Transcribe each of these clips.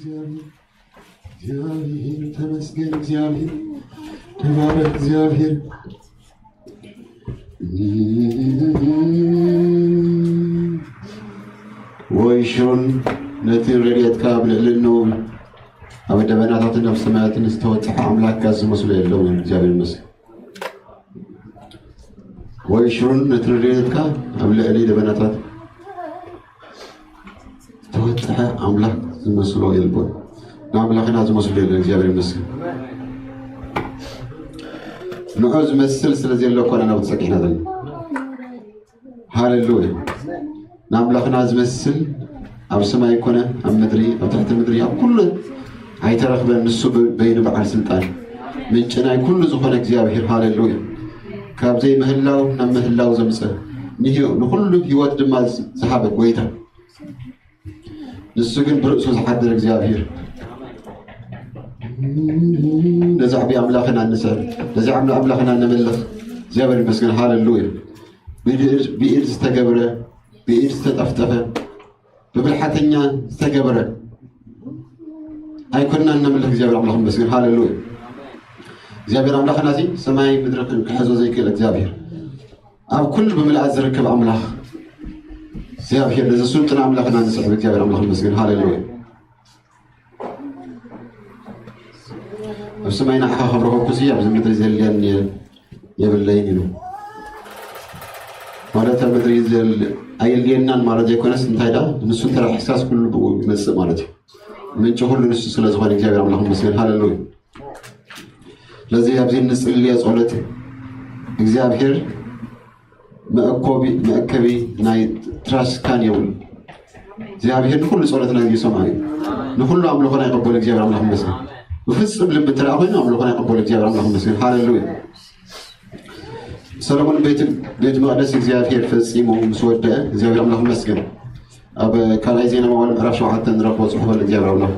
እግዚኣብሔር ተመስገን፣ እግዚኣብሔር ተባረክ፣ እግዚኣብሔር ወይ ሽሩን ነቲ ረድኤትካ ኣብ ልዕሊ እኖ ኣብ ደበናታትን ኣብ ሰማያትን ዝተወጽሐ ኣምላክ ጋዝ ዝመስሎ የለውን። እግዚኣብሔር ይመስገን። ወይ ሽሩን ነቲ ረድኤትካ ኣብ ልዕሊ ደበናታት ዝተወጽሐ ኣምላክ ዝመስሎ የልቦን። ንኣምላኽና ዝመስሎ የለን። እግዚኣብሔር ይመስገን። ንዑ ዝመስል ስለ ዘየለ እኮ ኢና ናብኡ ጸጊዕና ዘለና። ሃሌሉያ። ንኣምላኽና ዝመስል ኣብ ሰማይ ኮነ ኣብ ምድሪ፣ ኣብ ትሕቲ ምድሪ፣ ኣብ ኩሉ ኣይተረኽበን። ንሱ ብ-፣ በይኑ በዓል ስልጣን፣ ምንጪ ናይ ኩሉ ዝኾነ እግዚኣብሔር። ሃሌሉያ። ካብ ዘይምህላው ናብ ምህላው ዘምጽእ፣ ንህዮ-፣ ንኹሉ ህይወት ድማ ዝ-፣ ዝሃበ ጎይታ። ንሱ ግን ብርእሱ ዝሓድር እግዚኣብሔር። ነዚ ዓብዪ ኣምላኽና እንስዕብ፣ ነዚ ዓብዪ ኣምላኽና እነምልኽ እግዚኣብሔር ይመስገን። ሃሌሉያ። ብኢድ፣ ብኢድ ዝተገብረ፣ ብኢድ ዝተጠፍጠፈ፣ ብብልሓተኛ ዝተገብረ ኣይኮንና እነምልኽ እግዚኣብሔር ኣምላኽ ይመስገን። ሃሌሉያ። እግዚኣብሔር ኣምላኽና እዚ ሰማይ ምድሪ ክሕዞ ዘይክእል እግዚኣብሔር፣ ኣብ ኩሉ ብምልኣት ዝርከብ ኣምላኽ እግዚኣብሔር፣ ነዚ ስልጡን ኣምላኽና ንስዕብ እግዚኣብሔር ኣምላኽ ይመስገን። ሃሌሉያ። ኣብ ሰማይ ንዓኻ ከም ረኸብኩሲ ኣብዚ ምድሪ ዘድልየኒ የብለይን ኢሉ። ማለት ኣብ ምድሪ ዘል-፣ ኣየድልየናን ማለት ዘይኮነስ፣ እንታይ ደኣ ንሱ እንተ ረኺስካስ ኩሉ ብኡ ይመጽእ ማለት እዩ። ምንጪ ኩሉ ንሱ ስለ ዝኾነ እግዚኣብሔር ኣምላኽ ይመስገን። ሃሌሉያ። ስለዚ ኣብዚ እንጽልዮ ጸሎት እግዚኣብሔር መእኮቢ-፣ መእከቢ ናይ ትራስ ካን የብሉ። እግዚኣብሔር ንኹሉ ጸሎትና ይሰምዖ እዩ። ንኹሉ ኣምልኾና ይቐበል እግዚኣብሔር ኣምላኽ ይመስገን። ብፍጹም ልቢ እንተ ደኣ ኮይኑ ኣምልኾና ይቐበል እግዚኣብሔር ኣምላኽ ይመስገን። ሃሌሉያ። ሰሎሞን ቤት፣ ቤት መቕደስ እግዚኣብሔር ፈጺሙ ምስ ወደአ እግዚኣብሔር ኣምላኽ ይመስገን። ኣብ ካልኣይ ዜና መዋዕል ምዕራፍ ሸውዓተ ንረኽቦ ጽሑፍ ኣሎ እግዚኣብሔር ኣምላኽ።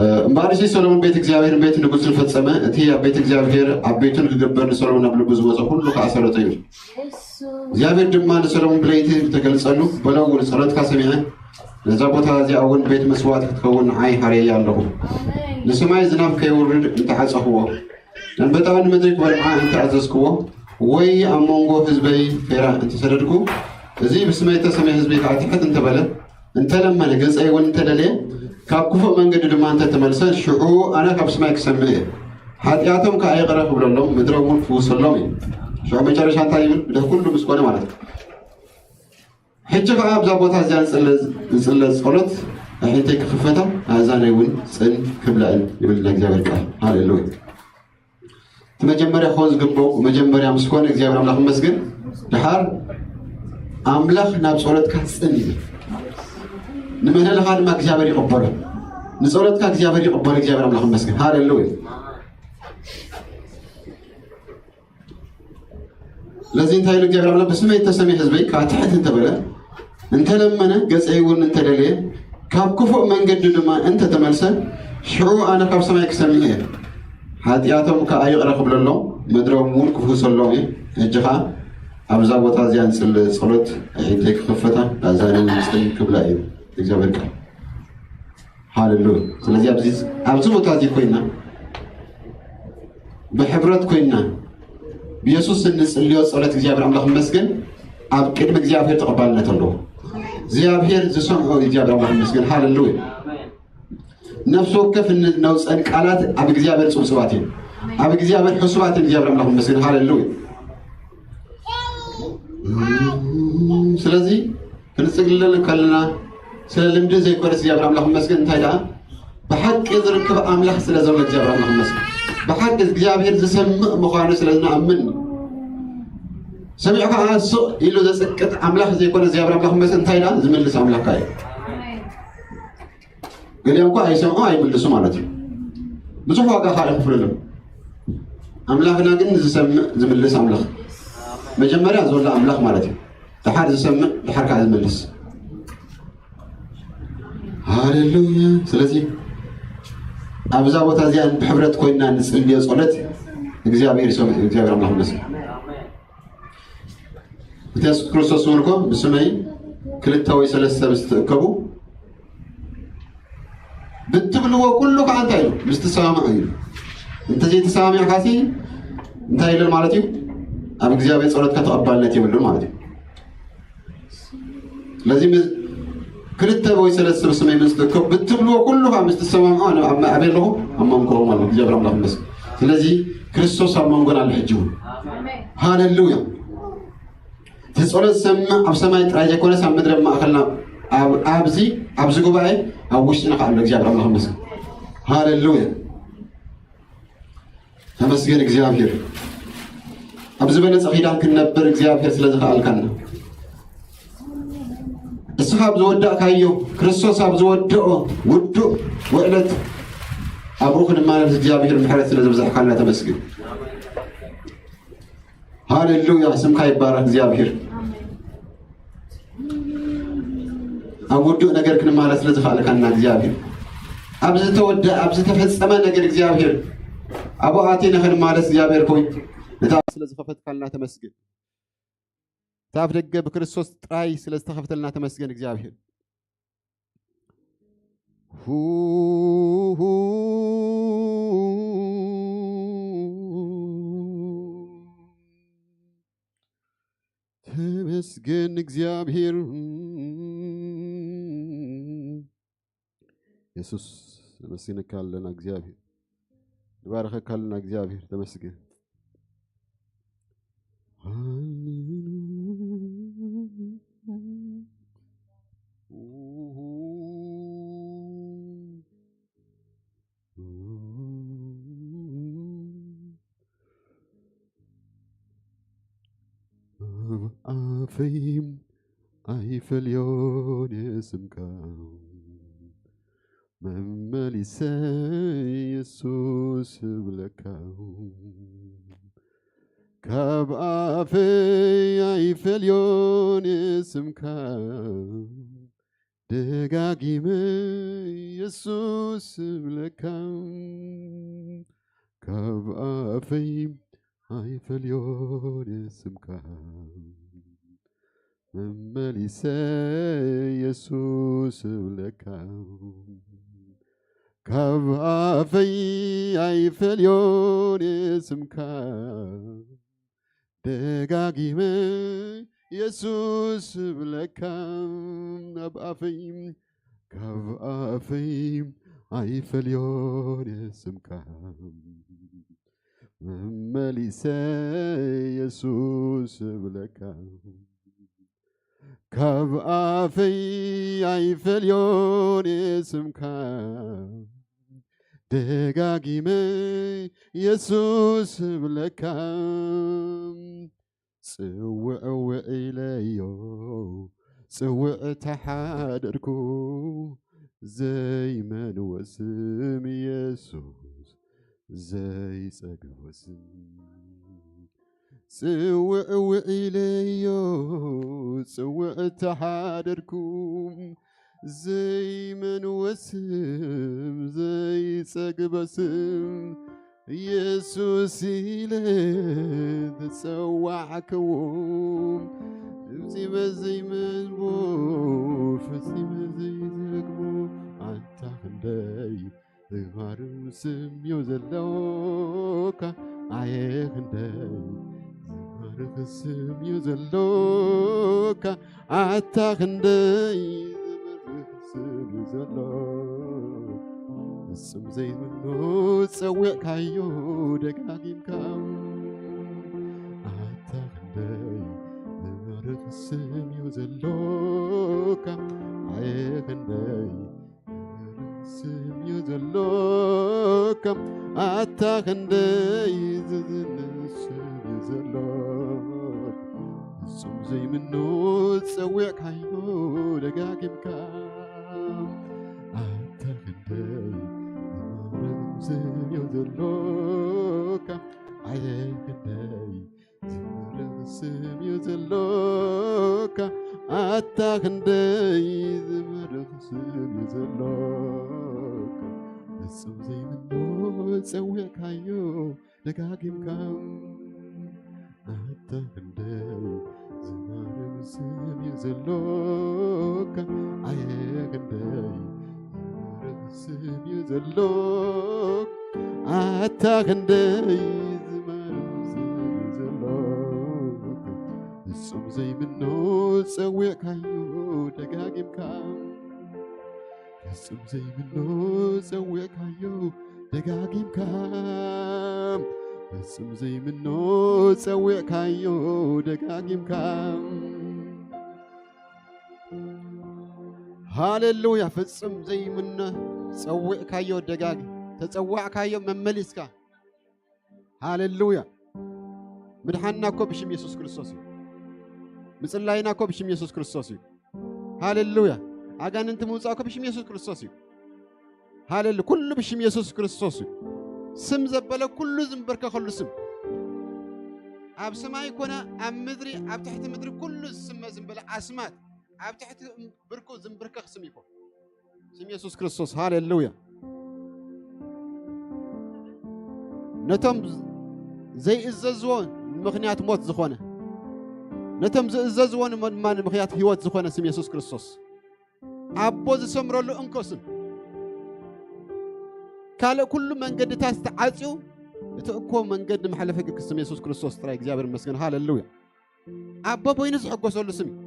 እ፣ እምበኣርሲ ሰሎሞን ቤት እግዚኣብሔር ቤት ንጉስን ፈጸመ። እቲ ኣብ ቤት እግዚኣብሔር ኣብ ቤቱን ክገብር ንሰሎሞን ኣብ ልቡ ዝመጾ ኩሉ ከኣ ሰረጠ እዩ። እግዚኣብሔር ድማ ንሰሎሞን ብለይቲ ተገልጸሉ፣ በሎ እውን ጸሎትካ ሰሚዐ፣ ነዛ ቦታ እዚኣ እውን ቤት መስዋዕቲ ክትከውን ንዓይ ሃርየያ ኣለኹ። ንሰማይ ዝናብ ከየውርድ እንተዓጸኽዎ፣ ኣንበጣ እውን ንምድሪ ክበልዓ እንተኣዘዝክዎ፣ ወይ ኣብ መንጎ ህዝበይ ፌራ እንተሰደድኩ፣ እዚ ብስመይ እተሰምየ ህዝበይ ከዓ ትሕት እንተበለ፣ እንተለመነ፣ ገጸይ እውን እንተደለየ፣ ካብ ክፉእ መንገዲ ድማ እንተተመልሰ፣ ሽዑ ኣነ ካብ ሰማይ ክሰምዕ እየ። ሓጢኣቶም ከዓ ይቕረ ክብለሎም፣ ምድሮም እውን ክፍውሰሎም እዩ። ሽዑ መጨረሻ እንታይ ይብል? ብድሕ ኩሉ ምስ ኮነ ማለት እዩ። ሕጂ ከዓ ኣብዛ ቦታ እዚኣ ዝጽለ-፣ ዝጽለ ጸሎት ኣዒንተይ ክኽፈታ፣ ኣእዛነይ እውን ጽን ክብላ እየን ይብል ናይ እግዚኣብሔር ቃል። ሃሌሉያ። እቲ መጀመርያ ክኾን ዝግብኦ መጀመርያ ምስ ኮነ እግዚኣብሔር ኣምላኽ ይመስገን። ድሓር ኣምላኽ ናብ ጸሎትካ ጽን ይብል። ንምህለላኻ ድማ እግዚኣብሔር ይቕበሎ። ንጸሎትካ እግዚኣብሔር ይቕበሎ። እግዚኣብሔር ኣምላኽ ይመስገን። ሃሌሉያ። ለዚ እንታይ ኢሉ እግዚኣብሔር ኣምላኽ? ብስመይ እተሰምየ ህዝበይ ካብ ትሕት እንተበለ፣ እንተለመነ፣ ገጸይ እውን እንተደለየ፣ ካብ ክፉእ መንገዲ ድማ እንተተመልሰ፣ ሽዑ ኣነ ካብ ሰማይ ክሰምዕ እየ። ሓጢኣቶም ከኣ ይቕረ ክብለሎም፣ ምድሮም እውን ክፍውሰሎም እየ። ሕጂ ኸኣ ኣብዛ ቦታ እዚኣ ንጽሊ ጸሎት ኣዒንተይ ክኽፈታ፣ ኣእዛነይ እውን ጽን ክብላ እዩ። እግዚኣብሔር ቃል። ሃሌሉያ። ስለዚ ኣብዚ፣ ኣብዚ ቦታ እዚ ኮይና፣ ብሕብረት ኮይና፣ ብየሱስ እንጽልዮ ጸሎት እግዚኣብሔር ኣምላኽ ይመስገን፣ ኣብ ቅድሚ እግዚኣብሔር ተቐባልነት ኣለዎ። እግዚኣብሔር ዝሰምዖ እዩ እግዚኣብሔር ኣምላኽ ይመስገን። ሃሌሉያ። ነፍሲ ወከፍ እነውፀን ቃላት ኣብ እግዚኣብሔር ጽብጽባት እዩ። ኣብ እግዚኣብሔር ሕሱባት እዩ እግዚኣብሔር ኣምላኽ ይመስገን። ሃሌሉያ። ስለዚ ክንጽግለል ከለና ስለ ልምዲ ዘይኮነስ እግዚኣብሔር ኣምላኽ ይመስገን። እንታይ ደኣ ብሓቂ ዝርክብ ኣምላኽ ስለ ዘሎ እግዚኣብሔር ኣምላኽ ይመስገን። ብሓቂ እግዚኣብሔር ዝሰምዕ ምዃኑ ስለ ዝንኣምን፣ ሰሚዑ ከዓ ስቕ ኢሉ ዘጽቅጥ ኣምላኽ ዘይኮነ እግዚኣብሔር ኣምላኽ ይመስገን። እንታይ ደኣ ዝምልስ ኣምላኽ እዩ። ገሊኦም እኳ ኣይሰምዑ ኣይምልሱ ማለት እዩ። ብዙሕ ዋጋ ከዓ ይኽፍሉሎም። ኣምላኽና ግን ዝሰምዕ ዝምልስ ኣምላኽ፣ መጀመርያ ዘሎ ኣምላኽ ማለት እዩ። ድሓር ዝሰምዕ ድሓር ከዓ ዝምልስ። ሃሌሉያ። ስለዚ ኣብዛ ቦታ እዚኣ ብሕብረት ኮይንና ንጽልዮ ጸሎት እግዚኣብሔር ይሰምዕ። እግዚኣብሔር ኣምላኽ ይመስገን። እቲ የሱስ ክርስቶስ እውን እኮ ብስመይ ክልተ ወይ ሰለስተ ምስ ትእከቡ ብትብልዎ ኩሉ ከዓ እንታይ ኢሉ? ምስ ትሰማምዑ ኢሉ። እንተዘይተሰማሚዕካሲ እንታይ ኢሉ ማለት እዩ? ኣብ እግዚኣብሔር ጸሎትካ ተቐባልነት የብሉን ማለት እዩ። ስለዚ ምስ ክልተ ወይ ሰለስተ ብስመይ ምስ ትእከቡ ብትብልዎ ኩሉ ከዓ ምስ ትሰማምዑ ኣነ ኣብ ኣበይ ኣለኹ? ኣብ መንጎኹም ኣለኹ። እግዚኣብሔር ኣምላኽ ይመስገን። ስለዚ ክርስቶስ ኣብ መንጎና ኣሎ ሕጂ እውን። ሃሌሉያ። እቲ ጸሎት ዝሰምዕ ኣብ ሰማይ ጥራይ ዘይኮነስ ኣብ ምድሪ ኣብ ማእከልና ኣብ ኣብዚ ኣብዚ ጉባኤ ኣብ ውሽጥና ከዓ ኣሎ። እግዚኣብሔር ኣምላኽ ይመስገን። ሃሌሉያ። ተመስገን እግዚኣብሔር። ኣብ ዝበለጸ ኪዳን ክንነብር እግዚኣብሔር ስለ ዝኸኣልካና። እስኻ ኣብ ዝወዳእካዮ ክርስቶስ ኣብ ዝወደኦ ውዱእ ውዕለት ኣብኡ ክንማለስ እግዚኣብሔር ምሕረት ስለ ዘብዛሕካልና ተመስገን። ሃሌሉያ፣ ስምካ ይባረክ እግዚኣብሔር። ኣብ ውዱእ ነገር ክንማለስ ስለ ዝኸኣልካና እግዚኣብሔር። ኣብ ዝተወደኣ፣ ኣብ ዝተፈጸመ ነገር እግዚኣብሔር ኣብኡ ኣቲና ክንማለስ እግዚኣብሔር ሆይ ነታ ስለ ዝኸፈትካልና ተመስገን። እታ ኣፍ ደገ ብክርስቶስ ጥራይ ስለ ዝተኸፍተልና ተመስገን እግዚኣብሔር። ተመስገን እግዚኣብሔር። የሱስ ነመስግነካ ኣለና እግዚኣብሔር። ንባረኸካ ኣለና እግዚኣብሔር። ተመስገን። ኣፈይ ኣይፈልዮን ስምካ መመሊሰ የሱስ እብለካ ካብ ኣፈይ ኣይፈልዮን ስምካ ደጋጊመ የሱስ እብለካ ካብ ኣፈይ ኣይፈልዮን ስምካ መመሊሰ የሱስ እብለካ ካብ ኣፈይ ኣይፈልዮን ስምካ ደጋጊመ የሱስ እብለካ ኣብ ኣፈይ ካብ ኣፈይ ኣይፈልዮን ስምካ መመሊሰ የሱስ እብለካ ካብ ኣፈይ ኣይፈልዮን ስምካ ደጋጊመ የሱስ እብለካ ጽውዕ ውዒለዮ ጽውዕ ተሓደርኩ ዘይመንዎ ስም የሱስ ዘይጸግቦ ስም ጽውዕ ውዒለዮ ጽውዕ ተሓደርኩ ዘይመንዎ ስም ዘይጸግቦ ስም የሱስ ኢለ ዝጸዋዕክዎ ፈጺመ ዘይመንቦ ፈጺመ ዘይዘግቦ ኣንታ ክንደይ ዝማርኽ ስም እዩ ዘሎካ ኣየ ክንደይ ዝማርኽ ስም እዩ ዘሎካ ኣታ ክንደይ ዝማርኽ ስም እዩ ዘሎ ፍጹም ዘይምኖ ጸዊዕካዮ ደጋጊምካ ኣታ ክንደይ ዝማርኽ ስም እዩ ዘሎካ ኣየ ክንደይ ዝማርኽ ስም እዩ ዘሎካ ኣታ ክንደይ ዝዝንህ ስም እዩ ዘሎ ፍጹም ዘይምኖ ጸዊዕካዮ ደጋጊምካ ኣታ ክንደይ ዝማርኽ ስም እዩ ዘሎካ ኣየ ክንደይ ዝማርኽ ስም እዩ ዘሎካ ኣታ ክንደይ ዝማርኽ ስም እዩ ዘሎካ ፍጹም ዘይምኖ ጸዊዕካዮ ደጋጊምካ ኣታ ክንደይ ዝማርኽ ስም እዩ ዘሎካ ኣየ ክንደይ ዝማርኽ ስም እዩ ዘሎ ኣታ ክንደይ ዝመርም ስም እዩ ዘሎ ፍጹም ዘይምኖ ጸዊዕካዮ ደጋጊምካ ፍጹም ዘይምኖ ጸዊዕካዮ ደጋጊምካ ፍጹም ዘይምኖ ጸዊዕካዮ ደጋጊምካ ሃሌሉያ ፍጹም ዘይምነ ጸዊዕካዮ ደጋግ ተጸዋዕካዮ መመሊስካ ሃሌሉያ ምድሓንና እኮ ብሽም የሱስ ክርስቶስ እዩ ምጽላይና እኮ ብሽም የሱስ ክርስቶስ እዩ ሃሌሉያ ኣጋንንቲ ምውፃእ እኮ ብሽም የሱስ ክርስቶስ እዩ ሃሌሉ ኩሉ ብሽም የሱስ ክርስቶስ እዩ ስም ዘበለ ኩሉ ዝንበርከከሉ ስም ኣብ ሰማይ ኮነ ኣብ ምድሪ ኣብ ትሕቲ ምድሪ ኩሉ ዝስመ ዝንበለ ኣስማት ኣብ ትሕቲ ብርኩ ዝንብርከኽ ስም ይኮ ስም የሱስ ክርስቶስ ሃሌሉያ ነቶም ዘይእዘዝዎ ምኽንያት ሞት ዝኾነ ነቶም ዝእዘዝዎ ድማ ንምኽንያት ህይወት ዝኾነ ስም የሱስ ክርስቶስ ኣቦ ዝሰምረሉ እንኮ ስም ካልእ ኩሉ መንገድታት ዝተዓፅዩ እቲ እኮ መንገዲ መሓለፊ ግክስም የሱስ ክርስቶስ ጥራይ እግዚኣብሔር ይመስገን ሃሌሉያ ኣቦ በይኑ ዝሕጎሰሉ ስም እዩ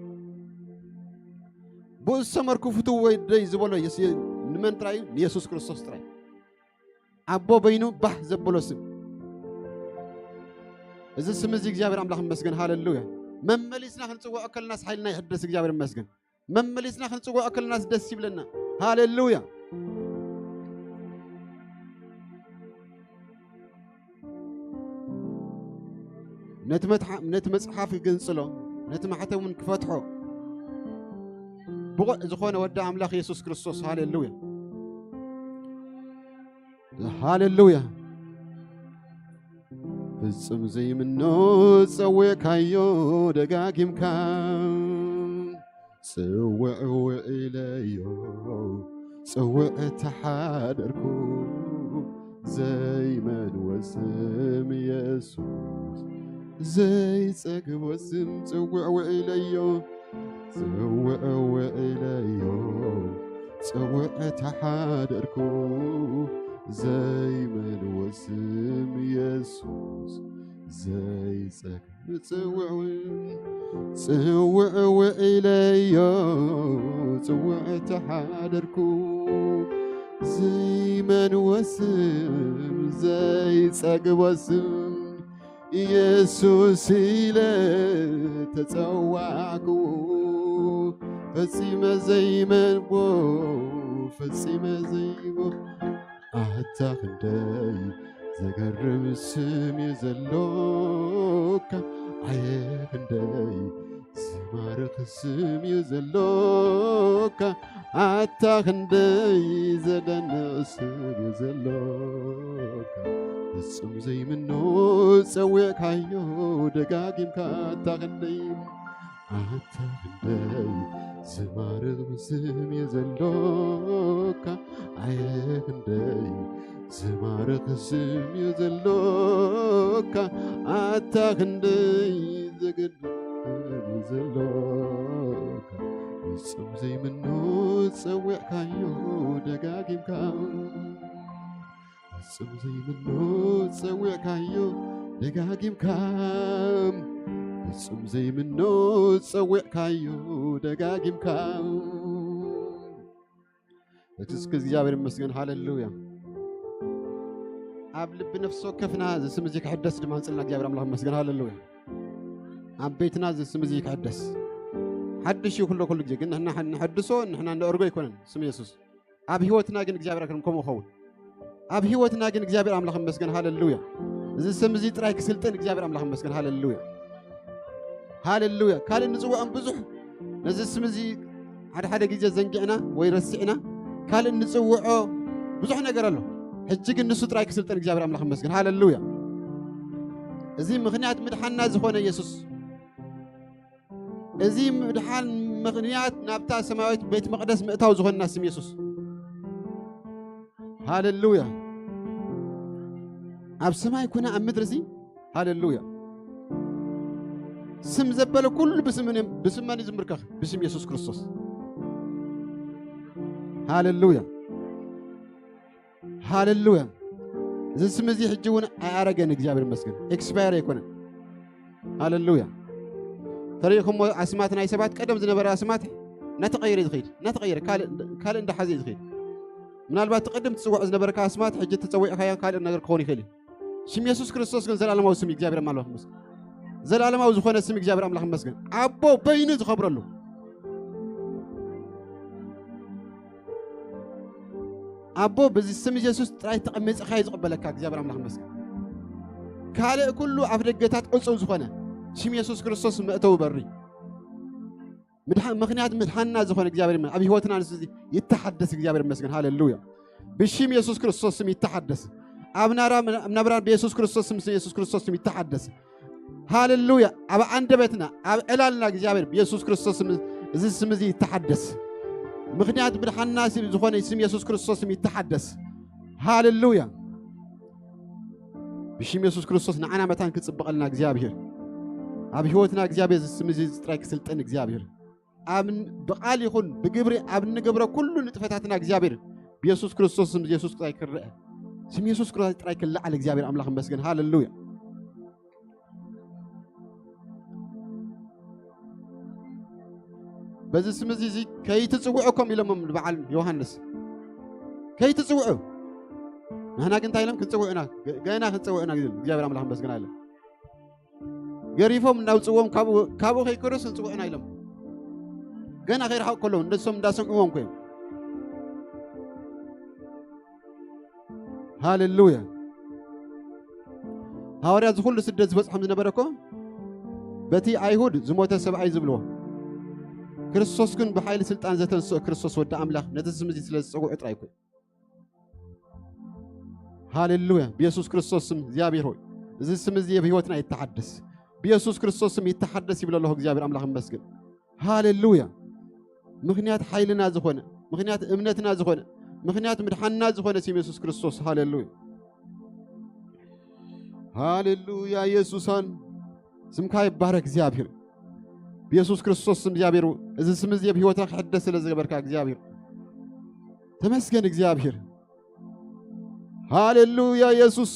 ብኡ ዝሰመርኩ ፍትው ወደይ ዝበሎ ንመን ጥራይ ንየሱስ ክርስቶስ ጥራይ ኣቦ በይኑ ባህ ዘበሎ ስም እዚ ስም እዚ እግዚኣብሔር ኣምላኽ ይመስገን ሃሌሉያ መመሊስና ክንፅውዖ ከለናስ ሓይልና ይሕደስ እግዚኣብሔር ይመስገን መመሊስና ክንፅውዖ ከለናስ ደስ ይብለና ሃሌሉያ ነቲ መጽሓፍ ክግንጽሎ ነቲ ማሕተም እውን ክፈትሖ ብቑዕ ዝኾነ ወዲ ኣምላኽ የሱስ ክርስቶስ ሃሌሉያ ሃሌሉያ ፍጹም ዘይምኖ ጸዊዕካዮ ደጋጊምካ ጽውዕ ውዒለዮ ጽውዕ ተሓደርኩ ዘይመንወ ስም የሱስ ዘይጸግቦ ስም ጽውዕ ውዒለዮ ጽውዕ ውዒለዮ ጽውዕ ተሓደርኩ ዘይመንወ ስም የሱስ ዘይጸግ ጽውዕ ጽውዕ ውዒለዮ ጽውዕ ተሓደርኩ ዘይመንወ ስም ዘይጸግቦ ስም ኢየሱስ ኢለ ተጸዋዕኩ ፈጺመ ዘይመንቦ ፈጺመ ዘይቦ ኣታ ክንደይ ዘገርም ስም እዩ ዘሎካ ኣየ ክንደይ ዝማርኽ ስም እዩ ዘሎካ ኣታ ክንደይ ዘደንቕ ስም እዩ ዘሎካ ፍጹም ዘይምኖ ጸዊዕካዮ ደጋጊምካ ኣታ ክንደይ ኣታ ክንደይ ዝማርኽ ስም እዩ ዘሎካ ኣየ ክንደይ ዝማርኽ ስም እዩ ዘሎካ ኣታ ክንደይ ዘገድም ዘሎካ ፍጹም ዘይምኖ ጸዊዕካዮ ደጋጊምካ ፍጹም ዘይምኖ ጸዊዕካዮ ደጋጊምካ ፍጹም ዘይምኖ ጸዊዕካዮ ደጋጊምካ እቲ እስኪ እግዚኣብሔር ይመስገን ሃሌሉያ ኣብ ልቢ ነፍሲ ወከፍና እዚ ስም እዚ ክሕደስ ድማ ንጽልና እግዚኣብሔር ኣምላኽ ይመስገን ሃሌሉያ ኣብ ቤትና እዚ ስም እዚ ክሕደስ ሓድሽ እዩ ኩሎ ኩሉ ግዜ ግን ንሕና ንሐድሶ ንሕና ንእርጎ ኣይኮነን ስም የሱስ ኣብ ህይወትና ግን እግዚኣብሔር ከም ከምኡ ኸውን ኣብ ህይወትና ግን እግዚኣብሔር ኣምላኽ ይመስገን ሃሌሉያ እዚ ስም እዚ ጥራይ ክስልጥን እግዚኣብሔር ኣምላኽ ይመስገን ሃሌሉያ ሃሌሉያ ካልእ ንጽውዖም ብዙሕ ነዚ ስም እዚ ሓደ ሓደ ግዜ ዘንጊዕና ወይ ረሲዕና ካልእ ንጽውዖ ብዙሕ ነገር ኣሎ ሕጂ ግን ንሱ ጥራይ ክስልጠን እግዚኣብሔር ኣምላኽ መስገን ሃሌሉያ እዚ ምኽንያት ምድሓና ዝኾነ የሱስ እዚ ምድሓን ምኽንያት ናብታ ሰማያዊት ቤት መቕደስ ምእታው ዝኾንና ስም የሱስ ሃሌሉያ ኣብ ሰማይ ኮነ ኣብ ምድሪ እዚ ሃሌሉያ ስም ዘበለ ኩሉ ብስም መን እዩ ዝምርከኽ ብስም የሱስ ክርስቶስ ሃሌሉያ ሃሌሉያ። እዚ ስም እዚ ሕጂ እውን ኣይኣረገን፣ እግዚኣብሔር ይመስገን። ኤክስፓየር ኣይኮነን። ሃሌሉያ። ተሪእኹሞ ኣስማት ናይ ሰባት፣ ቀደም ዝነበረ ኣስማት እናተቐየረ እዩ ዝኸይድ፣ እናተቐየረ ካልእ፣ ካልእ እንዳሓዘ እዩ ዝኸይድ። ምናልባት እቲ ቅድም ትጽውዖ ዝነበርካ ኣስማት ሕጂ ተጸዊዕካዮ ካልእ ነገር ክኸውን ይኽእል እዩ። ስም የሱስ ክርስቶስ ግን ዘላለማዊ ስም እዩ። እግዚኣብሔር ኣምላኽ ይመስገን። ዘላለማዊ ዝኾነ ስም እግዚኣብሔር ኣምላኽ ይመስገን። ኣቦ በይኑ ዝኸብረሉ። ኣቦ፣ በዚ ስም የሱስ ጥራይ ተቐሚጥካ እዩ ዝቕበለካ እግዚኣብሔር ኣምላኽ ይመስገን። ካልእ ኩሉ ኣፍ ደገታት ዕጹው ዝኾነ፣ ስም የሱስ ክርስቶስ መእተዊ በሪ። ምድሓ-፣ ምኽንያት ምድሓንና ዝኾነ እግዚኣብሔር ይመስገን። ኣብ ህይወትና ንሱ እዚ ይተሓደስ እግዚኣብሔር ይመስገን። ሃሌሉያ። ብሽም የሱስ ክርስቶስ ስም ይተሓደስ። ኣብ ናራ-፣ ኣብ ናብራ ብየሱስ ክርስቶስ ስም፣ የሱስ ክርስቶስ ስም ይተሓደስ። ሃሌሉያ። ኣብ ኣንደበትና፣ ኣብ ዕላልና እግዚኣብሔር ብየሱስ ክርስቶስ ስም፣ እዚ ስም እዚ ይተሓደስ። ምኽንያት ምድሓንና ስም ዝኾነ ስም የሱስ ክርስቶስ ስም ይተሓደስ። ሃሌሉያ። ብሽም የሱስ ክርስቶስ ንዓና መታን ክጽብቐልና እግዚኣብሔር። ኣብ ህይወትና እግዚኣብሔር እዚ ስም እዚ ጥራይ ክስልጥን እግዚኣብሔር። ኣብ ን-፣ ብቓል ይኹን ብግብሪ ኣብ እንገብሮ ኩሉ ንጥፈታትና እግዚኣብሔር ብየሱስ ክርስቶስ ስም የሱስ ጥራይ ክረአ። ስም የሱስ ክርስቶስ ጥራይ ክለዓል እግዚኣብሔር ኣምላኽ ይመስገን። ሃሌሉያ። በዚ ስም እዚ፣ እዚ ከይትጽውዑ እኮም ኢሎሞም ንበዓል ዮሃንስ። ከይትጽውዑ። ንሕና ግን እንታይ ኢሎም? ክንጽውዑ ኢና። ገ-፣ ገና ክንጽውዑ ኢና። እግዚኣብሔር ኣምላኽ ይመስገን ኣለ። ገሪፎም እናውጽዎም ካብኡ፣ ካብኡ ከይከዱስ ክንጽውዑ ኢና ኢሎም። ገና ከይረሓቑ ከለዉ፣ እነሶም እንዳሰምዕዎም እኮ እዮም። ሃሌሉያ። ሃዋርያት ዝኹሉ ስደት ዝበጽሖም ዝነበረ እኮ በቲ ኣይሁድ ዝሞተ ሰብኣይ ዝብልዎ፣ ክርስቶስ ግን ብሓይሊ ስልጣን ዘተንስኦ ክርስቶስ ወዲ ኣምላኽ ነቲ ስም እዚ ስለ ዝጸውዑ ጥራይ እኮ እዩ። ሃሌሉያ። ብየሱስ ክርስቶስ ስም እግዚኣብሔር ሆይ፣ እዚ ስም እዚ ኣብ ህይወትና ይተሓደስ። ብየሱስ ክርስቶስ ስም ይተሓደስ ይብል ኣለኹ። እግዚኣብሔር ኣምላኽ ይመስገን። ሃሌሉያ። ምኽንያት ሓይልና ዝኾነ፣ ምኽንያት እምነትና ዝኾነ፣ ምኽንያት ምድሓንና ዝኾነ ስም የሱስ ክርስቶስ። ሃሌሉያ። ሃሌሉያ። የሱሳን ስምካ ይባረክ እግዚኣብሔር። ብየሱስ ክርስቶስ ስም እግዚኣብሔር፣ እዚ ስም እዚ ኣብ ህይወትና ክሕደስ ስለ ዝገበርካ እግዚኣብሔር ተመስገን እግዚኣብሔር። ሃሌሉያ የሱስ።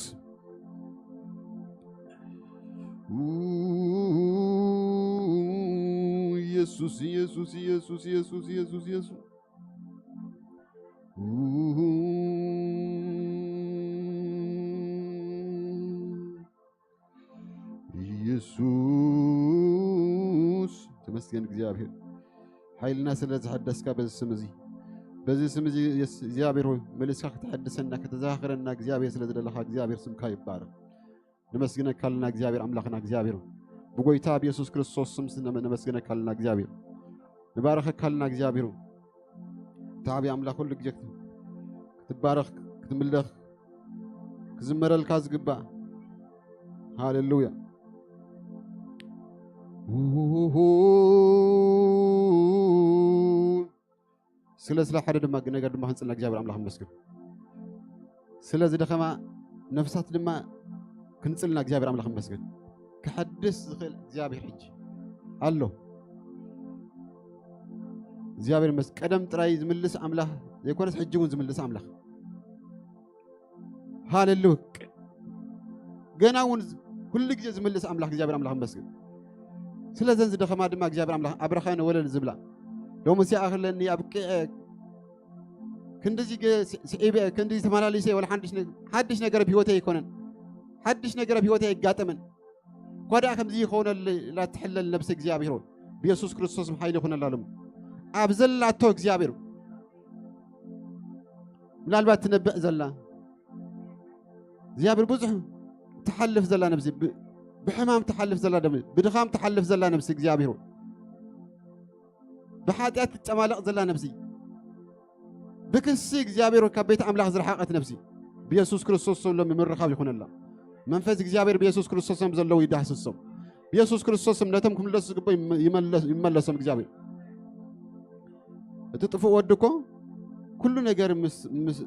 ኡ፣ የሱስ፣ የሱስ፣ የሱስ፣ የሱስ፣ የሱስ፣ የሱስ። ኡ፣ ኢየሱስ፣ ተመስገን እግዚኣብሔር። ሓይልና ስለ ዘሐደስካ በዚ ስም እዚ፣ በዚ ስም እዚ የስ-፣ እግዚኣብሔር ሆይ፣ መሊስካ ከተሐድሰና፣ ከተዘኻኽረና እግዚኣብሔር ስለ ዝደለኻ እግዚኣብሔር ስምካ ይባረክ። ነመስግነካ ኣለና እግዚኣብሔር ኣምላኽና እግዚኣብሔር ሆይ። ብጎይታ ብየሱስ ክርስቶስ ስም ስነ-፣ ነመስግነካ ኣለና እግዚኣብሔር። ንባረኸካ ኣለና እግዚኣብሔር ሆይ። እቲ ዓብዪ ኣምላኽ ኩሉ ግዜ ክት-፣ ክትባረኽ፣ ክትምለኽ፣ ክዝመረልካ ዝግባእ። ሃሌሉያ። ስለ፣ ስለ ሓደ ድማ ነገር ድማ ክንጽልና እግዚኣብሔር ኣምላኽ ይመስገን። ስለ ዝደኸማ ነፍሳት ድማ ክንጽልና እግዚኣብሔር ኣምላኽ ይመስገን። ክሐድስ ዝኽእል እግዚኣብሔር ሕጂ ኣሎ። እግዚኣብሔር ይመስገን። ቀደም ጥራይ ዝምልስ ኣምላኽ ዘይኮነስ ሕጂ እውን ዝምልስ ኣምላኽ። ሃሌሉያ። ገና እውን ዝ-፣ ኩሉ ግዜ ዝምልስ ኣምላኽ እግዚኣብሔር ኣምላኽ ይመስገን። ስለዘን ዝደኸማ ድማ እግዚኣብሔር ኣምላኽ ኣብረኸን ወለል ዝብላ። ሎምስ ይኣኽለኒ ኣብቂዐ፣ ክንድዚ ገ-፣ ስ-፣ ስዒበ፣ ክንድዚ ተመላሊሰ፣ ወላ ሓድሽ ነ-፣ ሓድሽ ነገር ኣብ ህይወተይ ኣይኮነን። ሓድሽ ነገር ኣብ ህይወተይ ኣይጋጠመን። እኳ ደኣ ከምዚ ይኾነለይ ኢላ ትሕለል ነብሲ እግዚኣብሔር ሆይ፣ ብየሱስ ክርስቶስ ሓይሊ ይኹነላ ሎም። ኣብ ዘላቶ እግዚኣብሔር ምናልባት ትነብዕ ዘላ እግዚኣብሔር ብዙሕ ትሓልፍ ዘላ ነብሲ፣ ብ-፣ ብሕማም ትሓልፍ ዘላ ነብሲ፣ ብድኻም ትሓልፍ ዘላ ነብሲ እግዚኣብሔር ሆይ፣ ብሓጢኣት ትጨማለቕ ዘላ ነብሲ፣ ብክሲ እግዚኣብሔር ካብ ቤት ኣምላኽ ዝረሓቐት ነብሲ፣ ብየሱስ ክርስቶስ ዘሎ ምምርኻብ ይኹነላ። መንፈስ እግዚኣብሔር ብየሱስ ክርስቶስ ም ዘለዉ ይዳህስሶም። ብየሱስ ክርስቶስ ም ነቶም ክምለሱ ዝግብኡ ይመ-፣ ይመለስ-፣ ይመለሶም እግዚኣብሔር። እቲ ጥፉእ ወዲ እኮ ኩሉ ነገር ምስ፣ ምስ፣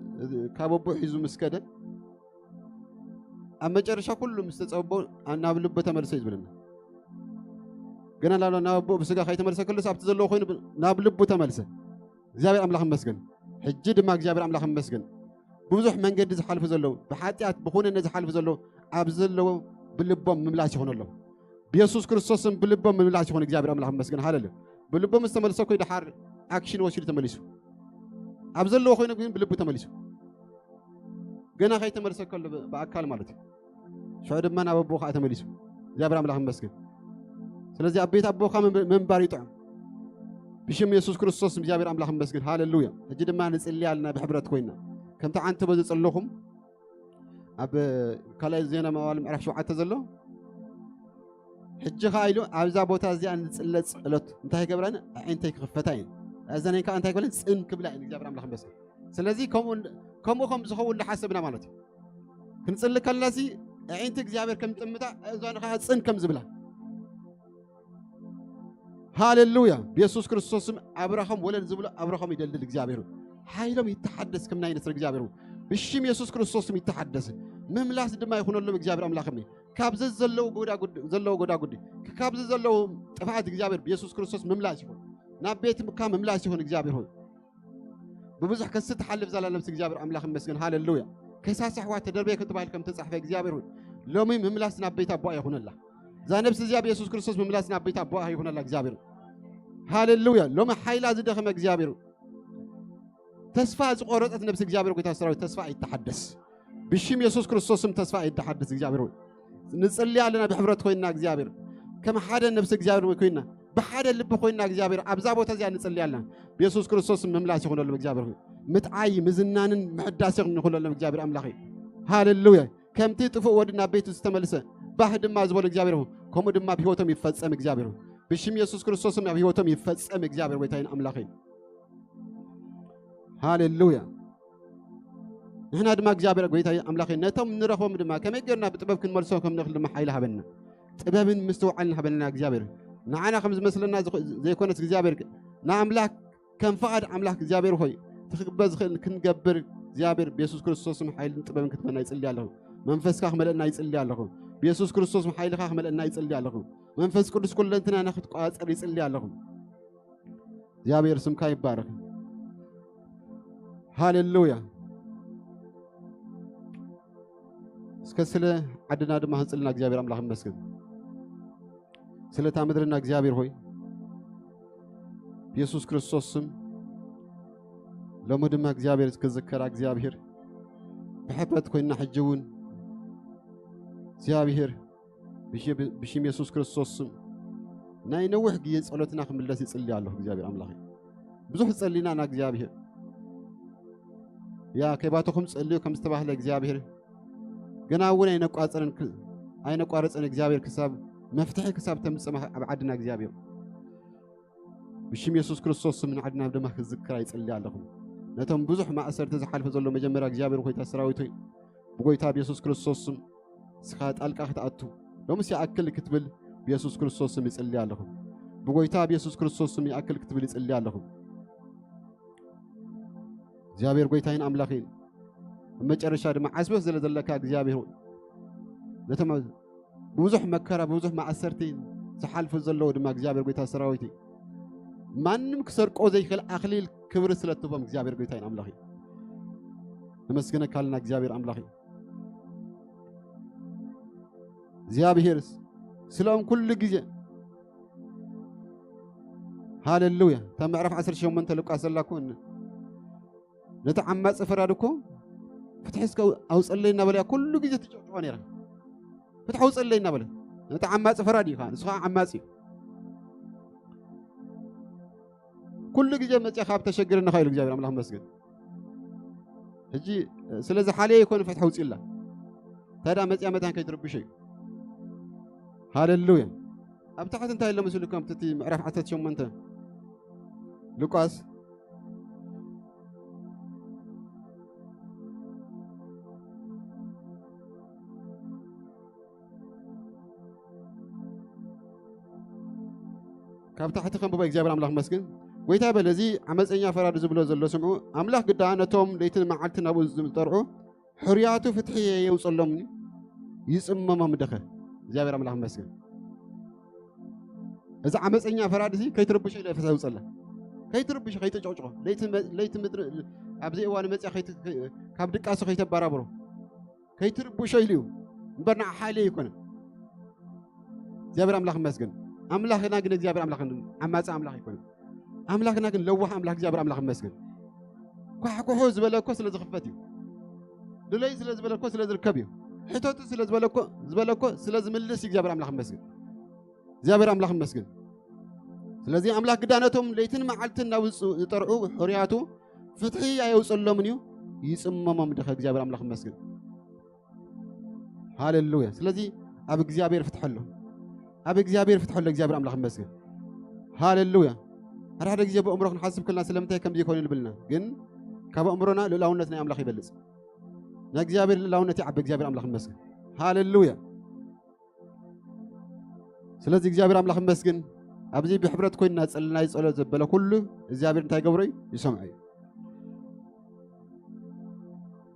ካብ ኣቦኡ ሒዙ ምስ ከደ፣ ኣብ መጨረሻ ኩሉ ምስ ተጸበቦ፣ ናብ ልቡ ተመልሰ እዩ ዝብለና። ገና ናብ፣ ናብ ኣቦኡ ብስጋ ከይተመልሰ ከሎስ ኣብቲ ዘለዎ ኮይኑ ብ-፣ ናብ ልቡ ተመልሰ። እግዚኣብሔር ኣምላኽ ይመስገን። ሕጂ ድማ እግዚኣብሔር ኣምላኽ ይመስገን። ብብዙሕ መንገዲ ዝሓልፉ ዘለዉ፣ ብሓጢኣት ብኹነነ ዝሓልፉ ዘለዉ፣ ኣብ ዘለዎ ብልቦም ምምላስ ይኹነሎም። ብየሱስ ክርስቶስም ብልቦም ምምላስ ይኹን። እግዚኣብሔር ኣምላኽ ይመስገን። ሃለሉ። ብልቦም ዝተመልሰ ኮይ ደሓር ኣክሽን ወሲዱ ተመሊሱ። ኣብ ዘለዎ ኮይኑ ግን ብልቡ ተመሊሱ። ገና ከይተመልሰ ከሎ ብ-፣ ብኣካል ማለት እዩ። ሽዑ ድማ ናብ ኣቦኡ ከዓ ተመሊሱ። እግዚኣብሔር ኣምላኽ ይመስገን። ስለዚ ኣብ ቤት ኣቦኻ ምንብ-፣ ምንባር ይጥዕም። ብሽም የሱስ ክርስቶስ እግዚኣብሔር ኣምላኽ ይመስገን። ሃለሉያ። ሕጂ ድማ ንጽሊ ኣለና ብሕብረት ኮይና። ከምቲ ዓንተቦ ዝጸለኹም ኣብ ካልኣይ ዜና መዋዕል ምዕራፍ ሸውዓተ ዘሎ፣ ሕጂ ኸኣ ኢሉ ኣብዛ ቦታ እዚኣ ንጽለ ጸሎት እንታይ ይገብረን? ኣዒንተይ ክኽፈታ እየን። እዘነን ከኣ እንታይ ክብለን? ጽን ክብላ እየን። እግዚኣብሔር ኣምላኽ ይመስገን። ስለዚ ከምኡ እንድ-፣ ከምኡ ከም ዝኸውን እንዳሓሰብና ማለት እዩ። ክንጽሊ ከለናሲ ኣዒንቲ እግዚኣብሔር ከም ጥምታ፣ እዛን ኸኣ ጽን ከም ዝብላ። ሃሌሉያ። ብየሱስ ክርስቶስ ስም ኣብራኾም ወለል ዝብሎ ኣብራኾም ይደልድል እግዚኣብሔር። ሓይሎም ይተሓደስ ከም ናይ ንስር እግዚኣብሔር። ብሽም የሱስ ክርስቶስ ስም ይተሓደስ። ምምላስ ድማ ይኹነሎም እግዚኣብሔር ኣምላኽ እምኒ። ካብዚ ዘለዉ ጎዳጉዲ፣ ዘለዉ ጎዳጉዲ፣ ካብዚ ዘለዉ ጥፍኣት እግዚኣብሔር ብየሱስ ክርስቶስ ምምላስ ይኹን። ናብ ቤትካ ምምላስ ይኹን እግዚኣብሔር ሆይ። ብብዙሕ ከስቲ ትሓልፍ ዘላ ነብሲ እግዚኣብሔር ኣምላኽ ይመስገን። ሃሌሉያ። ከሳሲ ኣሕዋት ተደርበየ ክትበሃል ከም ተጻሕፈ እግዚኣብሔር ሆይ። ሎሚ ምምላስ ናብ ቤት ኣቦኣ ይኹነላ። እዛ ነብሲ እዚኣ ብየሱስ ክርስቶስ ምምላስ ናብ ቤት ኣቦኣ ይኹነላ እግዚኣብሔር። ሃሌሉያ። ሎሚ ሓይላ ዝደኸመ እግዚኣብሔር። ተስፋ ዝቆረጸት ነብሲ እግዚኣብሔር ጎይታ ሰራዊት ተስፋ ኣይተሓደስ። ብሽም የሱስ ክርስቶስ ስም ተስፋ ኣይተሓደስ እግዚኣብሔር ሆይ። ንጽሊ ኣለና ብሕብረት ኮይና እግዚኣብሔር። ከም ሓደ ነብሲ እግዚኣብሔር ኮይና፣ ብሓደ ልቢ ኮይና እግዚኣብሔር። ኣብዛ ቦታ እዚኣ ንጽሊ ኣለና። ብየሱስ ክርስቶስ ስም ምምላስ ይኹነሎም እግዚኣብሔር ሆይ። ምጥዓይ፣ ምዝናንን ምሕዳስ ይኹነሎም እግዚኣብሔር ኣምላኸይ። ሃሌሉያ። ከምቲ ጥፉእ ወዲ ናብ ቤቱ ዝተመልሰ፣ ባህ ድማ ዝበሉ እግዚኣብሔር ሆይ። ከምኡ ድማ ኣብ ህይወቶም ይፈጸም እግዚኣብሔር ሆይ። ብሽም የሱስ ክርስቶስ ስም ኣብ ህይወቶም ይፈጸም እግዚኣብሔር ጎይታይን ኣምላኸይ። ሃሌሉያ። ንሕና ድማ እግዚኣብሔር ጎይታ ኣምላኸይ ነቶም ንረኽቦም ድማ ከመይ ጌርና ብጥበብ ክንመልሶም ከም ንኽእል ድማ ሓይሊ ሃበና። ጥበብን ምስትውዓልን ሃበና እግዚኣብሔር። ንዓና ከም ዝመስለና ዝኾ-፣ ዘይኮነስ እግዚኣብሔር ንኣምላኽ ከም ፍቓድ ኣምላኽ እግዚኣብሔር ሆይ እቲ ክግበር ዝኽእል ክንገብር እግዚኣብሔር ብየሱስ ክርስቶስም ሓይልን ጥበብን ክትመና ይጽሊ ኣለኹ። መንፈስካ ክመልእና ይጽሊ ኣለኹ። ብየሱስ ክርስቶስም ሓይልኻ ክመልእና ይጽሊ ኣለኹ። መንፈስ ቅዱስ ኩለንትናና ክትቆጻጸር ይጽሊ ኣለኹ። እግዚኣብሔር ስምካ ይባረክ። ሃሌሉያ። እስከ ስለ ዓድና ድማ ህንጽልና እግዚኣብሔር ኣምላኽ ይመስገን። ስለ እታ ምድርና እግዚኣብሔር ሆይ ብየሱስ ክርስቶስ ስም ሎሚ ድማ እግዚኣብሔር ክዝከራ እግዚኣብሔር ብሕብረት ኮይንና ሕጂ እውን እግዚኣብሔር ብሽ-፣ ብሽም የሱስ ክርስቶስ ስም ናይ ነዊሕ ግዜ ጸሎትና ክምለስ ይጽሊ ኣለኹ እግዚኣብሔር ኣምላኽ። ብዙሕ ጸሊና ና እግዚኣብሔር። ያ ከይባተኹም ጸልዩ ከም ዝተባህለ እግዚኣብሔር ገና እውን ኣይነቋጸረን ክ-፣ ኣይነቋረጸን እግዚኣብሔር ክሳብ መፍትሒ ክሳብ ተምጽእ ኣብ ዓድና እግዚኣብሔር። ብሽም የሱስ ክርስቶስ ስም ንዓድና ድማ ክዝክራ ይጽሊ ኣለኹ። ነቶም ብዙሕ ማእሰርቲ ዝሓልፈ ዘሎ መጀመርያ እግዚኣብሔር ጎይታ ሰራዊት ሆይ ብጎይታ ብየሱስ ክርስቶስ ስም ንስኻ ጣልቃ ክትኣቱ ሎምስ ይኣክል ክትብል ብየሱስ ክርስቶስ ስም ይጽሊ ኣለኹ። ብጎይታ ብየሱስ ክርስቶስ ስም ይኣክል ክትብል ይጽሊ ኣለኹ። እግዚኣብሔር ጎይታይን ኣምላኽን ኣብ መጨረሻ ድማ ዓስበ ስለ ዘለካ እግዚኣብሔር ሆይ ነቶም ብብዙሕ መከራ ብብዙሕ ማእሰርቲ ዝሓልፉ ዘለዉ ድማ እግዚኣብሔር ጎይታ ሰራዊት ማንም ክሰርቆ ዘይክእል ኣኽሊል ክብሪ ስለ እትህቦም እግዚኣብሔር ጎይታይን ኣምላኽን ነመስግነካ ኣለና። እግዚኣብሔር ኣምላኽ እዩ። እግዚኣብሔር ስለኦም ኩሉ ግዜ ሃሌሉያ። እታ ምዕራፍ ዓሰርተ ሸሞንተ ሉቃስ ዘላ እኮ ን-፣ ነቲ ዓማጺ ፈራዲ እኮ ፍትሒ እስከ ኣውፀለይ እናበለ እያ ኩሉ ግዜ ትጨቅጭቆ ነይራ። ፍትሒ ኣውፀለይ እናበለ ነቲ ዓማጺ ፈራዲ እዩ ከዓ፣ ንሱ ከዓ ዓማጺ እዩ። ኩሉ ግዜ መፅያ ካብ ተሸግረና ኢሉ እግዚኣብሔር ኣምላኽ መስገን። ሕጂ ስለ ዝሓለየ ይኮን ፍትሒ ኣውፅላ። ታዲያ መፅያ መታን ከይትርብሾ እዩ። ሃሌሉያ። ኣብ ታሕቲ እንታይ ኣሎ መስልኩም? እቲ ምዕራፍ ዓሰርተ ሸሞንተ ሉቃስ ካብ ታሕቲ ከንብቦ። እግዚኣብሔር ኣምላኽ መስግን። ጎይታ በለ፣ እዚ ዓመፀኛ ፈራዲ ዝብሎ ዘሎ ስምዑ። ኣምላኽ ግዳ ነቶም ለይትን መዓልትን ናብኡ ዝጠርዑ ሕሩያቱ ፍትሒ የውፀሎም፣ ይፅመሞም ደኸ። እግዚኣብሔር ኣምላኽ መስግን። እዚ ዓመፀኛ ፈራዲ እዚ ከይትርብሾ ኢለ ፍትሒ ኣውፀላ። ከይትርብሾ፣ ከይተጨቅጭቆ። ለይቲ መ-፣ ለይቲ ምድሪ ኣብዚ እዋን መፅያ ከይት-፣ ከይ-፣ ካብ ድቃሱ ከይተባራብሮ፣ ከይትርብሾ ኢሉ እዩ እምበር፣ ንዓ ሓይሊ ኣይኮነን። እግዚኣብሔር ኣምላኽ ይመስገን። ኣምላኽና ግን እግዚኣብሔር ኣምላኽ ዓማጺ ኣምላኽ ኣይኮነን። ኣምላኽና ግን ለዋህ ኣምላኽ፣ እግዚኣብሔር ኣምላኽ ይመስገን። ኳሕኩሑ ዝበለ እኮ ስለ ዝኽፈት እዩ። ድለይ ስለ ዝበለ እኮ ስለ ዝርከብ እዩ። ሕተቱ ስለ ዝበለ እኮ፣ ዝበለ እኮ ስለ ዝምልስ እዩ፣ እግዚኣብሔር ኣምላኽ ይመስገን። እግዚኣብሔር ኣምላኽ ይመስገን። ስለዚ ኣምላኽ ግዳ ነቶም ለይትን መዓልትን ናብ ዝጽ-፣ ዝጠርዑ ሕሩያቱ ፍትሒ ኣየውጽእሎምን እዩ፣ ይጽመሞም ድኸ። እግዚኣብሔር ኣምላኽ ይመስገን። ሃሌሉያ። ስለዚ ኣብ እግዚኣብሔር ፍትሐሉ፣ ኣብ እግዚኣብሔር ፍትሐሉ። እግዚኣብሔር ኣምላኽ ይመስገን። ሃሌሉያ። ሓደ ሓደ ግዜ ብኣእምሮ ክንሓስብ ከለና ስለምንታይ ከምዚ ይኮን ንብልና፣ ግን ካብ ኣእምሮና ልኡላውነት ናይ ኣምላኽ ይበልጽ። ናይ እግዚኣብሔር ልኡላውነት ይዓቢ። እግዚኣብሔር ኣምላኽ ይመስገን። ሃሌሉያ። ስለዚ እግዚኣብሔር ኣምላኽ ይመስገን። ኣብዚ ብሕብረት ኮይንና ጸለናይ ጸሎት ዘበለ ኩሉ እግዚኣብሔር እንታይ ይገብሮ እዩ? ይሰምዖ እዩ።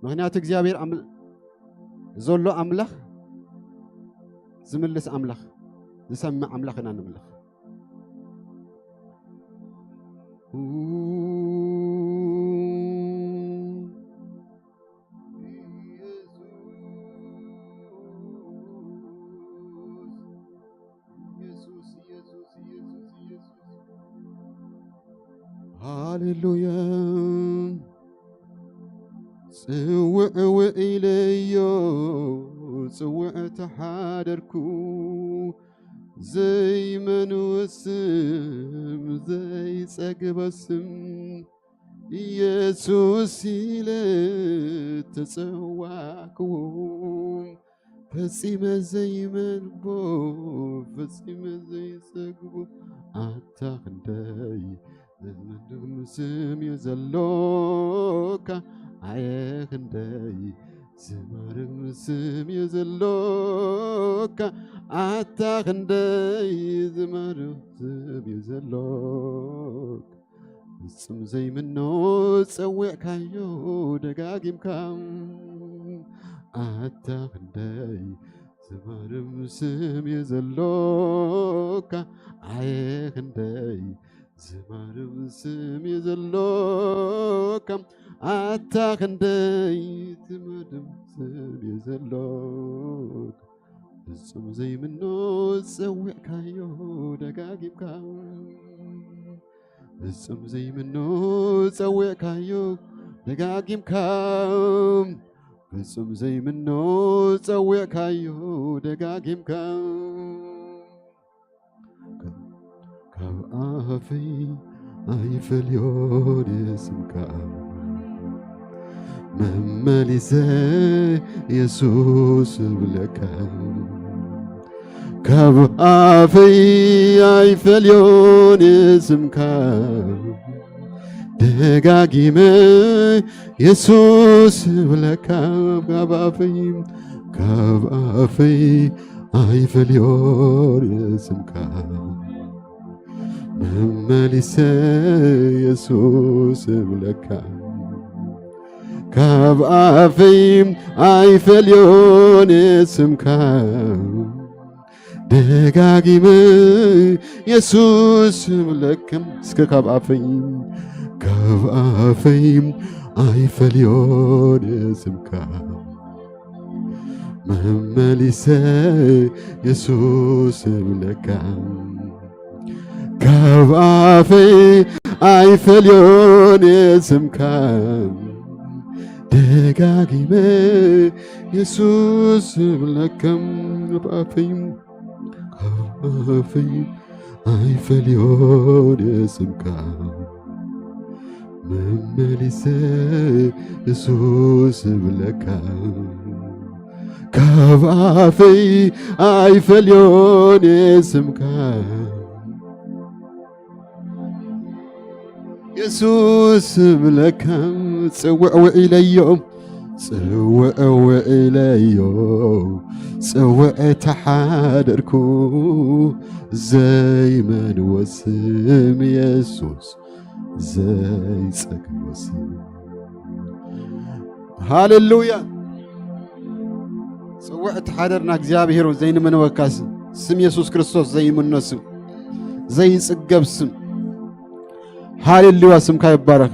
ምኽንያቱ እግዚኣብሔር ኣም-፣ ዘሎ ኣምላኽ ዝምልስ ኣምላኽ፣ ዝሰምዕ ኣምላኽ ኢና ንምልኽ። ኢየሱስ፣ ኢየሱስ፣ ኢየሱስ፣ ኢየሱስ። ሃሌሉያ። ጽውዕ ውዒለዮ፣ ጽውዕ ተሓደርኩ፣ ዘይመንዎ ስም፣ ዘይጸግቦ ስም፣ ኢየሱስ ኢለ ተጸዋዕክዎ። ፈጺመ ዘይመንቦ፣ ፈጺመ ዘይጸግቦ፣ ኣታ ክንደይ ዝመርም ስም እዩ ዘሎካ፣ ኣየ ክንደይ ዝመርም ስም እዩ ዘሎካ፣ ኣታ ክንደይ ዝመርም ስም እዩ ዘሎካ። ፍጹም ዘይምኖ ጸዊዕካዮ ደጋጊምካ፣ ኣታ ክንደይ ዝመርም ስም እዩ ዘሎካ፣ ኣየ ክንደይ ዝመርም ስም እዩ ዘሎካ፣ ኣታ ክንደይ ዝመርም ስም እዩ ዘሎካ። ፍጹም ዘይምኖ ጸዊዕካዮ ደጋጊምካ፣ ፍጹም ዘይምኖ ጸዊዕካዮ ደጋጊምካ፣ ፍጹም ዘይምኖ ጸዊዕካዮ ደጋጊምካ። ካብ ኣፈይ ኣይፈልዮን ስምካ፣ መመሊሰ የሱስ እብለካ። ካብ ኣፈይ ኣይፈልዮን ስምካ፣ ደጋጊመ የሱስ እብለካ። ካብ ኣፈይ፣ ካብ ኣፈይ ኣይፈልዮን ስምካ፣ መመሊሰ የሱስ እብለካ። ካብ ኣፈይ ኣይፈልዮን ስምካ፣ ደጋጊመ የሱስ እብለካ። እስከ ካብ ኣፈይ፣ ካብ ኣፈይ ኣይፈልዮን ስምካ፣ መመሊሰ የሱስ እብለካ። ካብ ኣፈይ ኣይፈልዮን ስምካ፣ ደጋጊመ የሱስ እብለካ። ካብ ኣፈይ፣ ካብ ኣፈይ ኣይፈልዮን ስምካ፣ መመሊሰ የሱስ እብለካ። ካብ ኣፈይ ኣይፈልዮን ስምካ፣ የሱስ እብለካ። ጽውዕ ውዒለዮ፣ ጽውዕ ውዒለዮ፣ ጽውዕ ተሓደርኩ፣ ዘይመንዎ ስም የሱስ፣ ዘይጸግቦ ስም። ሃሌሉያ። ጽውዕ ተሓደርና እግዚኣብሔር፣ ዘይንመንወካ ስም፣ ስም የሱስ ክርስቶስ ዘይምኖ ስም፣ ዘይጽገብ ስም። ሃሌሉያ፣ ስምካ ይባረክ።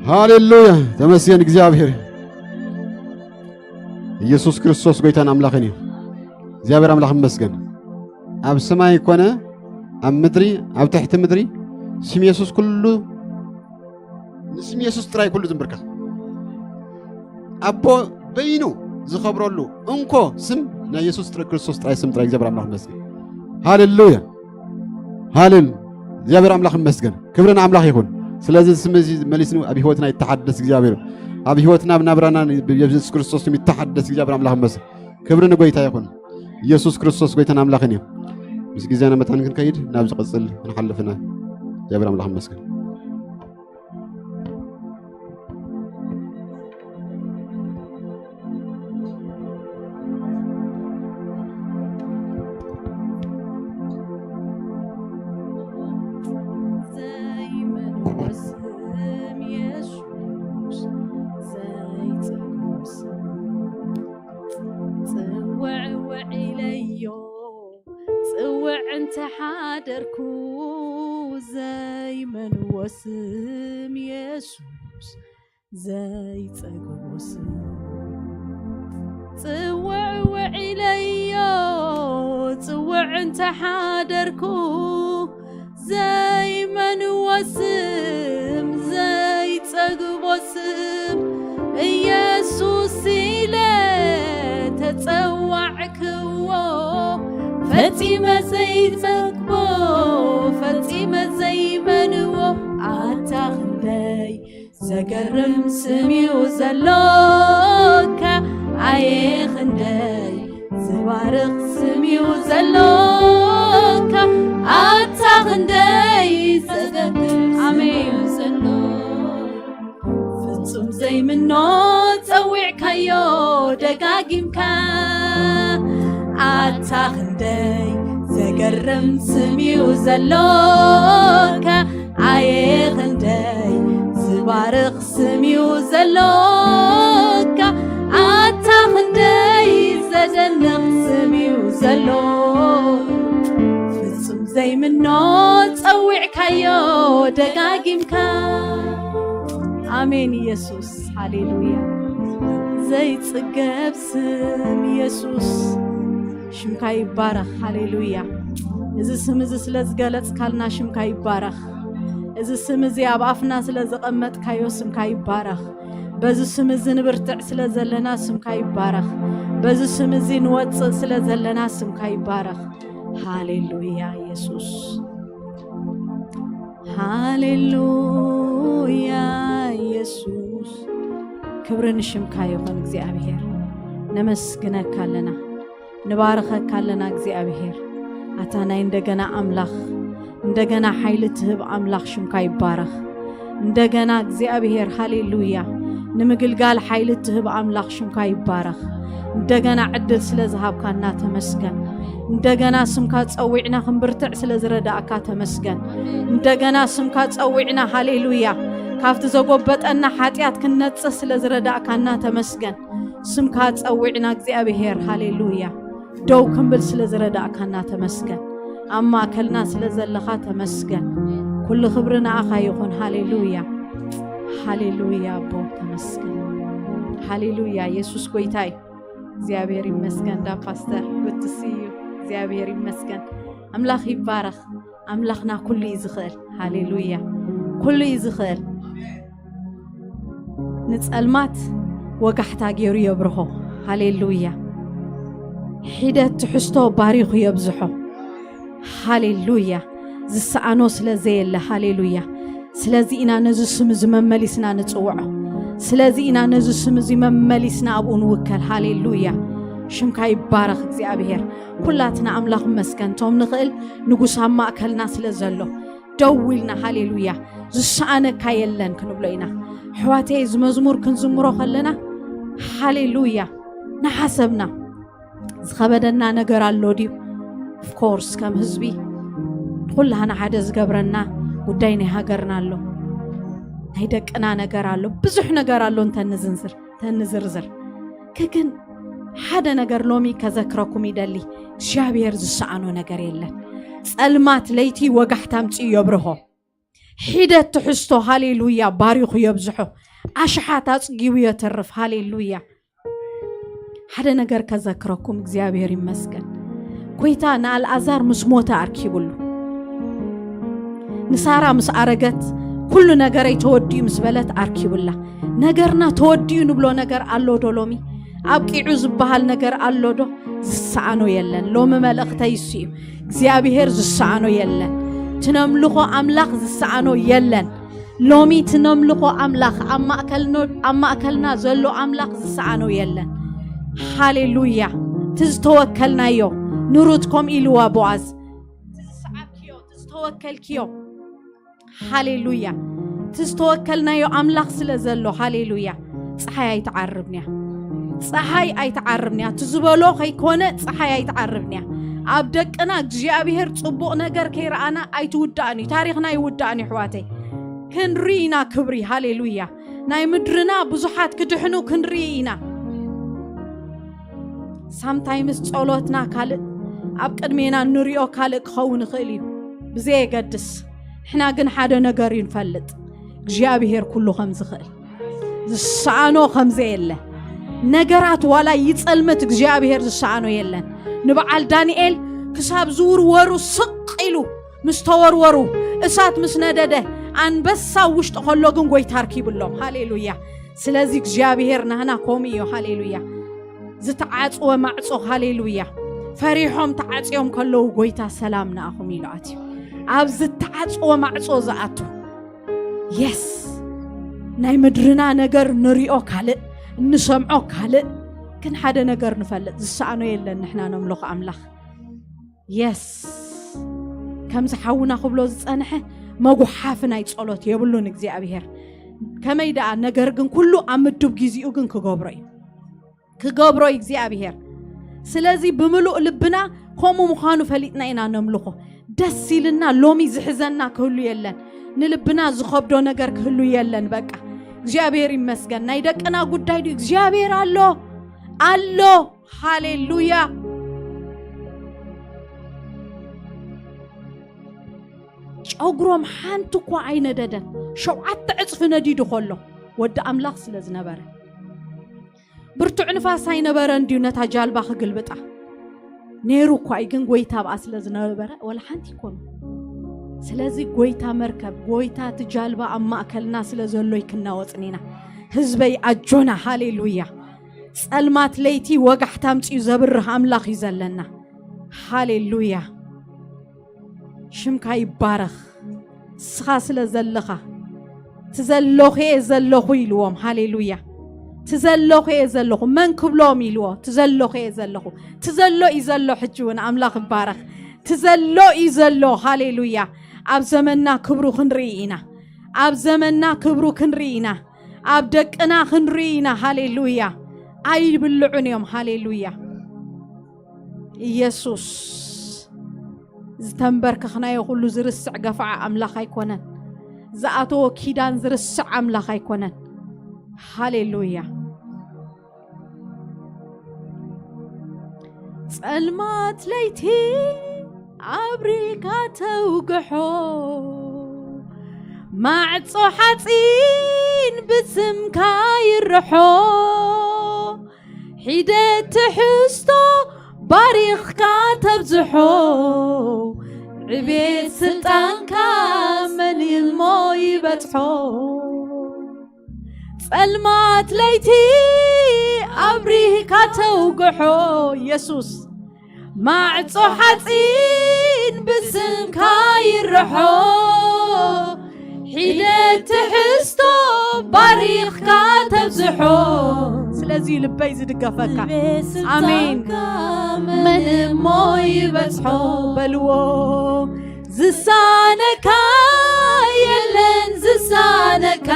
ሃሌሉያ፣ ተመስገን እግዚኣብሔር። ኢየሱስ ክርስቶስ ጎይታን ኣምላኽን እዩ። እግዚኣብሔር ኣምላኽ ይመስገን። ኣብ ሰማይ ኮነ ኣብ ምድሪ፣ ኣብ ትሕቲ ምድሪ፣ ስም የሱስ ኩሉ፣ ንስም የሱስ ጥራይ ኩሉ ዝንብርከኽ፣ ኣቦ በይኑ ዝኸብረሉ እንኮ ስም ናይ የሱስ ጥራይ፣ ክርስቶስ ጥራይ፣ ስም ጥራይ። እግዚኣብሔር ኣምላኽ ይመስገን። ሃሌሉያ፣ ሃሌሉ እግዚኣብሔር ኣምላኽ ይመስገን። ክብሪ ንኣምላኽ ይኹን። ስለዚ ስም እዚ መሊስኑ ኣብ ህይወትና ይተሓደስ እግዚኣብሔር፣ ኣብ ህይወትና፣ ኣብ ናብራና ብየሱስ ክርስቶስ ስም ይተሓደስ እግዚኣብሔር ኣምላኽ ይመስገን። ክብሪ ንጎይታ ይኹን። ኢየሱስ ክርስቶስ ጎይታን ኣምላኽን እዩ። ምስ ግዜና መታን ክንከይድ ናብ ዝቕጽል ክንሓልፍና እግዚኣብሔር ኣምላኽ ይመስገን። ዘይመንወስም የሱስ ዘይጸግቦ ስም ጽውዕ ውዒለዮ ጽውዕ እንተሓደርኩ ዘይመንዎ ስም የሱስ ዘይጸግቦ ስም ጽውዕ ውዒለዮ ጽውዕ እንተሓደርኩ ዘይመንዎ ስም ዘይጸግቦ ስም ኢየሱስ ኢለ ተጸዋዕክዎ ፈጺመ ዘይጸግቦ ፈጺመ ዘይመንዎ ኣታ ክንደይ ዘገርም ስም እዩ ዘሎካ ኣየ ክንደይ ዝባርኽ ስም እዩ ዘሎካ ኣታ ክንደይ ዘገርም ስም እዩ ዘሎ ፍጹም ዘይምኖ ጸዊዕካዮ ደጋጊምካ ኣታ ክንደይ ዘገርም ስም እዩ ዘሎካ ኣየ ክንደይ ዝባርኽ ስም እዩ ዘሎካ ኣታ ክንደይ ዘደንቕ ስም እዩ ዘሎ ፍጹም ዘይምኖ ጸዊዕካዮ ደጋጊምካ ኣሜን ኢየሱስ ሃሌሉያ ዘይጽገብ ስም ኢየሱስ ሽምካ ይባረኽ ሃሌሉያ እዚ ስም እዚ ስለ ዝገለጽካልና ሽምካ ይባረኽ እዚ ስም እዚ ኣብ ኣፍና ስለ ዘቐመጥካዮ ስምካ ይባረኽ በዚ ስም እዚ ንብርትዕ ስለ ዘለና ስምካ ይባረኽ በዚ ስም እዚ ንወፅእ ስለ ዘለና ስምካ ይባረኽ ሃሌሉያ ኢየሱስ ሃሌሉያ ኢየሱስ ክብሪ ንሽምካ ይኹን እግዚኣብሔር ነመስግነካ ኣለና ንባርኸካ ኣለና እግዚኣብሔር ኣታ ናይ እንደገና ኣምላኽ እንደገና ሓይሊ ትህብ ኣምላኽ ሽምካ ይባረኽ እንደገና እግዚኣብሔር ሃሌሉያ ንምግልጋል ሓይሊ ትህብ ኣምላኽ ሽምካ ይባረኽ እንደገና ዕድል ስለ ዝሃብካና ተመስገን እንደገና ስምካ ጸዊዕና ክንብርትዕ ስለ ዝረዳእካ ተመስገን እንደገና ስምካ ጸዊዕና ሃሌሉያ ካብቲ ዘጎበጠና ሓጢኣት ክንነጽህ ስለ ዝረዳእካና ተመስገን ስምካ ጸዊዕና እግዚኣብሔር ሃሌሉያ ደው ክንብል ስለ ዝረዳእካና ተመስገን ኣብ ማእከልና ስለ ዘለኻ ተመስገን ኩሉ ክብሪ ንኣኻ ይኹን ሃሌሉያ ሃሌሉያ ኣቦ ተመስገን ሃሌሉያ የሱስ ጎይታይ እግዚኣብሔር ይመስገን ዳ ፓስተር good to see you እግዚኣብሔር ይመስገን ኣምላኽ ይባረኽ ኣምላኽና ኩሉ እዩ ዝኽእል ሃሌሉያ ኩሉ እዩ ዝኽእል ንጸልማት ወጋሕታ ገይሩ የብርሆ ሃሌሉያ ሒደት ትሕዝቶ ባሪኹ የብዝሖ ሃሌሉያ ዝሰኣኖ ስለ ዘየለ ሃሌሉያ ስለዚ ኢና ነዚ ስም እዚ መመሊስና ንጽውዖ ስለዚ ኢና ነዚ ስም እዚ መመሊስና ኣብኡ ንውከል ሃሌሉያ ሽምካ ይባረኽ እግዚኣብሔር ኩላትና ኣምላኽ መስገን ቶም ንኽእል ንጉስ ኣብ ማእከልና ስለ ዘሎ ደው ኢልና ሃሌሉያ ዝሰኣነካ የለን ክንብሎ ኢና ኣሕዋተይ እዚ መዝሙር ክንዝምሮ ከለና ሃሌሉያ ንሓሰብና ዝኸበደና ነገር ኣሎ ድዩ of course ከም ህዝቢ ኩላህና ሓደ ዝገብረና ጉዳይ ናይ ሃገርና ኣሎ ናይ ደቅና ነገር ኣሎ ብዙሕ ነገር ኣሎ እንተንዝንዝር ተንዝርዝር ክግን ሓደ ነገር ሎሚ ከዘክረኩም ይደሊ እግዚኣብሔር ዝሰኣኖ ነገር የለን ጸልማት ለይቲ ወጋሕታ ኣምፅኡ የብርሆ ሒደት ትሕዝቶ፣ ሃሌሉያ፣ ባሪኹ የብዝሖ። ኣሽሓት ኣጽጊቡ የተርፍ። ሃሌሉያ። ሓደ ነገር ከዘክረኩም፣ እግዚኣብሔር ይመስገን። ጎይታ ንኣልኣዛር ምስ ሞተ ኣርኪብሉ፣ ንሳራ ምስ ኣረገት፣ ኩሉ ነገረይ ተወዲኡ ምስ በለት ኣርኪቡላ። ነገርና ተወዲኡ ንብሎ ነገር ኣሎ ዶ ሎሚ? ኣብቂዑ ዝበሃል ነገር ኣሎ ዶ? ዝሰኣኖ የለን። ሎሚ መልእኽተይ እሱ እዩ። እግዚኣብሔር ዝሰኣኖ የለን። ትነምልኾ ኣምላኽ ዝሰኣኖ የለን። ሎሚ ትነምልኾ ኣምላኽ ኣብ ማእከልኖ-፣ ኣብ ማእከልና ዘሎ ኣምላኽ ዝሰኣኖ የለን። ሃሌሉያ። ትዝተወከልናዮ ንሩት ከም ኢልዋ ቦኣዝ። ትዝሰዓብክዮ፣ ትዝተወከልክዮ። ሃሌሉያ። ትዝተወከልናዮ ኣምላኽ ስለ ዘሎ፣ ሃሌሉያ። ፀሓይ ኣይትዓርብንያ። ፀሓይ ኣይትዓርብንያ። ትዝበሎ ከይኮነ ፀሓይ ኣይትዓርብንያ። ኣብ ደቅና እግዚኣብሔር ጽቡቕ ነገር ከይረኣና ኣይትውዳእን እዩ። ታሪኽና ይውዳእን እዩ፣ ኣሕዋተይ። ክንርኢ ኢና ክብሪ፣ ሃሌሉያ። ናይ ምድርና ብዙሓት ክድሕኑ ክንርኢ ኢና። ሳምታይምስ ጸሎትና ካልእ፣ ኣብ ቅድሜና እንሪኦ ካልእ ክኸውን ይኽእል እዩ። ብዘየገድስ፣ ንሕና ግን ሓደ ነገር እዩ ንፈልጥ፣ እግዚኣብሔር ኩሉ ከም ዝኽእል፣ ዝሰኣኖ ከም ዘየለ። ነገራት ዋላ ይጸልምት፣ እግዚኣብሔር ዝሰኣኖ የለን። ንበዓል ዳንኤል ክሳብ ዝውርወሩ ስቕ ኢሉ ምስ ተወርወሩ፣ እሳት ምስ ነደደ፣ ኣንበሳ ውሽጢ ከሎ ግን ጎይታ ኣርኪብሎም። ሃሌሉያ። ስለዚ እግዚኣብሔር ናህና ከምኡ እዩ። ሃሌሉያ። ዝተዓጽወ ማዕጾ፣ ሃሌሉያ። ፈሪሖም ተዓጽዮም ከለዉ ጎይታ ሰላም ንኣኹም ኢሉ ኣትዩ። ኣብ ዝተዓጽወ ማዕጾ ዝኣቱ፣ የስ፣ ናይ ምድርና ነገር ንሪኦ ካልእ፣ እንሰምዖ ካልእ፣ ግን ሓደ ነገር ንፈልጥ፣ ዝሰኣኖ የለን። ንሕና ነምልኾ ኣምላኽ፣ የስ፣ ከምዚ ሓውና ክብሎ ዝጸንሐ፣ መጉሓፊ ናይ ጸሎት የብሉን እግዚኣብሔር። ከመይ ደኣ? ነገር ግን ኩሉ ኣብ ምዱብ ጊዜኡ ግን ክገብሮ እዩ። ክገብሮ እግዚኣብሔር። ስለዚ ብምሉእ ልብና ከምኡ ምዃኑ ፈሊጥና ኢና ነምልኾ። ደስ ኢልና ሎሚ ዝሕዘና ክህሉ የለን። ንልብና ዝኸብዶ ነገር ክህሉ የለን። በቃ እግዚኣብሔር ይመስገን። ናይ ደቅና ጉዳይ ድዩ? እግዚኣብሔር ኣሎ፣ ኣሎ። ሃሌሉያ። ጨጉሮም ሓንቲ እኳ ኣይነደደን። ሸውዓተ ዕጽፊ ነዲዱ ከሎ ወዲ ኣምላኽ ስለ ዝነበረ። ብርቱዕ ንፋስ ኣይነበረን ድዩ ነታ ጃልባ ክግልብጣ? ነይሩ እኳ እዩ፣ ግን ጎይታ ኣብኣ ስለ ዝነበረ ወላ ሓንቲ ይኮኑ። ስለዚ ጎይታ መርከብ፣ ጎይታ እቲ ጃልባ ኣብ ማእከልና ስለ ዘሎ ይክናወጽን ኢና። ህዝበይ ኣጆና፣ ሃሌሉያ። ጸልማት ለይቲ ወጋሕታ ኣምጺኡ ዘብርህ ኣምላኽ እዩ ዘለና። ሃሌሉያ። ሽምካ ይባረኽ። ንስኻ ስለ ዘለኻ፣ ትዘለኹ እየ ዘለኹ ኢልዎም። ሃሌሉያ። ትዘለኹ እየ ዘለኹ። መን ክብሎም ኢልዎ? ትዘለኹ እየ ዘለኹ። ትዘሎ እዩ ዘሎ። ሕጂ እውን ኣምላኽ ይባረኽ። ትዘሎ እዩ ዘሎ። ሃሌሉያ። ኣብ ዘመንና ክብሩ ክንርኢ ኢና። ኣብ ዘመንና ክብሩ ክንርኢ ኢና። ኣብ ደቅና ክንርኢ ኢና። ሃሌሉያ። ኣይብልዑን እዮም። ሃሌሉያ። ኢየሱስ፣ ዝተንበርከኽናዮ ኩሉ ዝርስዕ ገፋዓ ኣምላኽ ኣይኮነን። ዝኣተዎ ኪዳን ዝርስዕ ኣምላኽ ኣይኮነን። ሃሌሉያ። ጸልማት ለይቲ ኣብሪካ ተውግሖ፣ ማዕጾ ሓጺን ብስምካ ይርሖ፣ ሒደት ትሕዝቶ ባሪኽካ ተብዝሖ፣ ዕቤት ስልጣንካ መን እሞ ይበጽሖ? ጸልማት ለይቲ ኣብሪካ ተውግሖ፣ ኢየሱስ፣ ማዕጾ ሓጺን ብስምካ ይርሖ፣ ሒደት ትሕዝቶ ባሪኽካ ተብዝሖ። ስለዚ ልበይ ዝድገፈካ። ልቤ ስልጣንካ ኣሜን። መን እሞ ይበጽሖ? በልዎ። ዝሳነካ የለን፣ ዝሳነካ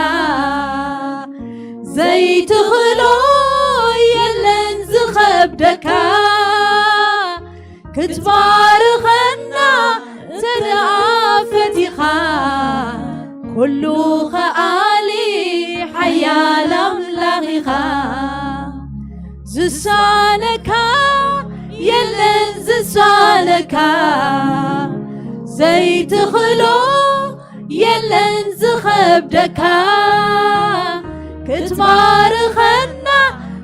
ዘይትኽእሎ የለን ዝኸብደካ። ክትባርኸና እንተ ደኣ ፈቲኻ፣ ኩሉ ኸኣሊ ሓያል ኣምላኽ ኢኻ። ዝሳነካ የለን፣ ዝሳነካ ዘይትኽእሎ የለን ዝኸብደካ ክትባርኸና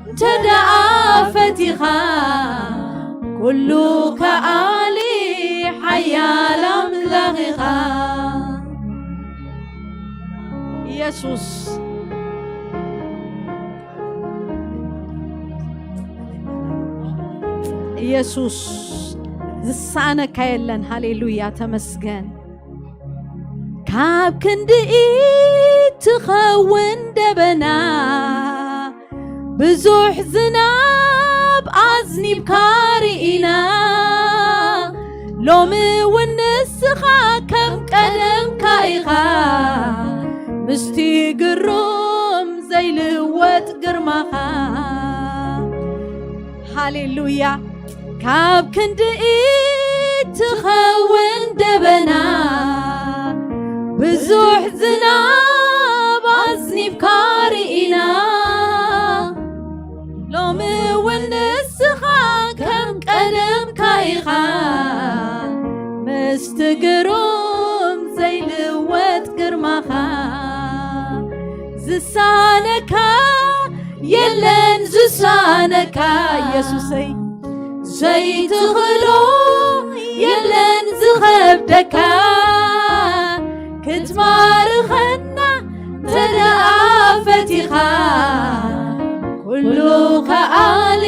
እንተ ደኣ ፈቲኻ፣ ኩሉ ከኣሊ ሓያል ኣምላኽ ኢኻ። ኢየሱስ፣ ኢየሱስ፣ ዝሳነካ የለን። ሃሌሉያ፣ ተመስገን። ካብ ክንዲ ኢድ ትኸውን ደበና፣ ብዙሕ ዝናብ ኣዝኒብካ ርኢና። ሎሚ እውን ንስኻ ከም ቀደምካ ኢኻ፣ ምስቲ ግሩም ዘይልወጥ ግርማኻ። ሃሌሉያ። ካብ ክንዲ ኢድ ትኸውን ደበና፣ ብዙሕ ዝናብ ኣዝኒብካ ርኢና። ሎሚ እውን ንስኻ ከም ቀደምካ ኢኻ፣ ምስቲ ግሩም ዘይልወጥ ግርማኻ። ዝሳነካ የለን፣ ዝሳነካ ኢየሱሰይ፣ ዘይትኽእሎ የለን ዝኸብደካ። ክትባርኸና እንተ ደኣ ፈቲኻ፣ ኩሉ ከኣሊ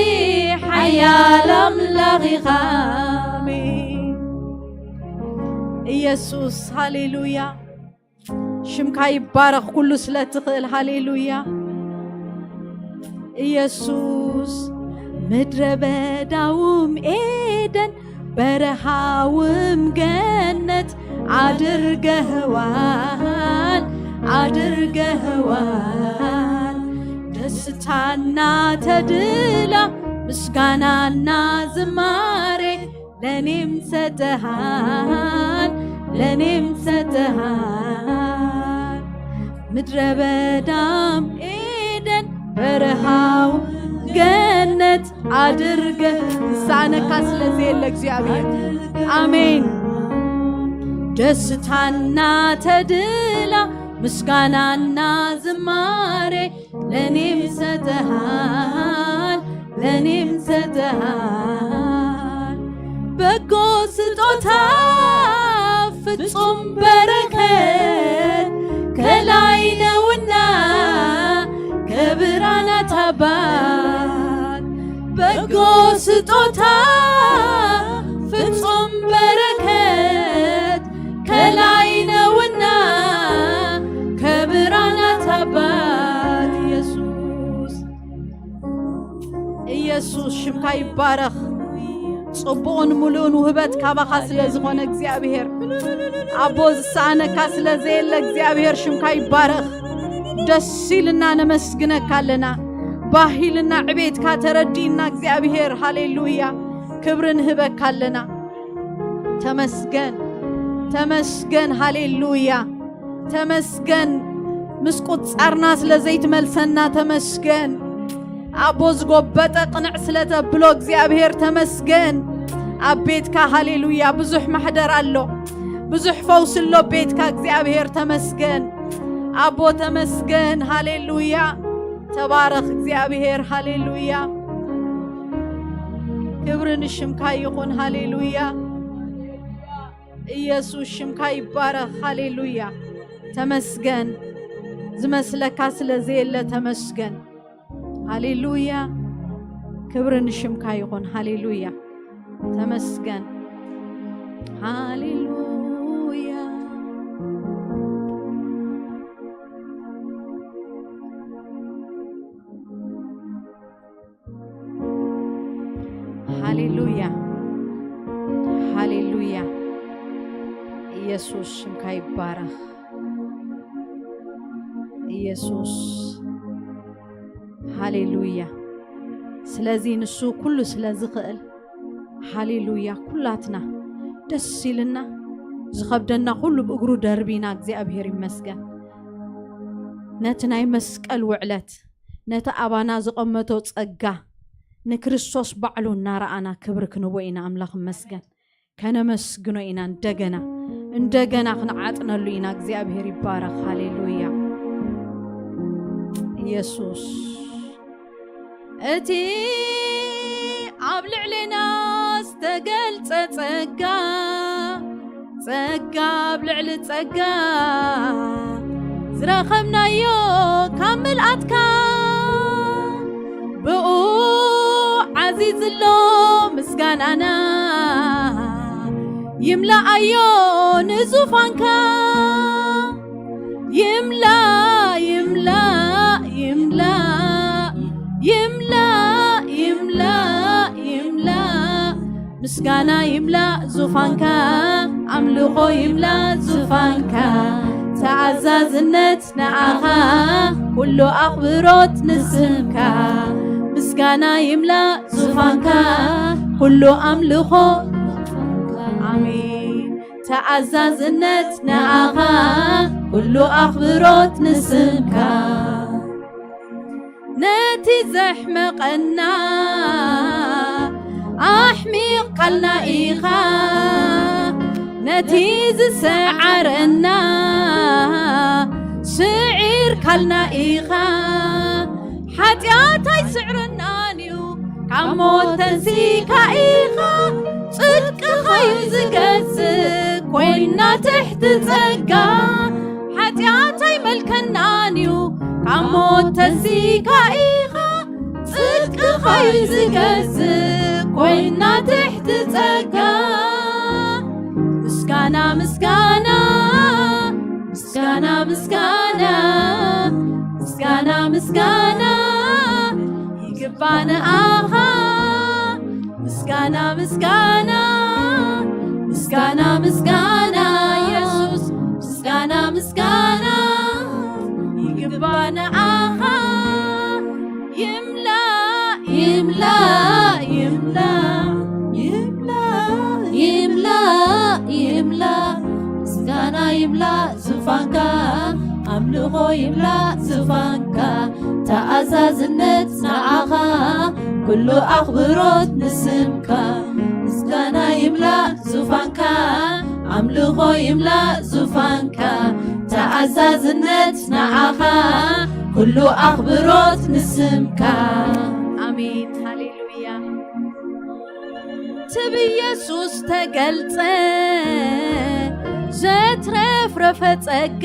ሓያል ኣምላኽ ኢኻ። ኣሜን። ኢየሱስ፣ ሃሌሉያ። ሽምካ ይባረኽ፣ ኩሉ ስለ ትኽእል። ሃሌሉያ። ኢየሱስ፣ ምድረ በዳውም ኤደን፣ በረሃውም ገነት ኣድርገህዋል፣ ኣድርገህዋል። ደስታና ተድላ፣ ምስጋናና ዝማሬ፣ ለኔም ሰጠሃል፣ ለኔም ሰጠሃል። ምድረ በዳም ኤደን፣ በረሃው ገነት ኣድርገ። ዝሳነካ ስለዚ የለ እግዚኣብሔር። ኣሜን። ደስታና ተድላ፣ ምስጋናና ዝማሬ፣ ለኔም ሰጠሃል፣ ለኔም ሰጠሃል። በጎ ስጦታ ፍጹም በረከት፣ ከላይ ነውና ከብርሃናት ኣባት። በጎ ስጦታ ፍጹም በረከት፣ ከላይ ነውና ከብርሃናት ኣባት። ኢየሱስ፣ ኢየሱስ፣ ሽምካ ይባረኽ። ጽቡቕን ምሉእን ውህበት ካባኻ ስለ ዝኾነ እግዚኣብሔር፣ ኣቦ፣ ዝሰኣነካ ስለ ዘየለ እግዚኣብሔር ሽምካ ይባረኽ። ደስ ኢልና ነመስግነካ ኣለና። ባህ ኢልና ዕቤትካ ተረዲእና እግዚኣብሔር፣ ሃሌሉያ፣ ክብሪ ንህበካ ኣለና። ተመስገን፣ ተመስገን፣ ሃሌሉያ፣ ተመስገን። ምስ ቁጻርና ስለ ዘይትመልሰና ተመስገን። ኣቦ፣ ዝጎበጠ ቅንዕ ስለ ተብሎ እግዚኣብሔር ተመስገን። ኣብ ቤትካ፣ ሃሌሉያ፣ ብዙሕ ማሕደር ኣሎ፣ ብዙሕ ፈውሲ ኣሎ ኣብ ቤትካ እግዚኣብሔር ተመስገን። ኣቦ ተመስገን፣ ሃሌሉያ። ተባረኽ እግዚኣብሔር፣ ሃሌሉያ። ክብሪ ንሽምካ ይኹን፣ ሃሌሉያ። ኢየሱስ ሽምካ ይባረኽ፣ ሃሌሉያ። ተመስገን። ዝመስለካ ስለ ዘየለ ተመስገን። ሃሌሉያ። ክብሪ ንሽምካ ይኹን፣ ሃሌሉያ። ተመስገን። ሃሌሉያ። ሃሌሉያ፣ ሃሌሉያ። ኢየሱስ ሽምካ ይባረኽ። ኢየሱስ፣ ሃሌሉያ። ስለዚ ንሱ ኩሉ ስለ ዝኽእል፣ ሃሌሉያ፣ ኩላትና ደስ ኢልና፣ ዝኸብደና ኩሉ ብእግሩ ደርቢና፣ እግዚኣብሔር ይመስገን። ነቲ ናይ መስቀል ውዕለት፣ ነቲ ኣባና ዝቐመቶ ጸጋ፣ ንክርስቶስ ባዕሉ እናረኣና ክብሪ ክንቦ ኢና። ኣምላኽ ይመስገን። ከነመስግኖ ኢና እንደገና። እንደገና ክንዓጥነሉ ኢና። እግዚኣብሔር ይባረኽ። ሃሌሉያ። ኢየሱስ። እቲ ኣብ ልዕሌና ዝተገልጸ ጸጋ፣ ጸጋ ኣብ ልዕሊ ጸጋ ዝረኸብናዮ ካብ ምልኣትካ፣ ብኡ ዓዚዝሎ ምስጋናና፣ ይምላኣዮ ንዙፋንካ። ይምላ፣ ይምላ፣ ይምላ፣ ይምላ፣ ይምላ፣ ይምላ። ምስጋና ይምላ ዙፋንካ፣ ኣምልኾ ይምላ ዙፋንካ፣ ተኣዛዝነት ንዓኻ፣ ኩሉ ኣኽብሮት ንስምካ። ምስጋና ይምላ ዙፋንካ፣ ኩሉ ኣምልኾ። ኣሜን። ተኣዛዝነት ንዓኻ፣ ኩሉ ኣኽብሮት ንስምካ። ነቲ ዘሕመቐና ኣሕሚቕካልና ኢኻ፣ ነቲ ዝሰዓረና ስዒርካልና ኢኻ። ሓጢኣት ኣይስዕረናን እዩ፣ ካብ ሞት ተንሲካ ኢኻ። ጽድቅኻ እዩ ዝገዝእ፣ ኮይና ትሕቲ ጸጋ። ሓጢኣት ኣይመልከናን እዩ፣ ካብ ሞት ተንሲካ ኢኻ። ጽድቅኻ እዩ ዝገዝእ፣ ኮይና ትሕቲ ጸጋ። ምስጋና፣ ምስጋና፣ ምስጋና፣ ምስጋና፣ ምስጋና፣ ምስጋና ይግባና ኣኻ። ምስጋና፣ ምስጋና፣ ምስጋና፣ ምስጋና፣ ኢየሱስ፣ ምስጋና፣ ምስጋና ይግባና ኣኻ። ይምላ፣ ይምላ፣ ይምላ፣ ይምላ፣ ይምላ፣ ይምላ፣ ምስጋና ይምላ ዙፋንካ፣ ኣምልኾ ይምላ ዙፋንካ፣ ተኣዛዝነት ንዓኻ፣ ኩሉ ኣኽብሮት ንስምካ። ምስጋና ይምላ ዙፋንካ፣ ኣምልኾ ይምላ ዙፋንካ፣ ተኣዛዝነት ንዓኻ፣ ኩሉ ኣኽብሮት ንስምካ። ኣሜን። ሃሌሉያ። እቲ ብኢየሱስ ተገልጸ ዘትረፍረፈ ጸጋ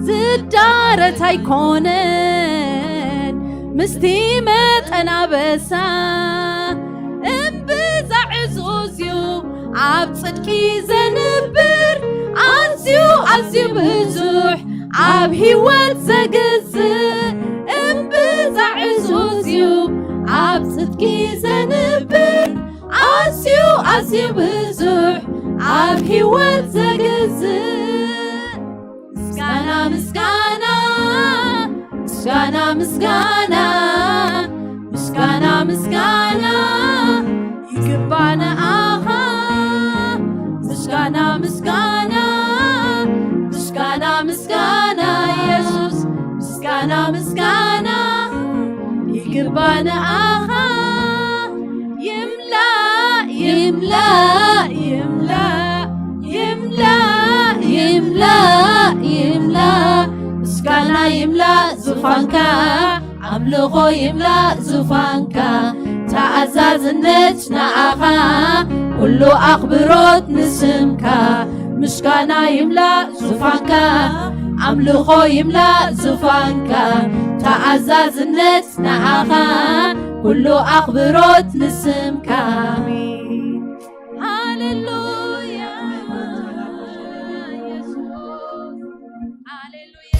ዝዳረት ኣይኮነን ምስቲ መጠን ኣበሳ። እምብዛ ዕዙዝ እዩ ኣብ ጽድቂ ዘንብር፣ ኣዝዩ ኣዝዩ ብዙሕ ኣብ ህይወት ዘግዝእ። እምብዛ ዕዙዝ እዩ ኣብ ጽድቂ ዘንብር፣ ኣዝዩ ኣዝዩ ብዙሕ ኣብ ህይወት ዘግዝእ። ምስጋና፣ ምስጋና፣ ምስጋና፣ ምስጋና፣ ምስጋና፣ ምስጋና ይግባና ኣኻ። ምስጋና፣ ምስጋና፣ ምስጋና፣ ምስጋና፣ ኢየሱስ፣ ምስጋና፣ ምስጋና ይግባና ኣኻ። ይምላ፣ ይምላ፣ ይምላ፣ ይምላ፣ ይምላ፣ ይምላ፣ ምስጋና ይምላ ዙፋንካ፣ ኣምልኾ ይምላ ዙፋንካ፣ ተኣዛዝነት ንዓኻ፣ ኩሉ ኣኽብሮት ንስምካ። ምስጋና ይምላ ዙፋንካ፣ ኣምልኾ ይምላ ዙፋንካ፣ ተኣዛዝነት ንዓኻ፣ ኩሉ ኣኽብሮት ንስምካ። ሃሌሉያ፣ ኢየሱስ፣ ሃሌሉያ።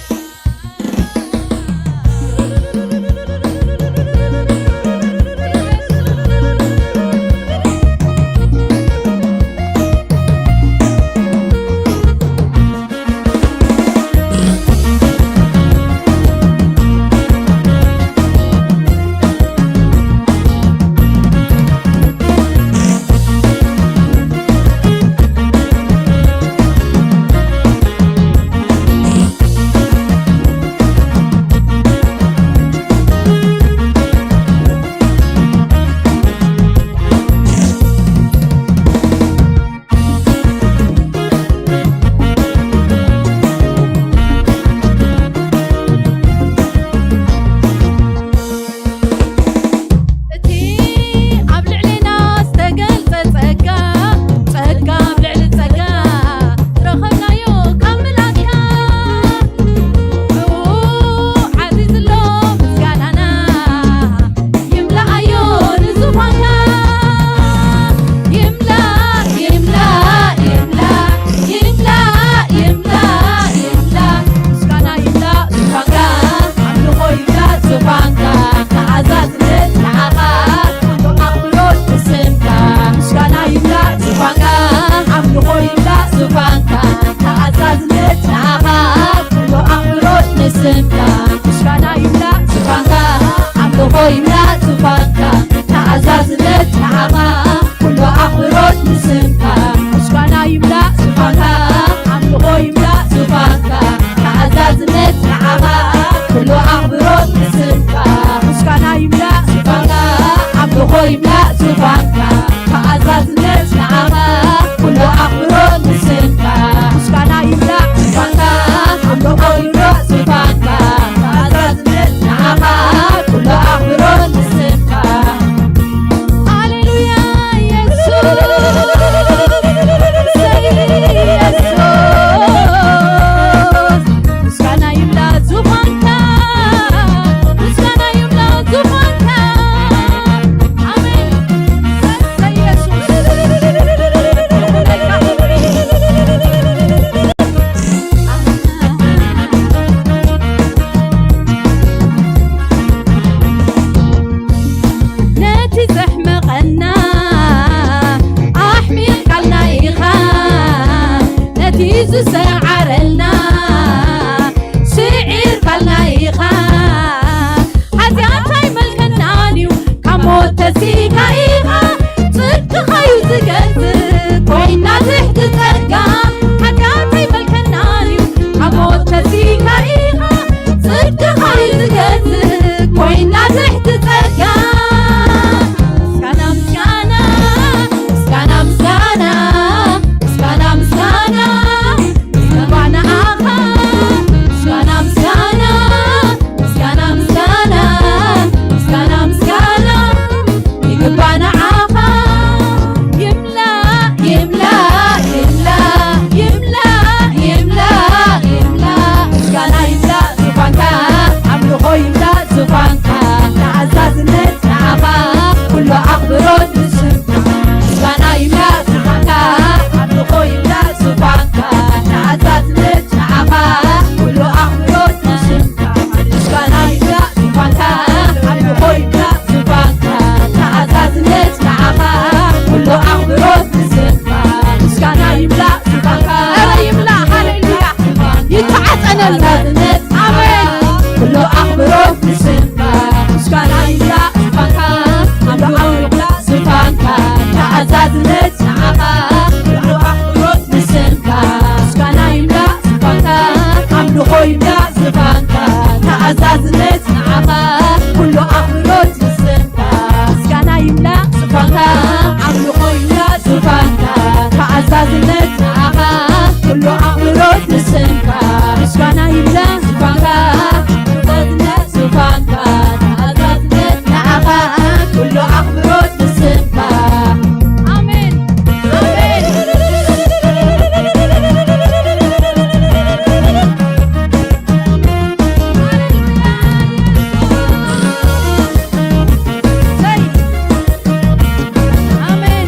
ዝሰዓረልና ስዒርካልና ኢኻ። ሓጢኣት ኣይመልከናን እዩ፣ ካብ ሞት ተሲእካ ኢኻ። ጽድቅኻ እዩ ዝገዝእ ኮይና ትሕቲ ጸጋ። ሓጢኣት ኣይመልከናን እዩ፣ ካብ ሞት ተሲእካ ኢኻ። ጽድቅኻ እዩ ዝገዝእ ኮይና ትሕቲ ጸጋ። ምስጋና ምስጋና ምስጋና ምስጋና ምስጋና ምስጋና ምስጋና ንዓኻ። ምስጋና ምስጋና ምስጋና ምስጋና ምስጋና ምስጋና ይግባእ ንዓኻ። ይምላእ ይምላእ ይምላእ ይምላእ ይምላእ ይምላእ ምስጋና ይምላእ ዙፋንካ። ኣምልኾ ይምላእ ዙፋንካ። ተኣዛዝነት ንዓኻ። ኩሉ ኣኽብሮት ንስምካ። ምስጋና ይምላእ ዙፋንካ። ኣምልኾ ይምላእ ዙፋንካ። ተኣዛዝነት ንዓኻ። ኩሉ ኣኽብሮት ንስምካ። ምስጋና ይምላእ ዙፋንካ። ኣምልኾ ይምላእ ዙፋንካ። ተኣዛዝነት ንዓኻ። ኩሉ ኣኽብሮት ንስምካ። ምስጋና ይምላእ ዙፋንካ። ኧረ ይምላእ። ሃሌሉያ። ይተዓጠነልና። ኣሜን። ኩሉ ኣኽብሮት ንስምካ። ምስጋና ይምላእ ዙፋንካ። ኣምልኾ ይምላእ ዙፋንካ። ተኣዛዝነት ንዓኻ። ኩሉ ኣኽብሮት ንስምካ። ምስጋና ይምላእ ዙፋንካ። ኣምልኾ ይምላእ ዙፋንካ። ተኣዛዝነት ንዓኻ። ኩሉ ኣኽብሮት ንስምካ። ምስጋና ይምላእ ዙፋንካ። ኣምልኾ ይምላእ ዙፋንካ። ተኣዛዝነት ንዓኻ። ኩሉ ኣኽብሮት ንስምካ። ምስጋና ይምላእ ዙፋንካ። ተኣዛዝነት ዙፋንካ። ተኣዛዝነት ንዓኻ። ኩሉ ኣኽብሮት ንስምካ። ኣሜን። ኣሜን። ኣሜን።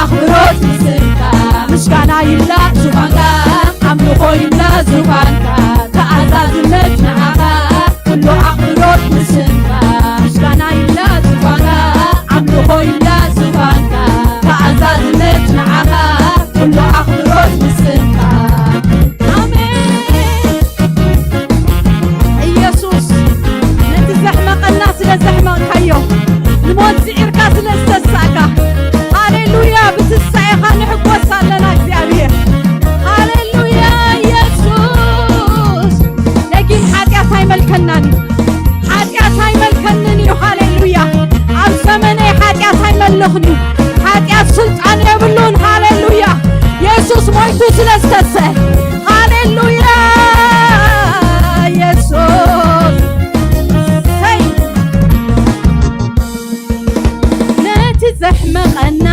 ኣኽብሮት ንስምካ፣ ምስጋና ይብላ ዙፋንካ፣ ኣምልኾ ይብላ ዙፋንካ፣ ተኣዛዝነት ንዓኻ፣ ኩሉ ኣኽብሮት ንስምካ፣ ምስጋና ይብላ ዙፋንካ፣ ኣምልኾ ይብላ ዙፋንካ፣ ተኣዛዝነት ንዓኻ፣ ኩሉ ኣኽብሮት ንስምካ። ኣሜን። ኢየሱስ፣ ነቲ ዘሕመቐና ስለ ዘሕመቕካዮ፣ ንሞት ስዒርካ ስለ ዝተሳእካ፣ ሃሌሉያ፣ ብትንሳኤኻ ንሕጎስ ኣለና እግዚኣብሔር። ሃሌሉያ ኢየሱስ። ደጊም ሓጢኣት ኣይመልከናን እዩ። ሓጢኣት ኣይመልከንን እዩ። ሃሌሉያ። ኣብ ዘመነይ ሓጢኣት ኣይመልኽን እዩ። ሓጢኣት ስልጣን የብሉን። ሃሌሉያ። የሱስ ሞይቱ ስለ ዝተሰ። ሃሌሉያ። የሱስ። ሄይ። ነቲ ዘሕመቐና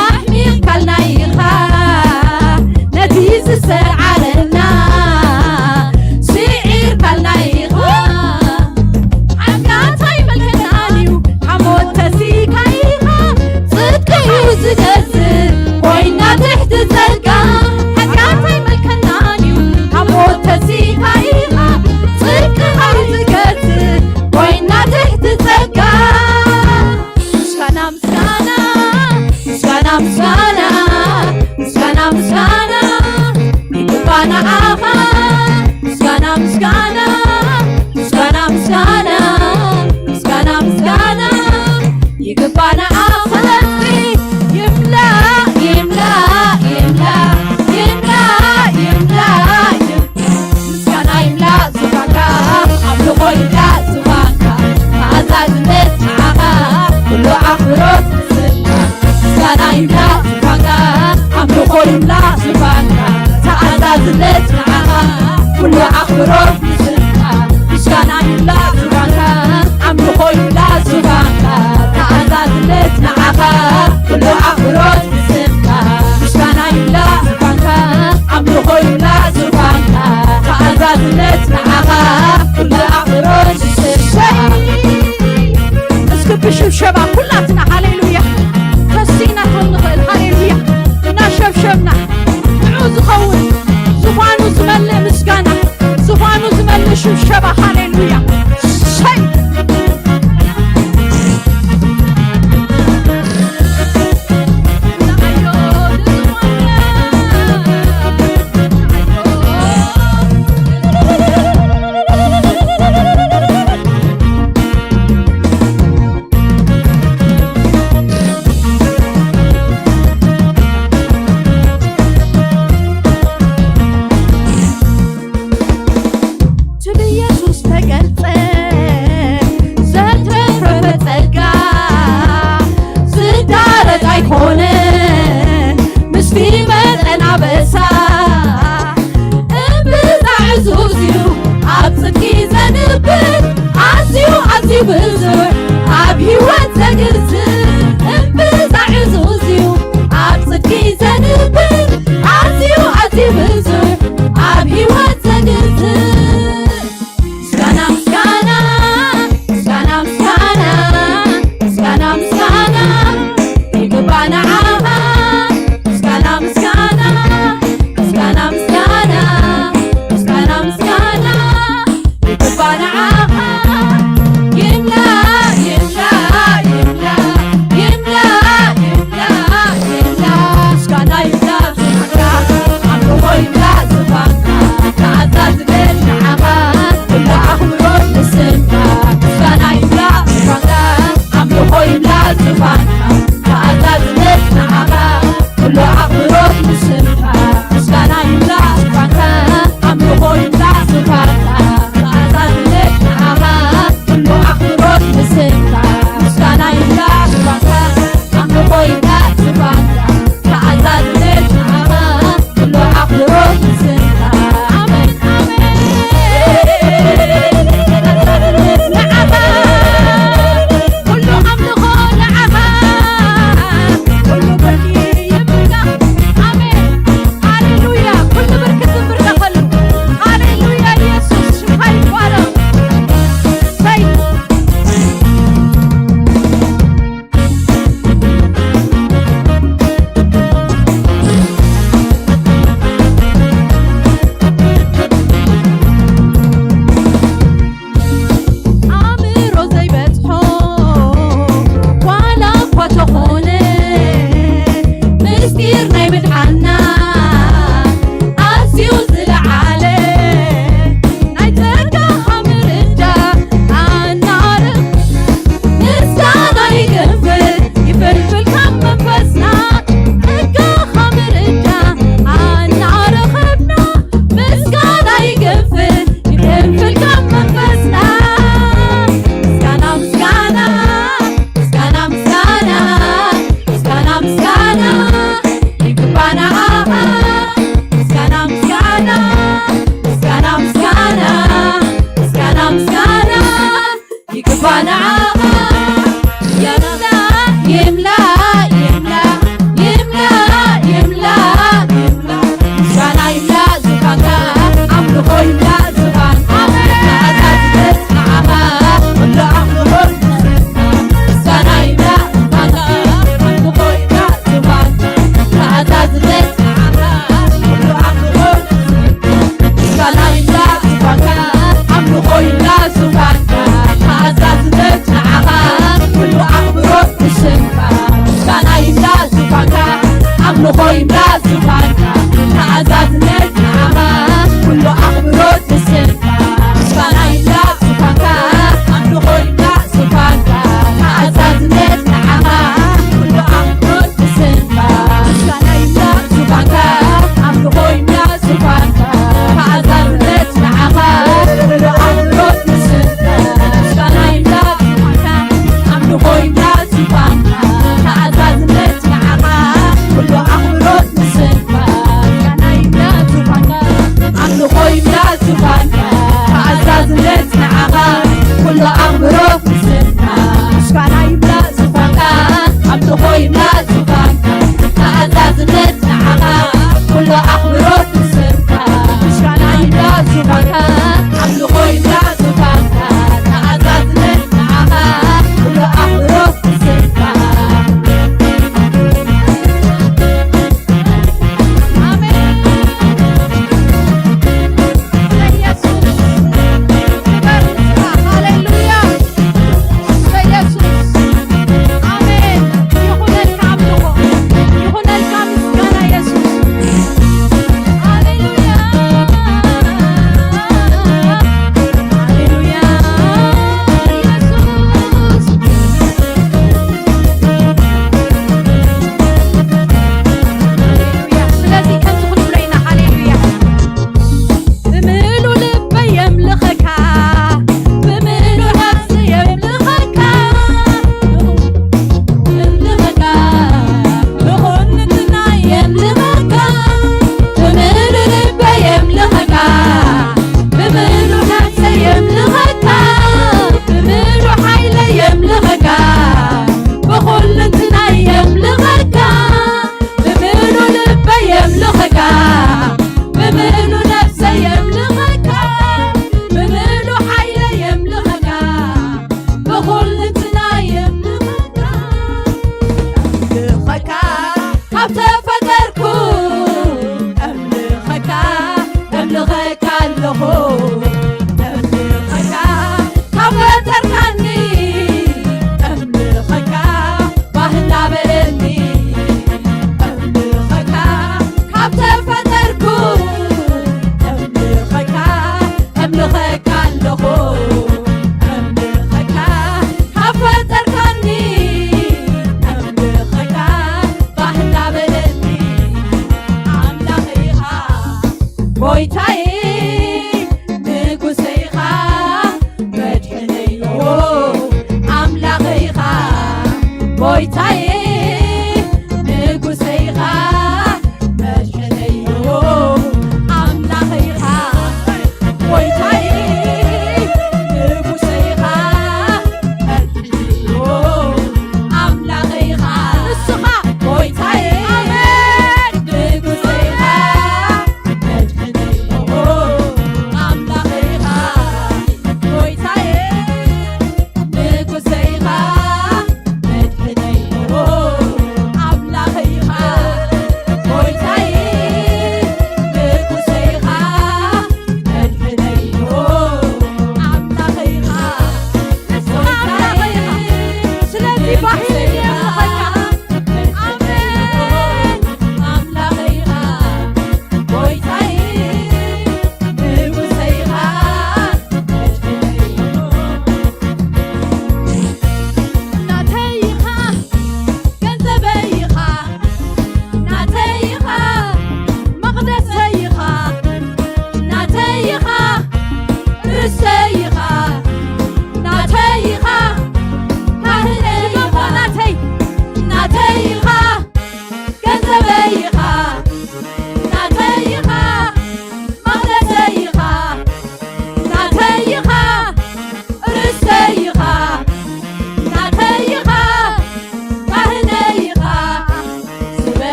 ኣሕሚቕካልና ኢኻ፣ ነቲ ዝሰዓረና ስዒርካልና ኢኻ። ሓጢኣት ኣይመልከናን እዩ፣ ሓሞት ተሲእካ ኢኻ፣ ጽድቂ እዩ ዝገዝእ፣ ኮይና ትሕቲ ጸጋ። ሓጢኣት ኣይመልከናን እዩ፣ ሓሞት ተሲእካ ኢኻ፣ ጽድቅኻ እዩ ዝገዝእ፣ ኮይና ትሕቲ ጸጋ። ምስጋና፣ ምስጋና፣ ምስጋና፣ ምስጋና፣ ምስጋና፣ ምስጋና ይግባእ ንዓኻ። ምስጋና፣ ምስጋና፣ ምስጋና፣ ምስጋና፣ ምስጋና፣ ምስጋና ይግባእ ንዓኻ። ስለዚ ይምላእ፣ ይምላእ፣ ይምላእ፣ ይምላእ፣ ይምላእ፣ ይምላእ። ምስጋና ይምላእ ዙፋንካ፣ ኣምልኾ ይምላእ ዙፋንካ፣ ተኣዛዝነት ንዓኻ፣ ኩሉ ኣኽብሮት ንስምካ። ምስጋና ይምላእ ዙፋንካ፣ ኣምልኾ ይምላእ ዙፋንካ፣ ተኣዛዝነት ንዓኻ፣ ኩሉ ኣኽብሮት ንስምካ። ምስጋና ይምላእ ዙፋንካ፣ ኣምልኾ ይምላእ ዙፋንካ፣ ተኣዛዝነት ንዓኻ፣ ኩሉ ኣኽብሮት ንስምካ። ምስጋና ይምላእ ዙፋንካ፣ ኣምልኾ ይምላእ ዙፋንካ፣ ተኣዛዝነት ንዓኻ፣ ኩሉ ኣኽብሮት ንስምካ። እስኪ ብሽብሸባ ኩላትና ሃሌሉያ ተሲእና ክንኽእል፣ ሃሌሉያ እናሸብሸብና ንዑ ዝኸውን ዙፋኑ ዝመልእ ምስጋና፣ ዙፋኑ ዝመልእ ሽብሸባ፣ ሃሌሉያ። ሰይ ብኢየሱስ ተገልጸ ዘተረፈ ጸጋ ዝዳረግ ኣይኮነን ምስቲ መጠን ኣበሳ። እምብዛ ዕዙዝ እዩ ኣብ ጽድቂ ዘንብር፣ ኣዝዩ ኣዝዩ ብዙሕ ኣብ ህይወት ዘግዝእ። እምብዛ ዕዙዝ እዩ ኣብ ጽድቂ ዘንብር፣ ኣዝዩ ኣዝዩ ብዙሕ ኣብ ህይወት ዘግዝእ። ምስጋና፣ ምስጋና፣ ምስጋና፣ ምስጋና፣ ምስጋና፣ ምስጋና ይግባእ ንዓኻ። ምስጋና፣ ምስጋና፣ ምስጋና፣ ምስጋና፣ ምስጋና፣ ምስጋና ይግባእ ንዓኻ። ይምላእ፣ ይምላእ፣ ይምላእ፣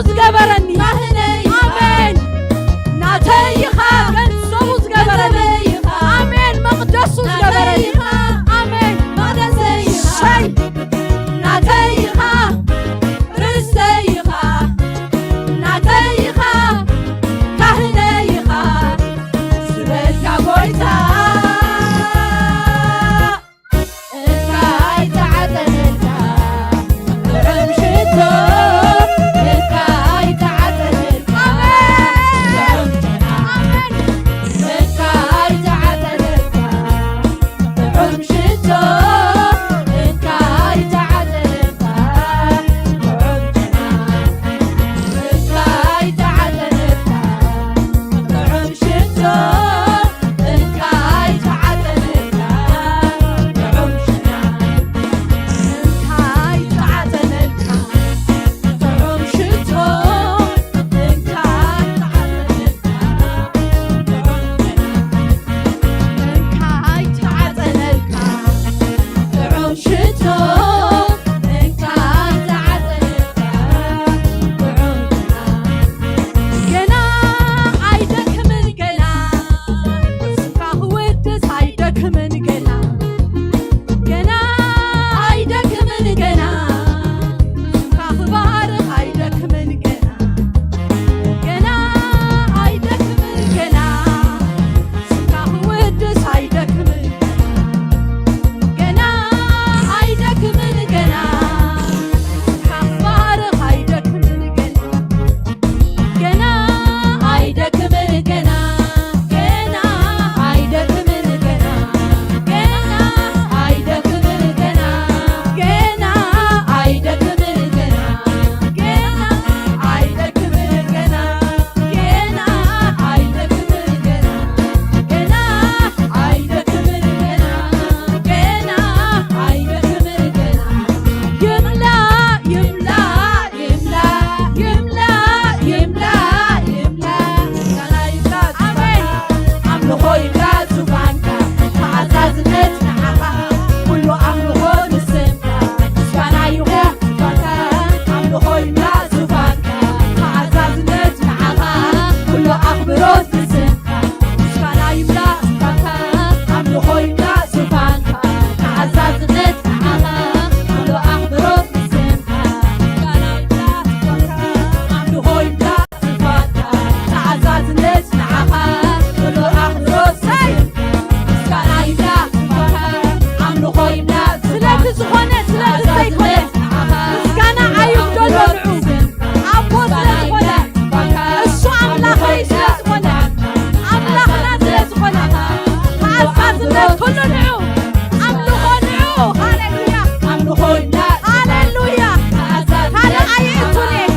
ዝገበረኒ። ኣሜን። ናተይ ኢኻ። ገንዘቡ ዝገበረኒ። ኣሜን። መቕደሱ ዝገበረኒ። ኣሜን። ሸይ። ናተይ ኢኻ። ርስተይ ኢኻ። ናተይ ኢኻ። ካህነይ ኢኻ። ዝበልካ ጎይታ። እካ ኣይተዓጠነልካ ጥዑም ሽቶ፣ እካ ኣይተዓጠነልካ ጥዑም ጨና፣ እካ ኣይተዓጠነልካ ጥዑም ሽቶ፣ እካ ኣይተዓጠነልካ ጥዑም ጨና፣ እካ ኣይተዓጠነልካ ጥዑም ሽቶ፣ እካ ኣይተዓጠነልካ ጥዑም ጨና፣ እካ ኣይተዓጠነልካ ጥዑም ሽቶ፣ እካ ኣይተዓጠነልካ ጥዑም ጨና፣ እካ ኣይተዓጠነልካ ጥዑም ሽቶ፣ እካ ኣይተዓጠነልካ ጥዑም ጨና፣ ገና ኣይደክምን ገና፣ ስምካ ክውድስ ኣይደክምን ገና፣ ገና ኣይደክምን ገና፣ ስምካ ክባርኽ ኣይደክምን ገና፣ ገና ኣይደክምን ገና፣ ስምካ ክውድስ ኣይደክምን ገና፣ ኣይደክምን ገና፣ ስምካ ክባርኽ ኣይደክምን ገና፣ ገና ኣይደክምን ገና፣ ገና ኣይደክምን ገና፣ ገና ኣይደክምን ገና፣ ገና ኣይደክምን ገና፣ ገና ኣይደክምን ገና፣ ገና ኣይደክምን ገና፣ ገና ኣይደክምን ገና፣ ገና ኣይደክምን ገና፣ ይምላእ ይምላእ ይምላእ ይምላእ ይምላእ ይምላእ። ምስጋና ይብላ ዙፋንካ። ኣሜን። ኣምልኾ ይብላ ዙፋንካ። ተኣዛዝነት ንዓኻ። ኩሉ ኣምልኾ ንስምካ። ምስጋና ይኹን ዙፋንካ። ኣምልኾ ይብላ ዙፋንካ። ተኣዛዝነት ንዓኻ። ኩሉ ኣኽብሮት ንስምካ። ምስጋና ይብላ ዙፋንካ። ኣምልኾ ይብላ ዙፋንካ። ተኣዛዝነት ንዓኻ። ኩሉ ኣኽብሮት ንስምካ። ምስጋና ይብላ ዙፋንካ። ኣምልኾ ይብላ ዙፋንካ። ተኣዛዝነት ንዓኻ። ኩሉ ኣኽብሮት ንስምካ። ምስጋና ይብላ ዙፋንካ። ኣምልኾ ይብላ ስለቲ ዝኾነ፣ ስለቲ ዘይኮነ። ተኣዛዝነት ንዓኻ። ምስጋና ኣይጉደሎ ንዑ። ኣቦ ስለ ዝኾነ። እሱ ኣምላኸይ ስለ ዝኾነ። ኣምላኽና ስለ ዝኾነ። ተኣዛዝነት ኩሉ ንዑ። ኣምልኾ ንዑ። ሃሌሉያ። ኣምልኾ ይብላ። ሃሌሉያ። ተኣዛዝነት ካልእ ኣይእቱን እየ።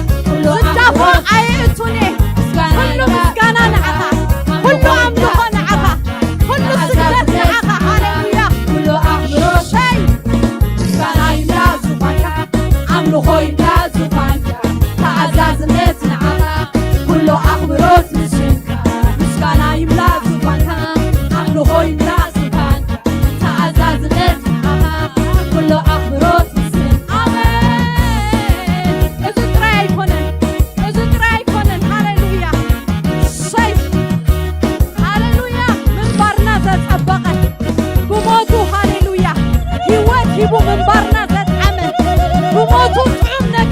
ዝዳፎ ኣይእቱን እየ። ኩሉ ምስጋና ንዓኻ። ኩሉ ኣምልኾ ንዓኻ። ኩሉ ስግደት ንዓኻ። ሃሌሉያ። ኩሉ ኣኽብሮት ሸይ። ምስጋና ይብላ ዙፋንካ። ኣምልኾ ይብላ ዙፋንካ። ተኣዛዝነት ንዓኻ። ኩሉ ኣኽብሮት ንስምካ። ምስጋና ይብላ ዙፋንካ። ኣምልኾ ይብላ ዙፋንካ። ተኣዛዝነት ንዓኻ። ኩሉ ኣኽብሮት ንስምካ። ኣሜን። እዚ ጥራይ ኣይኮነን። እዚ ጥራይ ኣይኮነን። ሃሌሉያ። ሸይ። ሃሌሉያ። ምንባርና ዘጸበቐ ብሞቱ፣ ሃሌሉያ፣ ህይወት ሂቡ ምንባርና ዘጥዓመ ብሞቱ ጥዑም ነገር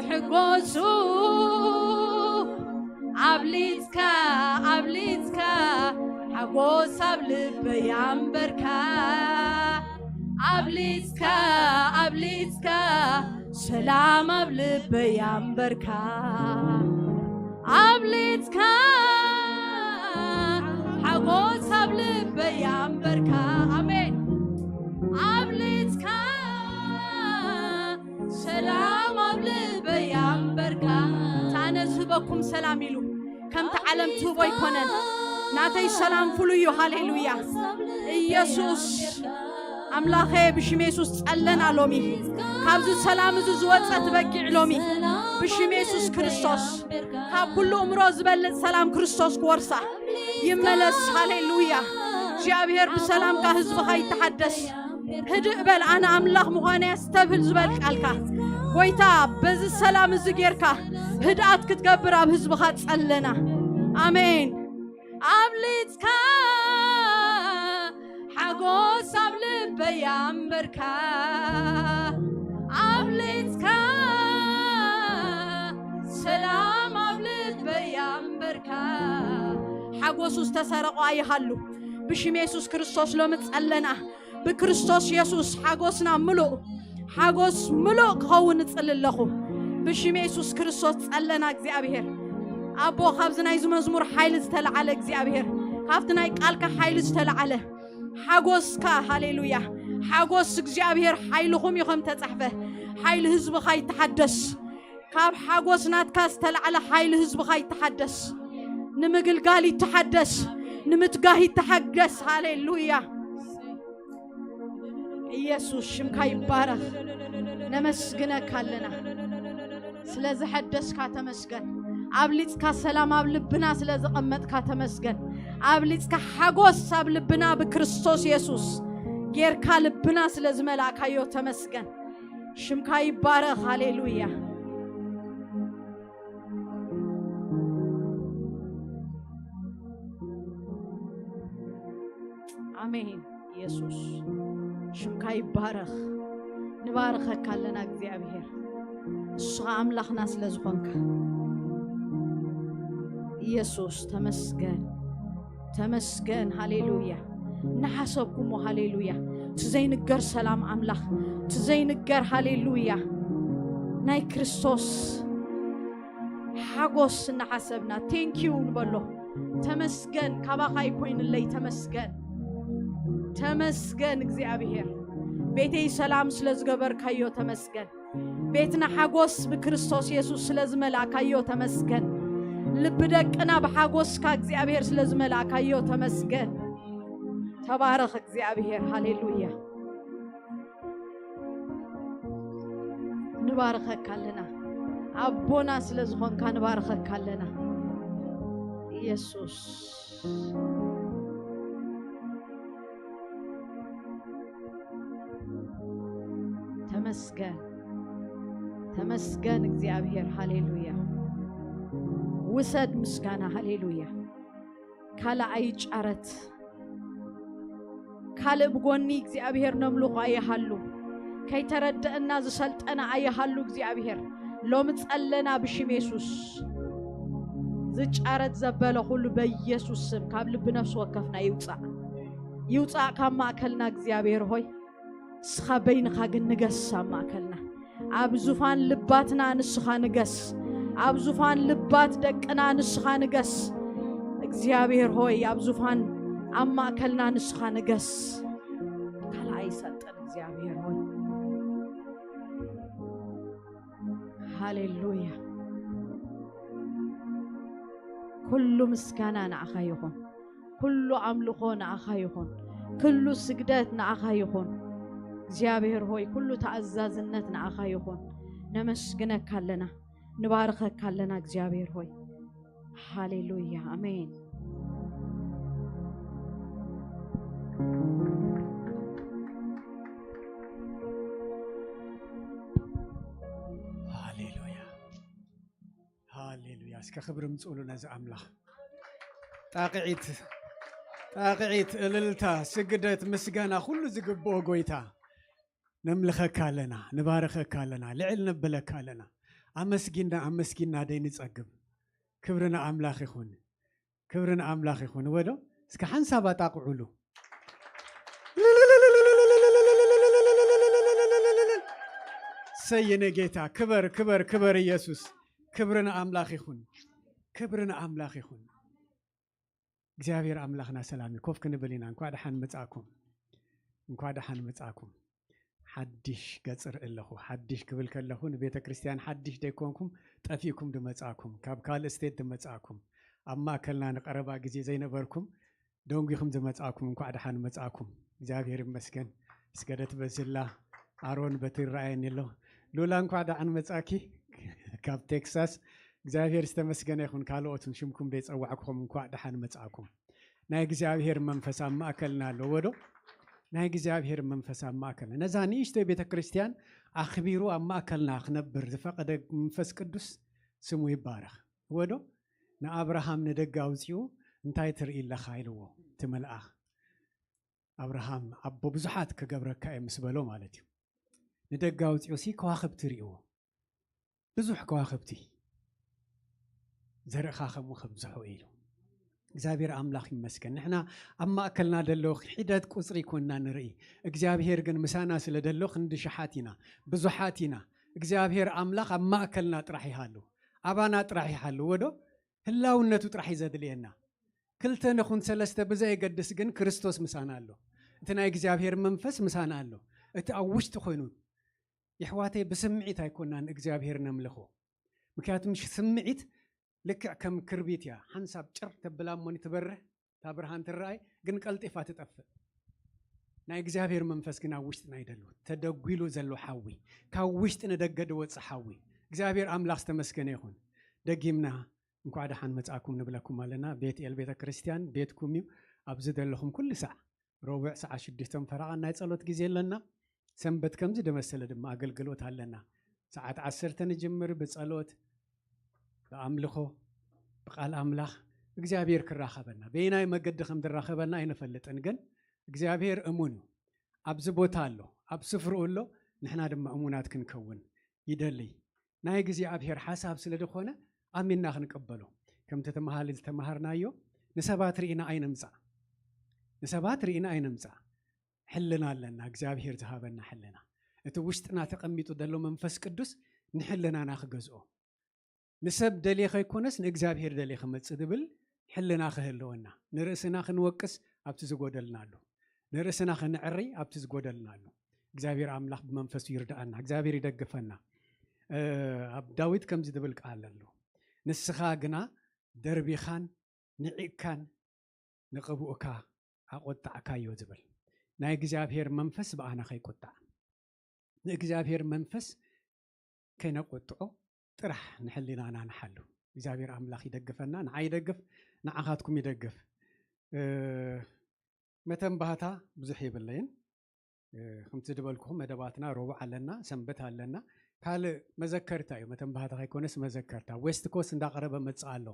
ሕጎሱ ኣብሊጽካ ኣብሊጽካ ሓጎስ ኣብ ልበይ ኣንበርካ ኣብሊጽካ ኣብሊጽካ ሰላም ኣብ ልበይ ኣንበርካ ኣብሊጽካ ሓጎስ ኣብ ልበይ ኣንበርካ ኣሜን ኣብሊጽካ ሰላም ኣብ ልበይ ኣንበርካ ኣነ ዝህበኩም ሰላም ኢሉ ከምቲ ዓለም ትህቦ ኣይኮነን ናተይ ሰላም ፍሉይ እዩ ሃሌሉያ ኢየሱስ ኣምላኸ ብሽም የሱስ ጸለና ሎሚ ካብዚ ሰላም እዚ ዝወፀት በጊዕ ሎሚ ብሽም የሱስ ክርስቶስ ካብ ኩሉ እምሮ ዝበልፅ ሰላም ክርስቶስ ክወርሳ ይመለስ ሃሌሉያ እግዚኣብሔር ብሰላምካ ህዝብኻ ይተሓደስ ህድእ በል ኣነ ኣምላኽ ምዃነ ኣስተብህል ዝበል ቃልካ ጎይታ በዚ ሰላም እዚ ጌርካ ህድኣት ክትገብር ኣብ ህዝብኻ ጸለና ኣሜን ኣብሊጽካ ሓጎስ ኣብ ልበይ ኣንበርካ ኣብሊጽካ ሰላም ኣብ ልበይ ኣንበርካ ሓጎሱ ዝተሰረቆ ኣይሃሉ ብሽም የሱስ ክርስቶስ ሎሚ ጸለና ብክርስቶስ የሱስ ሓጎስና ምሉእ ሓጎስ ምሉእ ክኸውን እጽል ኣለኹ ብሽም የሱስ ክርስቶስ ጸለና እግዚኣብሔር ኣቦ ካብዚ ናይዚ መዝሙር ሓይሊ ዝተለዓለ እግዚኣብሔር ካብቲ ናይ ቃልካ ሓይሊ ዝተለዓለ ሓጎስካ ሃሌሉያ ሓጎስ እግዚኣብሔር ሓይልኹም እዩ ከም ተጻሕፈ ሓይሊ ህዝብኻ ይተሓደስ ካብ ሓጎስ ናትካ ዝተላዕለ ሓይሊ ህዝብኻ ይተሓደስ ንምግልጋል ይተሓደስ ንምትጋህ ይተሓገስ ሃሌሉያ ኢየሱስ ሽምካ ይባረኽ ነመስግነካ ኣለና ስለ ዝሐደስካ ተመስገን ኣብሊጽካ ሰላም ኣብ ልብና ስለ ዘቐመጥካ ተመስገን ኣብሊጽካ ሓጎስ ኣብ ልብና ብክርስቶስ የሱስ ጌርካ ልብና ስለ ዝመላእካዮ ተመስገን ሽምካ ይባረኽ ሃሌሉያ ኣሜን ኢየሱስ ሽምካ ይባረኽ ንባርኸካ ኣለና እግዚኣብሔር ንስኻ ኣምላኽና ስለ ዝኾንካ ኢየሱስ ተመስገን ተመስገን ሃሌሉያ እናሓሰብኩሞ ሃሌሉያ እቲ ዘይንገር ሰላም ኣምላኽ እቲ ዘይንገር ሃሌሉያ ናይ ክርስቶስ ሓጎስ እናሓሰብና ቴንኪዩ ንበሎ ተመስገን ካባኻ ይኮይንለይ ተመስገን ተመስገን እግዚኣብሔር ቤተይ ሰላም ስለ ዝገበርካዮ ተመስገን ቤትና ሓጎስ ብክርስቶስ የሱስ ስለ ዝመልእካዮ ተመስገን ልቢ ደቅና ብሓጎስካ እግዚኣብሔር ስለ ዝመልእካዮ ተመስገን ተባረኽ እግዚኣብሔር ሃሌሉያ ንባርኸካ ኣለና ኣቦና ስለ ዝኾንካ ንባርኸካ ኣለና ኢየሱስ ተመስገን ተመስገን እግዚኣብሔር ሃሌሉያ ውሰድ ምስጋና ሃሌሉያ ካልእ ኣይጫረት ካልእ ብጎኒ እግዚኣብሔር ነምልኾ ኣይሃሉ ከይተረደእና ዝሰልጠና ኣይሃሉ እግዚኣብሔር ሎሚ ጸለና ብሽም የሱስ ዝጫረት ዘበለ ኩሉ በኢየሱስ ስም ካብ ልቢ ነፍሲ ወከፍና ይውጻእ ይውጻእ ካብ ማእከልና እግዚኣብሔር ሆይ ንስኻ በይንኻ ግን ንገስ ኣብ ማእከልና ኣብ ዙፋን ልባትና ንስኻ ንገስ ኣብ ዙፋን ልባት ደቅና ንስኻ ንገስ እግዚኣብሔር ሆይ ኣብ ዙፋን ኣብ ማእከልና ንስኻ ንገስ ካልኣ ይሰልጠን እግዚኣብሔር ሆይ ሃሌሉያ ኩሉ ምስጋና ንዓኻ ይኹን ኩሉ ኣምልኾ ንኣኻ ይኹን፣ ኩሉ ስግደት ንኣኻ ይኹን። እግዚኣብሔር ሆይ፣ ኩሉ ተኣዛዝነት ንኣኻ ይኹን። ነመስግነካ ኣለና፣ ንባርኸካ ኣለና እግዚኣብሔር ሆይ። ሃሌሉያ፣ ኣሜን። ሃሌሉያ፣ ሃሌሉያ። እስከ ክብሪ ምጽኡሉ ነዚ ኣምላኽ። ጣቕዒት፣ ጣቕዒት፣ እልልታ፣ ስግደት፣ ምስጋና፣ ኩሉ ዝግብኦ ጎይታ፣ ነምልኸካ ኣለና፣ ንባርኸካ ኣለና፣ ልዕል ነብለካ ኣለና። ኣመስጊና ኣመስጊና ደይንጸግብ። ክብሪ ንኣምላኽ ይኹን። ክብሪ ንኣምላኽ ይኹን። ወዶ እስከ ሓንሳብ ኣጣቕዑሉ። ሰይነ ጌታ ክበር ክበር ክበር ኢየሱስ። ክብሪ ንኣምላኽ ይኹን። ክብሪ ንኣምላኽ ይኹን። እግዚኣብሔር ኣምላኽና ሰላም እዩ። ኮፍ ክንብል ኢና። እንኳዕ ደሓን መጻእኩም። እንኳዕ ደሓን መጻእኩም። ሓድሽ ገጽ ርኢ ኣለኹ። ሓድሽ ክብል ከለኹ ንቤተ ክርስቲያን ሓድሽ ደይኮንኩም፣ ጠፊእኩም ድመጻእኩም፣ ካብ ካልእ ስቴት ድመጻእኩም፣ ኣብ ማእከልና ንቐረባ ግዜ ዘይነበርኩም ደንጒኹም ዝመጻእኩም እንኳዕ ደሓን መጻእኩም። እግዚኣብሔር ይመስገን። ስገደት በዝላ፣ ኣሮን በቲ ይረኣየኒ ኣሎ። ሉላ እንኳዕ ደሓን መጻእኪ ካብ ቴክሳስ። እግዚኣብሔር ዝተመስገነ ይኹን። ካልኦትን ሽምኩም ደይጸዋዕኩኹም እንኳዕ ደሓን መጻእኩም። ናይ እግዚኣብሔር መንፈስ ኣብ ማእከልና ኣለዎ ዶ? ናይ እግዚኣብሔር መንፈስ ኣብ ማእከልና። ነዛ ንእሽተይ ቤተ ክርስቲያን ኣኽቢሩ ኣብ ማእከልና ክነብር ዝፈቐደ መንፈስ ቅዱስ ስሙ ይባረኽ። እወ ዶ? ንኣብርሃም ንደገ ኣውጺኡ እንታይ ትርኢ ኣለኻ ኢልዎ እቲ መልኣኽ። ኣብርሃም ኣቦ ብዙሓት ክገብረካ እየ ምስ በሎ ማለት እዩ። ንደገ ኣውጺኡ ሲ ከዋኽብቲ ርእይዎ። ብዙሕ ከዋኽብቲ ዘርእኻ ከምኡ ከብዝሖ ኢሉ። እግዚኣብሔር ኣምላኽ ይመስገን። ንሕና ኣብ ማእከልና ደሎ ሒደት ቁጽሪ ኮንና ንርኢ። እግዚኣብሔር ግን ምሳና ስለ ደሎ ክንዲ ሸሓት ኢና፣ ብዙሓት ኢና። እግዚኣብሔር ኣምላኽ ኣብ ማእከልና ጥራሕ ይሃሉ፣ ኣባና ጥራሕ ይሃሉ። ወዶ ህላውነቱ ጥራሕ እዩ ዘድልየና። ክልተ ንኹን ሰለስተ ብዘየገድስ ግን ክርስቶስ ምሳና ኣሎ። እቲ ናይ እግዚኣብሔር መንፈስ ምሳና ኣሎ። እቲ ኣብ ውሽጢ ኮይኑ፣ የሕዋተይ፣ ብስምዒት ኣይኮናን እግዚኣብሔር ነምልኾ። ምክንያቱም ሽ-፣ ስምዒት ልክዕ ከም ክርቢት እያ። ሓንሳብ ጭር ተብላ እሞኒ ትበርህ፣ እታ ብርሃን ትረኣይ፣ ግን ቀልጢፋ ትጠፍእ። ናይ እግዚኣብሔር መንፈስ ግን ኣብ ውሽጥና ይደሉ። ተደጒሉ ዘሎ ሓዊ፣ ካብ ውሽጢ ንደገ ድወጽእ ሓዊ። እግዚኣብሔር ኣምላኽ ዝተመስገነ ይኹን። ደጊምና እንኳዕ ደሓን መጻእኩም ንብለኩም ኣለና። ቤት ኤል ቤተ ክርስቲያን ቤትኩም እዩ። ኣብዚ ዘለኹም ኩሉ ሳዕ ረቡዕ ሰዓት ሽዱሽተ ፈረቓ ናይ ጸሎት ግዜ ኣለና። ሰንበት ከምዚ ደመሰለ ድማ ኣገልግሎት ኣለና። ሰዓት ዓሰርተ ንጅምር ብጸሎት፣ ብኣምልኾ፣ ብቃል ኣምላኽ። እግዚኣብሔር ክራኸበና፣ በየናይ መገዲ ከም ዝራኸበና ኣይንፈልጥን፣ ግን እግዚኣብሔር እሙን እዩ። ኣብዚ ቦታ ኣሎ፣ ኣብ ስፍርኡ ኣሎ። ንሕና ድማ እሙናት ክንከውን ይደሊ። ናይ እግዚኣብሔር ሓሳብ ስለ ዝኾነ ኣሚንና ክንቀበሎ። ከምቲ ተመሃሊ ዝተመሃርናዮ፣ ንሰባት ርኢና ኣይነምጻእ። ንሰባት ርኢና ኣይነምጻእ። ሕልና ኣለና፣ እግዚኣብሔር ዝሃበና ሕልና። እቲ ውሽጥና ተቐሚጡ ዘሎ መንፈስ ቅዱስ ንሕልናና ክገዝኦ። ንሰብ ደልየ ከይኮነስ ንእግዚኣብሔር ደልየ ክመጽእ ዝብል ሕልና ክህልወና። ንርእስና ክንወቅስ ኣብቲ ዝጎደልና ኣሎ። ንርእስና ክንዕሪ ኣብቲ ዝጎደልና ኣሎ። እግዚኣብሔር ኣምላኽ ብመንፈሱ ይርድኣና። እግዚኣብሔር ይደግፈና። እ፣ ኣብ ዳዊት ከምዚ ዝብል ቃል ኣሎ። ንስኻ ግና ደርቢኻን ንዒቕካን ንቕቡእካ ኣቖጣዕካዮ ዝብል። ናይ እግዚኣብሔር መንፈስ ብኣና ከይቁጣዕ። ንእግዚኣብሔር መንፈስ ከይነቆጥዖ ጥራሕ ንሕሊናና ንሓሉ። እግዚኣብሔር ኣምላኽ ይደግፈና፣ ንዓይ ይደግፍ፣ ንዓኻትኩም ይደግፍ። እ፣ መተንባህታ ብዙሕ የብለይን። እ፣ ከምቲ ዝበልኩኹም መደባትና ረቡዕ ኣለና፣ ሰንበት ኣለና። ካልእ መዘከርታ እዩ፣ መተንባህታ ከይኮነስ መዘከርታ። ዌስት ኮስት እንዳቐረበ መጽእ ኣሎ።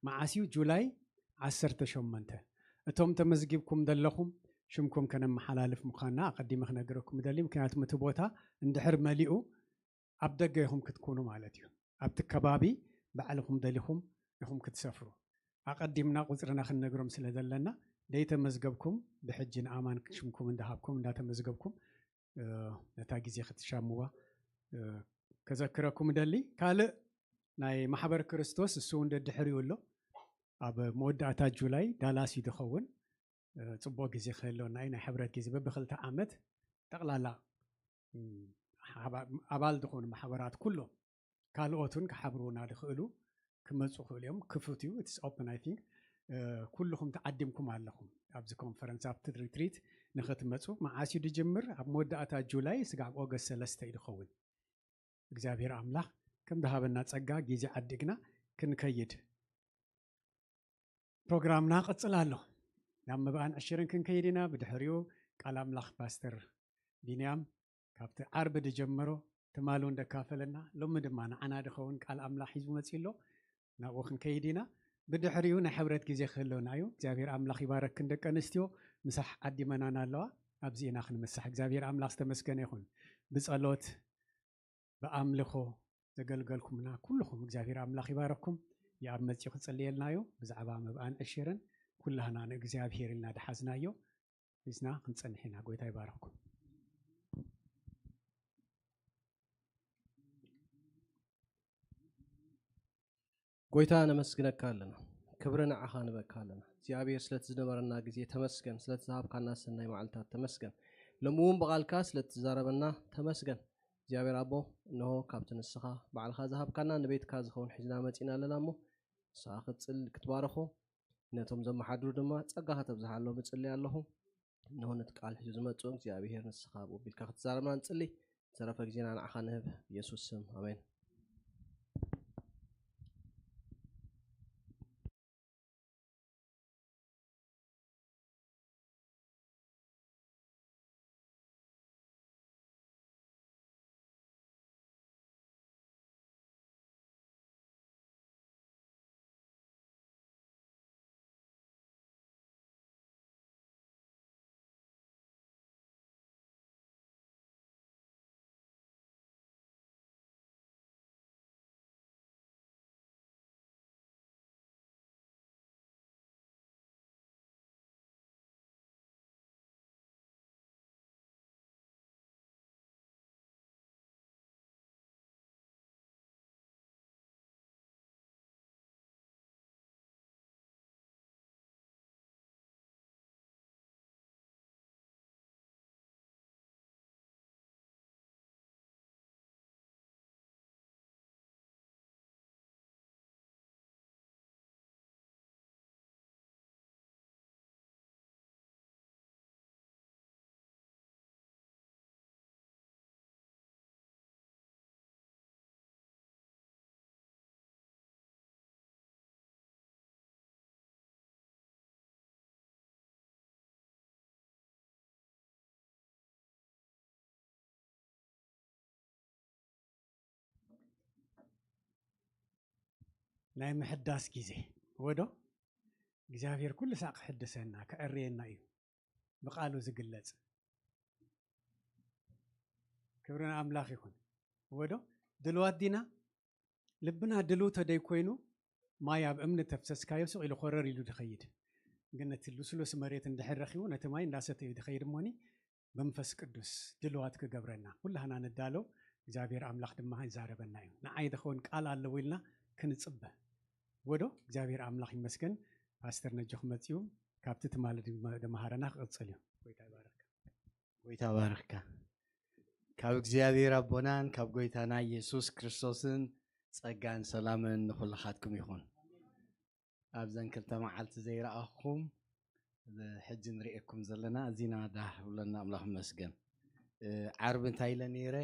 መዓስ እዩ? ጁላይ ዓሰርተ ሸሞንተ። እቶም ተመዝጊብኩም ዘለኹም ሽምኩም ከነመሓላልፍ ምዃንና ኣቐዲመ ክነግረኩም እደሊ። ምክንያቱም እቲ ቦታ እንድሕር መሊኡ ኣብ ደገ ኢኹም ክትኮኑ ማለት እዩ። ኣብቲ ከባቢ ባዕልኹም ደሊኹም ኢኹም ክትሰፍሩ። ኣቐዲምና ቁጽርና ክንነግሮም ስለ ዘለና፣ ደይተመዝገብኩም ብሕጂ ንኣማን ሽምኩም እንዳሃብኩም እንዳተመዝገብኩም፣ እ፣ ነታ ግዜ ክትሻምዋ፣ እ፣ ከዘክረኩም እደሊ። ካልእ ናይ ማሕበር ክርስቶስ እሱ እውን ደድሕሪኡ ኣሎ። ኣብ መወዳእታ ጁላይ ዳላስ እዩ ዝኸውን። እ፣ ጽቡቕ ግዜ ክህልወና እዩ። ናይ ሕብረት ግዜ በብኽልተ ዓመት ጠቕላላ፣ እም፣ ሓባ-፣ ኣባል ዝኾኑ ማሕበራት ኩሎም ካልኦትን ክሓብሩና ዝኽእሉ ክመጹ ክእሉ እዮም። ክፉት እዩ። It's open, I think። እ፣ ኩልኹም ተዓዲምኩም ኣለኹም ኣብዚ ኮንፈረንስ፣ ኣብቲ ሪትሪት ንኽትመጹ። መዓስ እዩ ዝጅምር? ኣብ መወዳእታ ጁላይ ስጋዕ ኦገስት ሰለስተ እዩ ዝኸውን። እግዚኣብሔር ኣምላኽ ከም ዝሃበና ጸጋ ግዜ ዓዲግና ክንከይድ ፕሮግራምና ቀጽል ኣሎ። ናብ መባእን ዕሽርን ክንከይድ ኢና። ብድሕሪኡ ቃል ኣምላኽ ፓስተር ቢንያም ካብቲ ዓርቢ ዝጀመሮ ትማሊ እውን ደካፈለና፣ ሎሚ ድማ ንዓና ድኸውን ቃል ኣምላኽ ሒዙ መጺኡ ኣሎ። ናብኡ ክንከይድ ኢና። ብድሕሪኡ ናይ ሕብረት ግዜ ክህልወና እዩ። እግዚኣብሔር ኣምላኽ ይባረክን ደቂ ኣንስትዮ ምሳሕ ዓዲመናና ኣለዋ። ኣብዚ ኢና ክንምሳሕ። እግዚኣብሔር ኣምላኽ ዝተመስገነ ይኹን። ብጸሎት፣ ብኣምልኾ፣ ዘገልገልኩምና ኩልኹም እግዚኣብሔር ኣምላኽ ይባረኽኩም። የኣብ መጺኡ ክጽልየልና እዩ። ብዛዕባ መብኣን ዕሽርን ኩላህና ንእግዚኣብሔር ኢልና ድሓዝናዮ ሒዝና ክንጸንሕ ኢና። ጎይታ ይባረኽኩም። ጎይታ ነመስግነካ ኣለና፣ ክብሪ ንዓኻ ንበካ ኣለና። እግዚኣብሔር ስለቲ ዝነበረና ግዜ ተመስገን፣ ስለቲ ዝሃብካና ሰናይ መዓልታት ተመስገን። ሎሚ እውን ብቓልካ ስለቲ ዝዛረበና ተመስገን። እግዚኣብሔር ኣቦ፣ እንሆ ካብቲ ንስኻ ባዕልኻ ዝሃብካና ንቤትካ ዝኸውን ሒዝና መጺና ኣለና እሞ ንስኻ ክትጽል ክትባረኾ ነቶም ዘመሓድሩ ድማ ጸጋኻ ተብዝሓሎም እጽሊ ኣለኹ። እንሆ ነቲ ቃል ሒዙ ዝመጽእ እግዚኣብሔር ንስኻ ኣብኡ ቢልካ ክትዛረብና ንጽሊ። ዝተረፈ ግዜና ንዓኻ ንህብ። ኢየሱስ ስም ኣሜን። ናይ ምሕዳስ ግዜ ወዶ እግዚኣብሔር ኩሉ ሳዕ ክሕድሰና ክዕርየና እዩ። ብቃሉ ዝግለጽ ክብሪ ንኣምላኽ ይኹን። ወዶ ድልዋት ዲና? ልብና ድልው ተደይ ኮይኑ ማይ ኣብ እምኒ ተፍሰስካዮ ስቕ ኢሉ ኮረር ኢሉ ድኸይድ። ግን ነቲ ልስሉስ መሬት እንድሕር ረኺቡ ነቲ ማይ እንዳሰተዩ ድኸይድ እሞኒ መንፈስ ቅዱስ ድልዋት ክገብረና ኩላህና ንዳሎ። እግዚኣብሔር ኣምላኽ ድማ ይዛረበና እዩ። ንዓይ ዝኸውን ቃል ኣለዎ ኢልና ክንጽበ ወዶ እግዚኣብሔር ኣምላኽ ይመስገን። ፓስተር ነጆ ክመጽኡ ካብቲ ትማሊ ድመሃረና ክቕጽል እዩ። ጎይታ ይባረክ። ጎይታ ባርክካ። ካብ እግዚኣብሔር ኣቦናን ካብ ጎይታና ኢየሱስ ክርስቶስን ጸጋን ሰላምን ንኹልኻትኩም ይኹን። ኣብዘን ክልተ መዓልቲ ዘይረኣኹም ሕጂ ንርእየኩም ዘለና ኣዚና ዳህ ብለና ኣምላኽ መስገን። ዓርቢ እንታይ ኢለ ነይረ?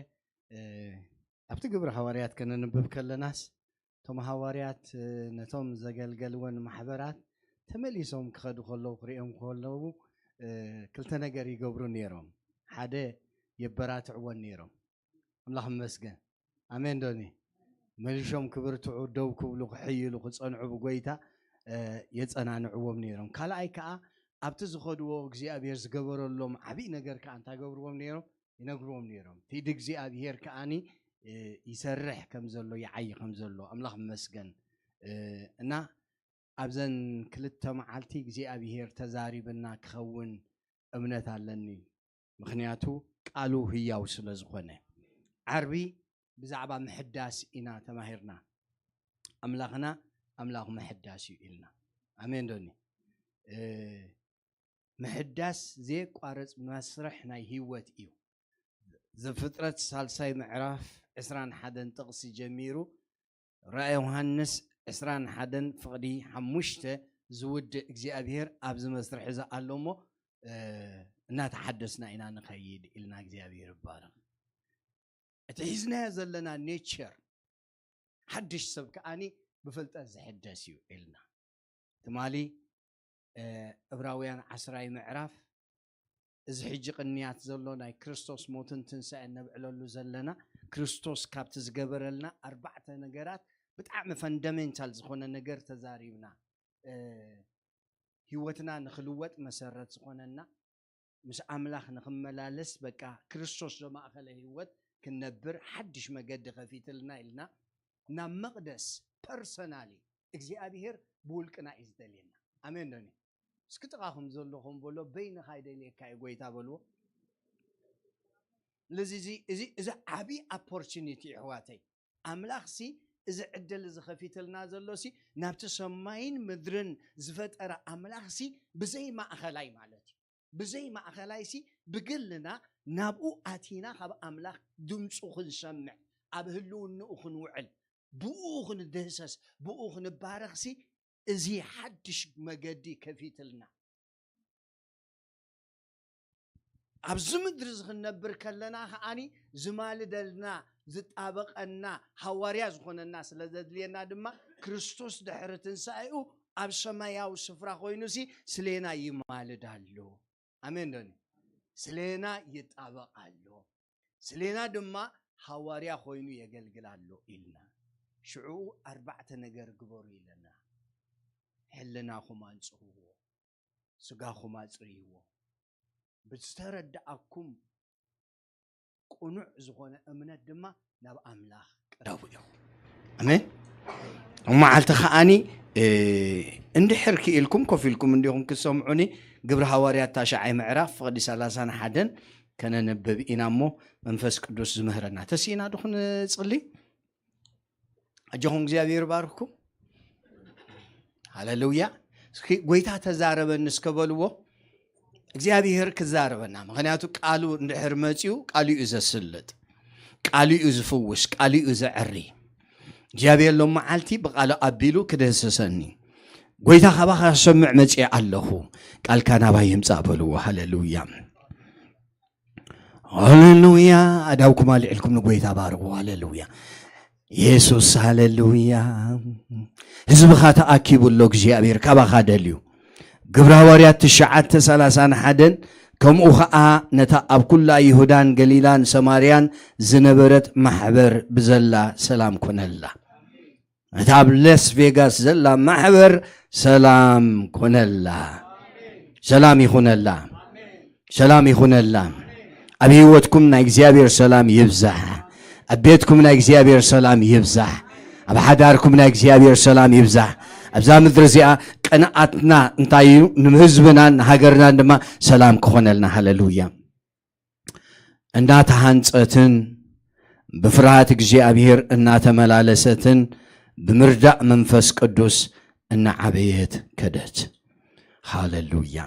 ኣብቲ ግብሪ ሃዋርያት ከነንብብ ከለናስ እቶም ሃዋርያት ነቶም ዘገልገልወን ማሕበራት ተመሊሶም ክኸዱ ከለዉ ክርእዮም ከለዉ ክልተ ነገር ይገብሩ ነይሮም። ሓደ የበራትዕወን ነይሮም። ኣምላኽ መስገን። ኣሜን ዶኒ? መሊሾም ክብርትዑ፣ ደው ክብሉ፣ ክሕይሉ፣ ክጸንዑ ብጎይታ የጸናንዕዎም ነይሮም። ካልኣይ ከኣ ኣብቲ ዝኸድዎ እግዚኣብሔር ዝገበረሎም ዓብዪ ነገር ከኣ እንታይ ገብርዎም ነይሮም? ይነግርዎም ነይሮም። እቲ እግዚኣብሔር ከኣኒ ይሰርሕ ከም ዘሎ ይዓዪ ከም ዘሎ ኣምላኽ መስገን። እና ኣብዘን ክልተ መዓልቲ እግዚኣብሔር ተዛሪብና ክኸውን እምነት ኣለኒ። ምኽንያቱ ቃሉ ህያው ስለ ዝኾነ። ዓርቢ ብዛዕባ ምሕዳስ ኢና ተማሂርና። ኣምላኽና ኣምላኽ ምሕዳስ እዩ ኢልና። ኣሜን ዶኒ? ምሕዳስ ዘየቋርጽ መስርሕ ናይ ህይወት እዩ። ዘፍጥረት ሳልሳይ ምዕራፍ ዕስራን ሓደን ጥቕሲ ጀሚሩ ራእይ ዮሃንስ ዕስራን ሓደን ፍቕዲ ሓሙሽተ ዝውድእ እግዚኣብሔር ኣብዚ መስርሕ እዚ ኣሎ እሞ እናተሓደስና ኢና ንኸይድ ኢልና እግዚኣብሔር ይባረኽ። እቲ ሒዝናዮ ዘለና ኔቸር ሓድሽ ሰብ ከኣኒ ብፍልጠት ዝሕደስ እዩ ኢልና ትማሊ እብራውያን ዓስራይ ምዕራፍ እዚ ሕጂ ቅንያት ዘሎ ናይ ክርስቶስ ሞትን ትንሳኤን ነብዕለሉ ዘለና ክርስቶስ ካብቲ ዝገበረልና ኣርባዕተ ነገራት ብጣዕሚ ፈንዳሜንታል ዝኾነ ነገር ተዛሪብና። ህይወትና ንኽልወጥ መሰረት ዝኾነና ምስ ኣምላኽ ንኽመላለስ በቃ ክርስቶስ ዘማእኸለ ህይወት ክንነብር ሓድሽ መገዲ ከፊትልና ኢልና ናብ መቕደስ ፐርሰናሊ እግዚኣብሔር ብውልቅና እዩ ዝደልየና። ኣሜን ዶኒ? እስኪ ጥቓኹም ዘለኹም በሎ፣ በይንኻ ይደልየካ እዩ ጎይታ በልዎ። ስለዚ እዚ እዚ እዚ ዓቢ ኦፖርቹኒቲ እዩ ኣሕዋተይ። ኣምላኽሲ እዚ ዕድል እዚ ከፊትልና ዘሎሲ ናብቲ ሰማይን ምድርን ዝፈጠረ ኣምላኽሲ ብዘይ ማእኸላይ ማለት እዩ። ብዘይ ማእኸላይሲ ብግልና ናብኡ ኣቲና ካብ ኣምላኽ ድምፁ ክንሰምዕ ኣብ ህልውንኡ ክንውዕል ብኡ ክንድህሰስ ብኡ ክንባረኽሲ እዚ ሓድሽ መገዲ ከፊትልና። ኣብዚ ምድሪ እዚ ክንነብር ከለና ከዓኒ ዝማልደልና ዝጣበቐና ሃዋርያ ዝኾነና ስለ ዘድልየና ድማ ክርስቶስ ድሕሪ ትንሳኤኡ ኣብ ሰማያዊ ስፍራ ኮይኑሲ ስሌና ይማልድ ኣሎ። ኣሜን ዶኒ? ስሌና ይጣበቕ ኣሎ። ስሌና ድማ ሃዋርያ ኮይኑ የገልግል ኣሎ ኢልና። ሽዑ ኣርባዕተ ነገር ግበሩ ኢለና። ሕልናኹም ኣንጽህዎ፣ ስጋኹም ኣጽርይዎ። ብዝተረድኣኩም ቅኑዕ ዝኾነ እምነት ድማ ናብ ኣምላኽ ቅረቡ ኢኹም። ኣሜን። ኣብ መዓልቲ ከዓኒ እንድሕር ክኢልኩም ኮፍ ኢልኩም እንዲኹም ክትሰምዑኒ ግብሪ ሃዋርያት ታሽዓይ ምዕራፍ ፍቕዲ ሰላሳን ሓደን ከነንብብ ኢና እሞ መንፈስ ቅዱስ ዝምህረና ተስኢና ድኹን ጽሊ። ኣጆኹም እግዚኣብሔር ባርኩም። ሃሌሉያ። እስኪ ጎይታ ተዛረበኒ እስከ በልዎ። እግዚኣብሔር ክዛረበና፣ ምኽንያቱ ቃሉ እንድሕር መፂኡ ቃሉ እዩ ዘስልጥ፣ ቃሉ እዩ ዝፍውስ፣ ቃሉ እዩ ዘዕሪ። እግዚኣብሔር ሎም መዓልቲ ብቃሉ ኣቢሉ ክደህሰሰኒ። ጎይታ ካባኻ ክሰምዕ መፅአ ኣለኹ፣ ቃልካ ናባይ ይምፃእ በልዎ። ሃሌሉያ። ሃሌሉያ። ኣዳውኩም ኣልዒልኩም ንጎይታ ባርኹ። ሃሌሉያ። የሱስ ሃሌሉያ። ህዝብኻ ተኣኪቡ ኣሎ፣ እግዚኣብሔር ካባኻ ደልዩ። ግብረ ሃዋርያት ትሽዓተ ሰላሳን ሓደን ከምኡ ኸዓ ነታ ኣብ ኩላ ይሁዳን ገሊላን ሰማርያን ዝነበረት ማሕበር ብዘላ ሰላም ኮነላ። ነታ ኣብ ላስ ቬጋስ ዘላ ማሕበር ሰላም ኮነላ። ሰላም ይኹነላ። ሰላም ይኹነላ። ኣብ ህይወትኩም ናይ እግዚኣብሔር ሰላም ይብዛሕ። ኣብ ቤትኩም ናይ እግዚኣብሔር ሰላም ይብዛሕ። ኣብ ሓዳርኩም ናይ እግዚኣብሔር ሰላም ይብዛሕ። ኣብዛ ምድሪ እዚኣ ቅንኣትና እንታይ እዩ? ንህዝብናን ንሃገርናን ድማ ሰላም ክኾነልና። ሃሌሉያ። እናተሃንጸትን ብፍርሃት እግዚኣብሔር እናተመላለሰትን ብምርዳእ መንፈስ ቅዱስ እናዓበየት ከደት። ሃሌሉያ።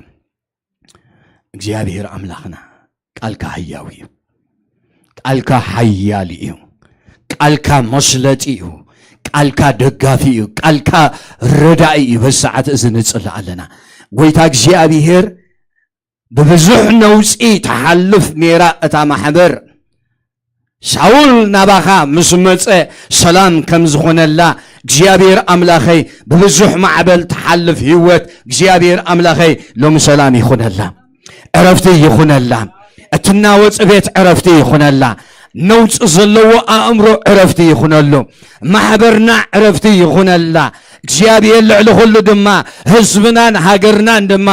እግዚኣብሔር ኣምላኽና ቃልካ ህያው እዩ። ቃልካ ሓያል እዩ። ቃልካ መስለጢ እዩ። ቃልካ ደጋፊ እዩ። ቃልካ ረዳኢ እዩ። በዚ ሰዓት እዚ ንጽሊ ኣለና። ጎይታ እግዚኣብሔር ብብዙሕ ነውጺ ትሓልፍ ነይራ እታ ማሕበር። ሳውል ናባኻ ምስ መጸ ሰላም ከም ዝኾነላ እግዚኣብሔር ኣምላኸይ፣ ብብዙሕ ማዕበል ትሓልፍ ህይወት እግዚኣብሔር ኣምላኸይ ሎሚ ሰላም ይኹነላ፣ ዕረፍቲ ይኹነላ። እትናወጽ ቤት ዕረፍቲ ይኹነላ። ነውጽ ዘለዎ ኣእምሮ ዕረፍቲ ይኹነሉ። ማሕበርና ዕረፍቲ ይኹነላ። እግዚኣብሔር ልዕሊ ኩሉ ድማ ህዝብናን ሃገርናን ድማ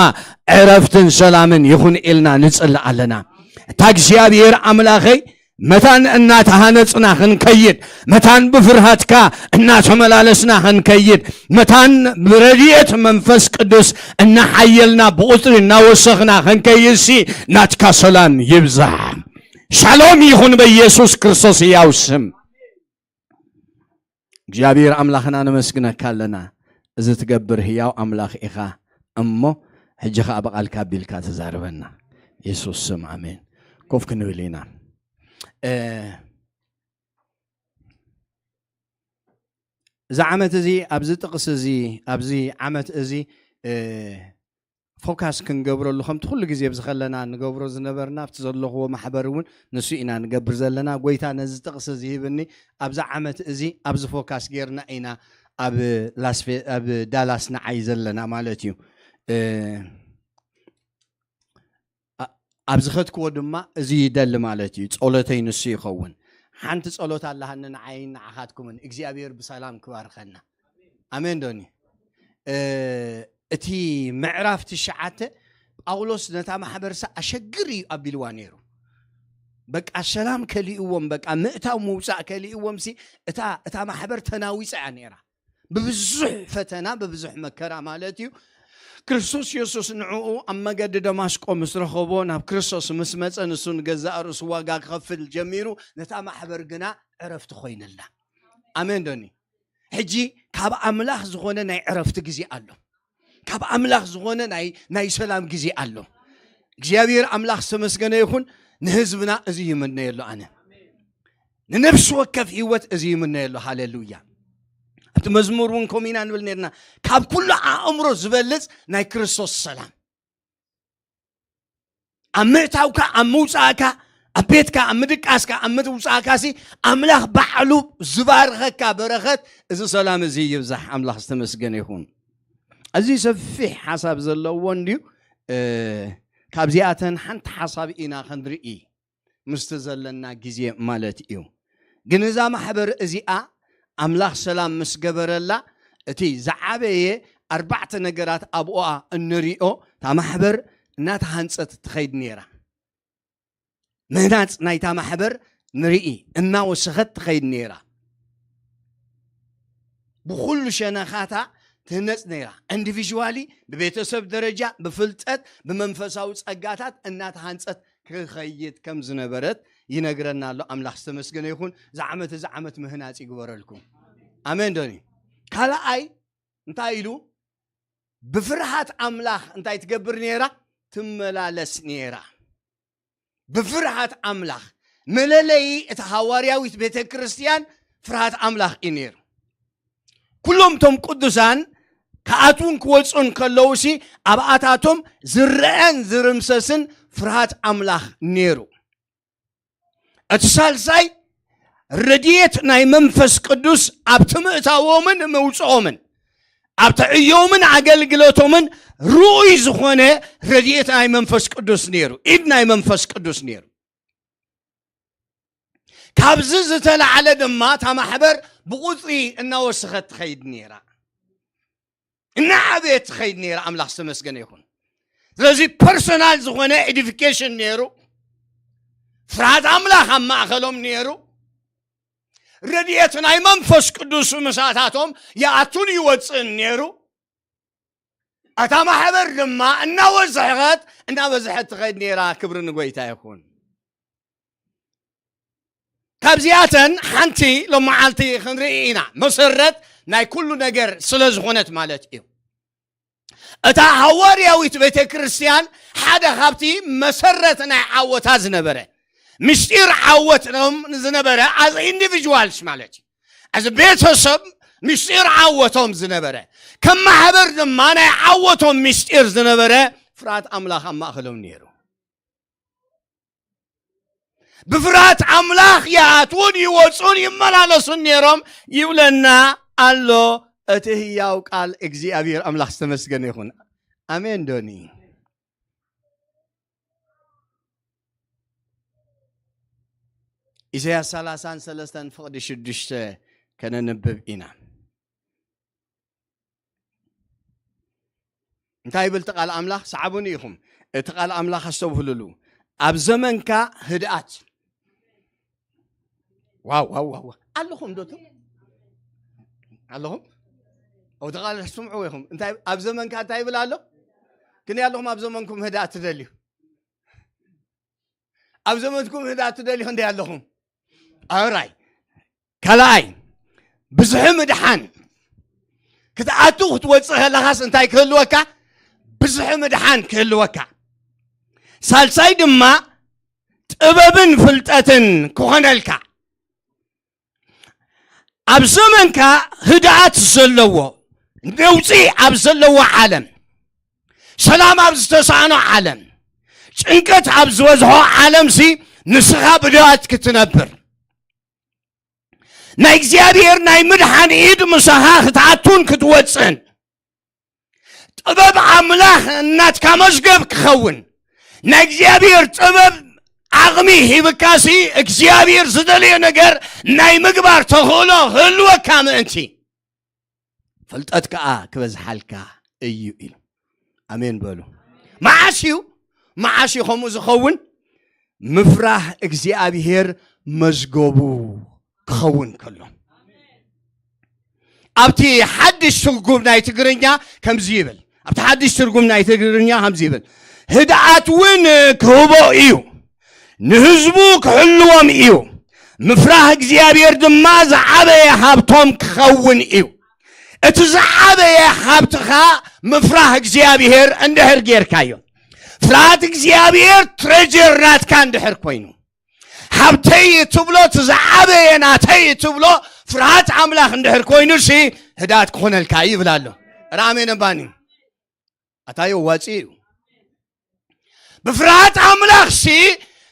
ዕረፍትን ሰላምን ይኹን ኢልና ንጽሊ ኣለና። እታ እግዚኣብሔር ኣምላኸይ መታን እናተሃነጽና ክንከይድ፣ መታን ብፍርሃትካ እናተመላለስና ክንከይድ፣ መታን ብረድኤት መንፈስ ቅዱስ እናሓየልና ብቁጽሪ እናወሰኽና ክንከይድሲ ናትካ ሰላም ይብዛሕ። ሻሎም ይኹን በኢየሱስ ክርስቶስ ሕያው ስም። እግዚኣብሔር ኣምላኽና ነመስግነካ ኣለና። እዚ ትገብር ህያው ኣምላኽ ኢኻ እሞ ሕጂ ኸዓ ብቓልካ ኣቢልካ ተዛርበና። የሱስ ስም ኣሜን። ኮፍ ክንብል ኢና። እ፣ እዚ ዓመት እዚ ኣብዚ ጥቕሲ እዚ ኣብዚ ዓመት እዚ እ፣ ፎካስ ክንገብረሉ ከምቲ ኩሉ ግዜ ኣብዚ ከለና ንገብሮ ዝነበርና ኣብቲ ዘለኽዎ ማሕበር እውን ንሱ ኢና ንገብር ዘለና። ጎይታ ነዚ ጥቕሲ እዚ ሂብኒ ኣብዚ ዓመት እዚ ኣብዚ ፎካስ ጌርና ኢና ኣብ ላስ ቬ- ኣብ ዳላስ ንዓይ ዘለና ማለት እዩ። እ፣ ኣ- ኣብ ዝኸድክዎ ድማ እዚ ይደሊ ማለት እዩ። ጸሎተይ ንሱ ይኸውን። ሓንቲ ጸሎት ኣላሃኒ ንዓይን ንዓኻትኩምን እግዚኣብሔር ብሰላም ክባርከና። ኣሜን ዶኒ? እ፣ እቲ ምዕራፍ ትሽዓተ ጳውሎስ ነታ ማሕበርሳ ኣሸግር እዩ ኣቢልዋ ነይሩ። በቃ ሰላም ከሊእዎም፣ በቃ ምእታው ምውፃእ ከሊእዎም ሲ፣ እታ እታ ማሕበር ተናዊፃ እያ ነይራ። ብብዙሕ ፈተና፣ ብብዙሕ መከራ ማለት እዩ። ክርስቶስ የሱስ ንዕኡ ኣብ መገዲ ደማስቆ ምስ ረኸቦ፣ ናብ ክርስቶስ ምስ መጸ፣ ንሱ ንገዛእ ርእሱ ዋጋ ክኸፍል ጀሚሩ፣ ነታ ማሕበር ግና ዕረፍቲ ኮይነላ። ኣሜን ዶኒ? ሕጂ ካብ ኣምላኽ ዝኾነ ናይ ዕረፍቲ ግዜ ኣሎ። ካብ ኣምላኽ ዝኾነ ናይ፣ ናይ ሰላም ግዜ ኣሎ። እግዚኣብሔር ኣምላኽ ዝተመስገነ ይኹን። ንህዝብና እዚ ይምነየሉ ኣነ። ንነፍሲ ወከፍ ህይወት እዚ ይምነየሉ። ሃሌሉያ። ኣብቲ መዝሙር እውን ከምኡ ኢና ንብል ነርና። ካብ ኩሉ ኣእምሮ ዝበልጽ ናይ ክርስቶስ ሰላም። ኣብ ምእታውካ፣ ኣብ ምውጻእካ፣ ኣብ ቤትካ፣ ኣብ ምድቃስካ፣ ኣብ ምውጻእካ ሲ ኣምላኽ ባዕሉ ዝባርኸካ በረኸት፣ እዚ ሰላም እዚ ይብዛሕ። ኣምላኽ ዝተመስገነ ይኹን። እዚ ሰፊሕ ሓሳብ ዘለዎ እንድዩ። እ፣ ካብዚኣተን ሓንቲ ሓሳብ ኢና ክንርኢ ምስቲ ዘለና ግዜ ማለት እዩ። ግን እዛ ማሕበር እዚኣ ኣምላኽ ሰላም ምስ ገበረላ፣ እቲ ዝዓበየ ኣርባዕተ ነገራት ኣብኣ እንሪኦ፣ እታ ማሕበር እናተሃንጸት ትኸይድ ነይራ። ምህናጽ ናይታ ማሕበር ንርኢ፣ እናወሰኸት ትኸይድ ነይራ። ብኹሉ ሸነኻታ ትህነጽ ነይራ። ኢንዲቪዥዋሊ፣ ብቤተሰብ ደረጃ፣ ብፍልጠት፣ ብመንፈሳዊ ጸጋታት እናተሃንጸት ክኸይድ ከም ዝነበረት ይነግረና ኣሎ። ኣምላኽ ዝተመስገነ ይኹን። እዚ ዓመት፣ እዚ ዓመት ምህናጽ ይግበረልኩም። ኣሜን ዶኒ? ካልኣይ እንታይ ኢሉ? ብፍርሃት ኣምላኽ እንታይ ትገብር ነይራ? ትመላለስ ነይራ። ብፍርሃት ኣምላኽ። መለለዪ እታ ሃዋርያዊት ቤተ ክርስቲያን ፍርሃት ኣምላኽ እዩ ነይሩ። ኩሎም እቶም ቅዱሳን ክኣትዉን ክወፁን ከለዉ ሲ ኣብኣታቶም ዝረአን ዝርምሰስን ፍርሃት ኣምላኽ ነይሩ። እቲ ሳልሳይ ረድኤት ናይ መንፈስ ቅዱስ ኣብ ትምእታዎምን ምውፅኦምን ኣብ ትዕዮምን ኣገልግሎቶምን ርኡይ ዝኾነ ረድኤት ናይ መንፈስ ቅዱስ ነይሩ፣ ኢድ ናይ መንፈስ ቅዱስ ነይሩ። ካብዚ ዝተላዕለ ድማ እታ ማሕበር ብቁፅሪ እናወሰኸት ትኸይድ ነይራ፣ እናዓበየት ትኸይድ ነይራ። ኣምላኽ ዝተመስገነ ይኹን። ስለዚ ፐርሶናል ዝኾነ ኤዲፊኬሽን ነይሩ፣ ፍርሃት ኣምላኽ ኣብ ማእኸሎም ነይሩ፣ ረድኤት ናይ መንፈስ ቅዱስ ምሳታቶም ይኣቱን ይወፅእን ነይሩ። እታ ማሕበር ድማ እናወሰኸት እናበዝሐት ትኸይድ ነይራ። ክብሪ ንጎይታ ይኹን። ካብዚኣተን ሓንቲ ሎመዓልቲ ክንርኢ ኢና። መሰረት ናይ ኩሉ ነገር ስለ ዝኾነት ማለት እዩ። እታ ሃዋርያዊት ቤተ ክርስቲያን ሓደ ካብቲ መሰረት ናይ ዓወታ ዝነበረ፣ ምስጢር ዓወቶም ዝነበረ፣ ኣዝ ኢንዲቪጅዋልስ ማለት እዩ፣ ኣዝ ቤተሰብ ምስጢር ዓወቶም ዝነበረ፣ ከም ማሕበር ድማ ናይ ዓወቶም ምስጢር ዝነበረ ፍርሃት ኣምላኽ ኣብ ማእኸሎም ነይሩ። ብፍርሃት ኣምላኽ ይኣትዉን ይወፁን ይመላለሱን ነይሮም ይብለና ኣሎ እቲ ህያው ቃል እግዚኣብሔር። ኣምላኽ ዝተመስገነ ይኹን። ኣሜን ዶኒ? ኢሳያስ ሰላሳን ሰለስተን ፍቕዲ ሽዱሽተ ከነንብብ ኢና። እንታይ ይብል እቲ ቃል ኣምላኽ? ሰዓቡኒ ኢኹም። እቲ ቃል ኣምላኽ ኣስተብህሉሉ። ኣብ ዘመንካ ህድኣት። ዋው፣ ዋው፣ ዋው፣ ዋው። ኣለኹም ዶ እቶም? ኣለኹም? እቲ ቃል ስምዑ ኢኹም። እንታይ ኣብ ዘመንካ እንታይ ይብል ኣሎ? ክንደይ ኣለኹም ኣብ ዘመንኩም ህድኣት ትደልዩ? ኣብ ዘመንኩም ህድኣት ትደልዩ ክንደይ ኣለኹም? ኣራይ። ካልኣይ፣ ብዝሒ ምድሓን። ክትኣቱ ክትወፅእ ከለኻስ እንታይ ክህልወካ? ብዝሒ ምድሓን ክህልወካ። ሳልሳይ ድማ ጥበብን ፍልጠትን ክኾነልካ። ኣብ ዘመንካ ህድኣት ዘለዎ፣ ነውጺ ኣብ ዘለዎ ዓለም፣ ሰላም ኣብ ዝተሳእኖ ዓለም፣ ጭንቀት ኣብ ዝበዝሖ ዓለምሲ ንስኻ ብድኣት ክትነብር፣ ናይ እግዚኣብሔር ናይ ምድሓን ኢድ ምሳኻ ክትኣቱን ክትወጽእን፣ ጥበብ ኣምላኽ እናትካ መዝገብ ክኸውን፣ ናይ እግዚኣብሔር ጥበብ ዓቕሚ ሂብካሲ እግዚኣብሔር ዝደለዮ ነገር ናይ ምግባር ተኽእሎ ክህልወካ ምእንቲ፣ ፍልጠት ከኣ ክበዝሓልካ እዩ ኢሉ። ኣሜን በሉ። መዓስ እዩ? መዓስ እዩ ከምኡ ዝኸውን? ምፍራህ እግዚኣብሔር መዝገቡ ክኸውን ከሎ። ኣብቲ ሓድሽ ትርጉም ናይ ትግርኛ ከምዚ ይብል። ኣብቲ ሓድሽ ትርጉም ናይ ትግርኛ ከምዚ ይብል፣ ህድኣት እውን ክህቦ እዩ፣ ንህዝቡ ክሕልዎም እዩ፣ ምፍራህ እግዚኣብሔር ድማ ዝዓበየ ሃብቶም ክኸውን እዩ። እቲ ዝዓበየ ሃብትኻ ምፍራህ እግዚኣብሔር እንድሕር ጌርካዮ፣ ፍርሃት እግዚኣብሔር ትሬጀር ናትካ እንድሕር ኮይኑ፣ ሃብተይ እትብሎ፣ እቲ ዝዓበየ ናተይ እትብሎ ፍርሃት ኣምላኽ እንድሕር ኮይኑ ሲ፣ ህድኣት ክኾነልካ እዩ ይብል ኣሎ። ራሜን እምባኒ ኣታዮ ዋፂ እዩ። ብፍርሃት ኣምላኽ ሲ፣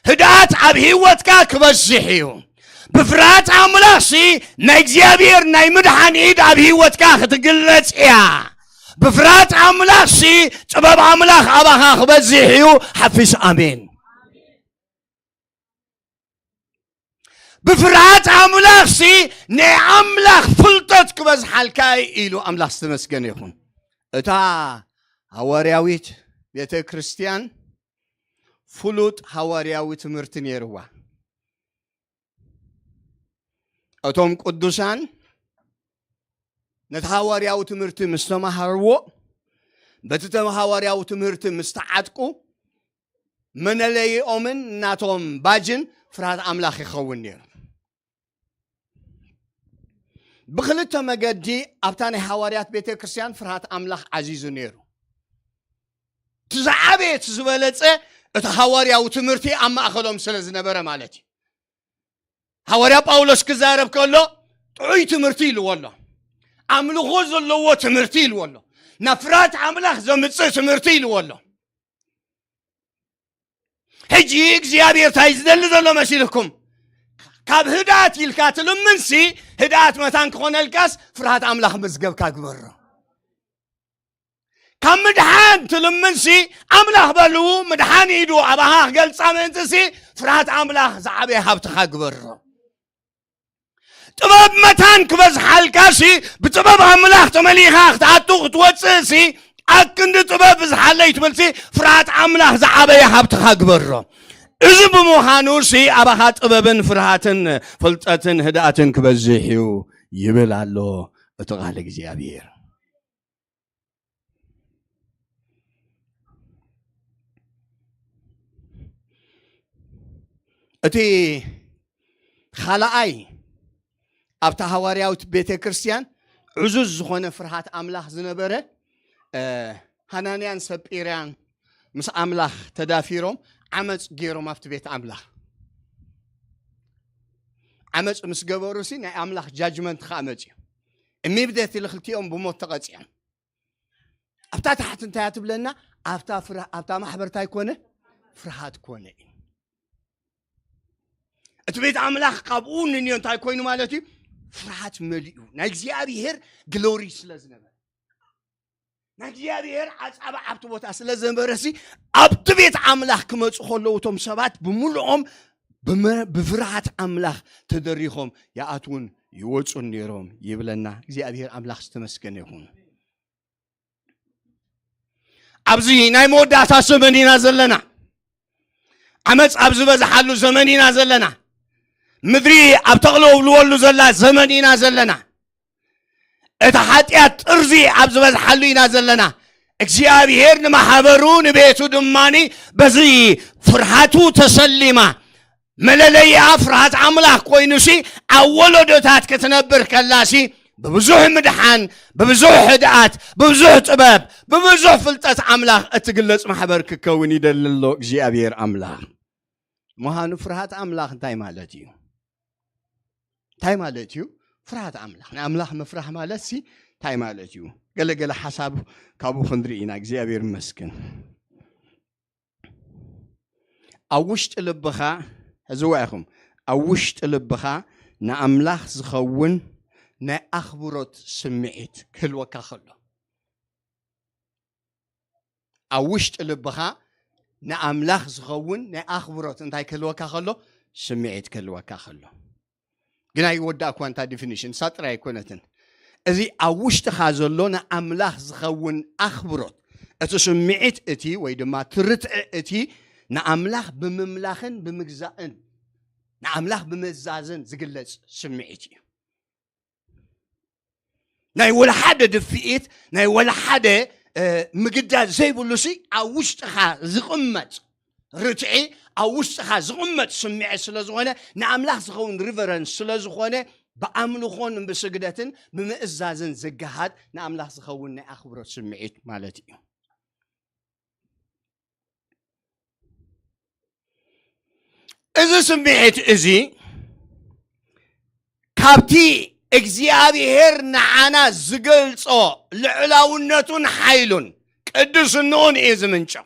ህድኣት ኣብ ህይወትካ ክበዝሕ እዩ። ብፍርሃት ኣምላኽ ሲ፣ ናይ እግዚኣብሔር ናይ ምድሓን ኢድ ኣብ ህይወትካ ክትግለጽ እያ። ብፍርሃት ኣምላኽ ሲ፣ ጥበብ ኣምላኽ ኣባኻ ክበዝሕ እዩ። ሓፊስ ኣሜን። ብፍርሃት ኣምላኽ ሲ፣ ናይ ኣምላኽ ፍልጠት ክበዝሓልካ እዩ ኢሉ ኣምላኽ ዝተመስገነ ይኹን። እታ ሃዋርያዊት ቤተ ክርስቲያን ፍሉጥ ሃዋርያዊ ትምህርቲ ነይርዋ። እቶም ቅዱሳን ነቲ ሃዋርያዊ ትምህርቲ ምስ ተማሃርዎ፣ በቲ ተም-፣ ሃዋርያዊ ትምህርቲ ምስ ተዓጥቁ፣ መለለይኦምን ናቶም ባጅን ፍርሃት ኣምላኽ ይኸውን ነይሩ። ብኽልተ መገዲ ኣብታ ናይ ሃዋርያት ቤተ ክርስቲያን ፍርሃት ኣምላኽ ዓዚዙ ነይሩ። እቲ ዝዓበየ፣ እቲ ዝበለጸ፣ እቲ ሃዋርያዊ ትምህርቲ ኣብ ማእከሎም ስለ ዝነበረ ማለት እዩ። ሃዋርያ ጳውሎስ ክዛረብ ከሎ ጥዑይ ትምህርቲ ኢልዎ ኣሎ። ኣምልኾ ዘለዎ ትምህርቲ ኢልዎ ኣሎ። ናብ ፍርሃት ኣምላኽ ዘምጽእ ትምህርቲ ኢልዎ ኣሎ። ሕጂ እግዚኣብሔር እንታይ ዝደሊ ዘሎ መሲልኩም? ካብ ህድኣት ኢልካ ትልምንሲ፣ ህድኣት መታን ክኾነልካስ ፍርሃት ኣምላኽ መዝገብካ ግበሮ። ካብ ምድሓን ትልምንሲ፣ ኣምላኽ በሉ ምድሓን ኢዱ ኣባኻ ክገልጻ ምእንትሲ፣ ፍርሃት ኣምላኽ ዝዓበየ ሃብትኻ ግበሮ። ጥበብ መታን ክበዝሓልካሲ፣ ብጥበብ ኣምላኽ ተመሊኻ ክትኣቱ ክትወፅእሲ፣ ኣክንዲ ጥበብ ብዝሓለይ ትብልሲ፣ ፍርሃት ኣምላኽ ዝዓበየ ሃብትኻ ግበሮ። እዚ ብምዃኑሲ፣ ኣባኻ ጥበብን ፍርሃትን ፍልጠትን ህድኣትን ክበዝሕ እዩ ይብል ኣሎ እቲ ቃል እግዚኣብሔር። እቲ ኻልኣይ ኣብታ ሃዋርያዊት ቤተ ክርስቲያን ዕዙዝ ዝኾነ ፍርሃት ኣምላኽ ዝነበረ፣ እ፣ ሃናንያን ሰጲራን ምስ ኣምላኽ ተዳፊሮም ዓመፅ ገይሮም ኣብቲ ቤት ኣምላኽ። ዓመፅ ምስ ገበሩሲ ናይ ኣምላኽ ጃጅመንት ከዓ መፅዩ። ኢሚድየትሊ ክልቲኦም ብሞት ተቐፂዖም። ኣብታ ታሕቲ እንታይ እያ ትብለና? ኣብታ ፍርሃ-፣ ኣብታ ማሕበር እንታይ ኮነ? ፍርሃት ኮነ እዩ። እቲ ቤት ኣምላኽ ካብኡ ንንዮ እንታይ ኮይኑ ማለት እዩ? ፍርሃት መሊኡ። ናይ እግዚኣብሔር ግሎሪ ስለ ዝነበረ፣ ናይ እግዚኣብሔር ዓጻባ ኣብቲ ቦታ ስለ ዝነበረሲ፣ ኣብቲ ቤት ኣምላኽ ክመጹ ከለዉ እቶም ሰባት ብምሉኦም ብመ-፣ ብፍርሃት ኣምላኽ ተደሪኾም ይኣትዉን ይወጹን ነይሮም ይብለና። እግዚኣብሔር ኣምላኽ ዝተመስገነ ይኹን። ኣብዚ ናይ መወዳእታ ዘመን ኢና ዘለና። ዓመፅ ኣብ ዝበዝሓሉ ዘመን ኢና ዘለና። ምድሪ ኣብ ተቕለውልወሉ ዘላ ዘመን ኢና ዘለና። እቲ ሓጢኣት ጥርዚ ኣብ ዝበዝሓሉ ኢና ዘለና። እግዚኣብሔር ንማሕበሩ ንቤቱ ድማኒ በዚ ፍርሃቱ ተሰሊማ፣ መለለይኣ ፍርሃት ኣምላኽ ኮይኑሲ፣ ኣብ ወለዶታት ክትነብር ከላሲ፣ ብብዙሕ ምድሓን፣ ብብዙሕ ህድኣት፣ ብብዙሕ ጥበብ፣ ብብዙሕ ፍልጠት ኣምላኽ እትግለጽ ማሕበር ክከውን ይደሊ ኣሎ እግዚኣብሔር ኣምላኽ። ምዃኑ ፍርሃት ኣምላኽ እንታይ ማለት እዩ? እንታይ ማለት እዩ? ፍርሃት ኣምላኽ፣ ንኣምላኽ ምፍራህ ማለትሲ እንታይ ማለት እዩ? ገለ ገለ ሓሳብ ካብኡ ክንርኢ ኢና። እግዚኣብሔር ይመስገን። ኣብ ውሽጢ ልብኻ፣ ሕዝዋ ኢኹም፣ ኣብ ውሽጢ ልብኻ ንኣምላኽ ዝኸውን ናይ ኣኽብሮት ስምዒት ክህልወካ ከሎ፣ ኣብ ውሽጢ ልብኻ ንኣምላኽ ዝኸውን ናይ ኣኽብሮት እንታይ ክህልወካ ከሎ? ስምዒት ክህልወካ ከሎ። ግን ኣይወዳእኳን እታ ዲፊኒሽን፣ እሳ ጥራይ ኣይኮነትን። እዚ ኣብ ውሽጥኻ ዘሎ ንኣምላኽ ዝኸውን ኣኽብሮት፣ እቲ ስምዒት እቲ ወይ ድማ ትርትዒ እቲ ንኣምላኽ ብምምላኽን ብምግዛእን ንኣምላኽ ብምእዛዝን ዝግለጽ ስምዒት እዩ። ናይ ወላ ሓደ ድፍኢት፣ ናይ ወላ ሓደ ምግዳድ ዘይብሉ ሲ ኣብ ውሽጥኻ ዝቕመጥ ርትዒ፣ ኣብ ውሽጥኻ ዝቕመጥ ስምዒት ስለ ዝኾነ፣ ንኣምላኽ ዝኸውን ሪቨረንስ ስለ ዝኾነ፣ ብኣምልኾን ብስግደትን ብምእዛዝን ዝገሃድ ንኣምላኽ ዝኸውን ናይ ኣኽብሮት ስምዒት ማለት እዩ። እዚ ስምዒት እዚ ካብቲ እግዚኣብሔር ንዓና ዝገልጾ ልዕላውነቱን ሓይሉን ቅድስንኡን እዩ ዝምንጨው።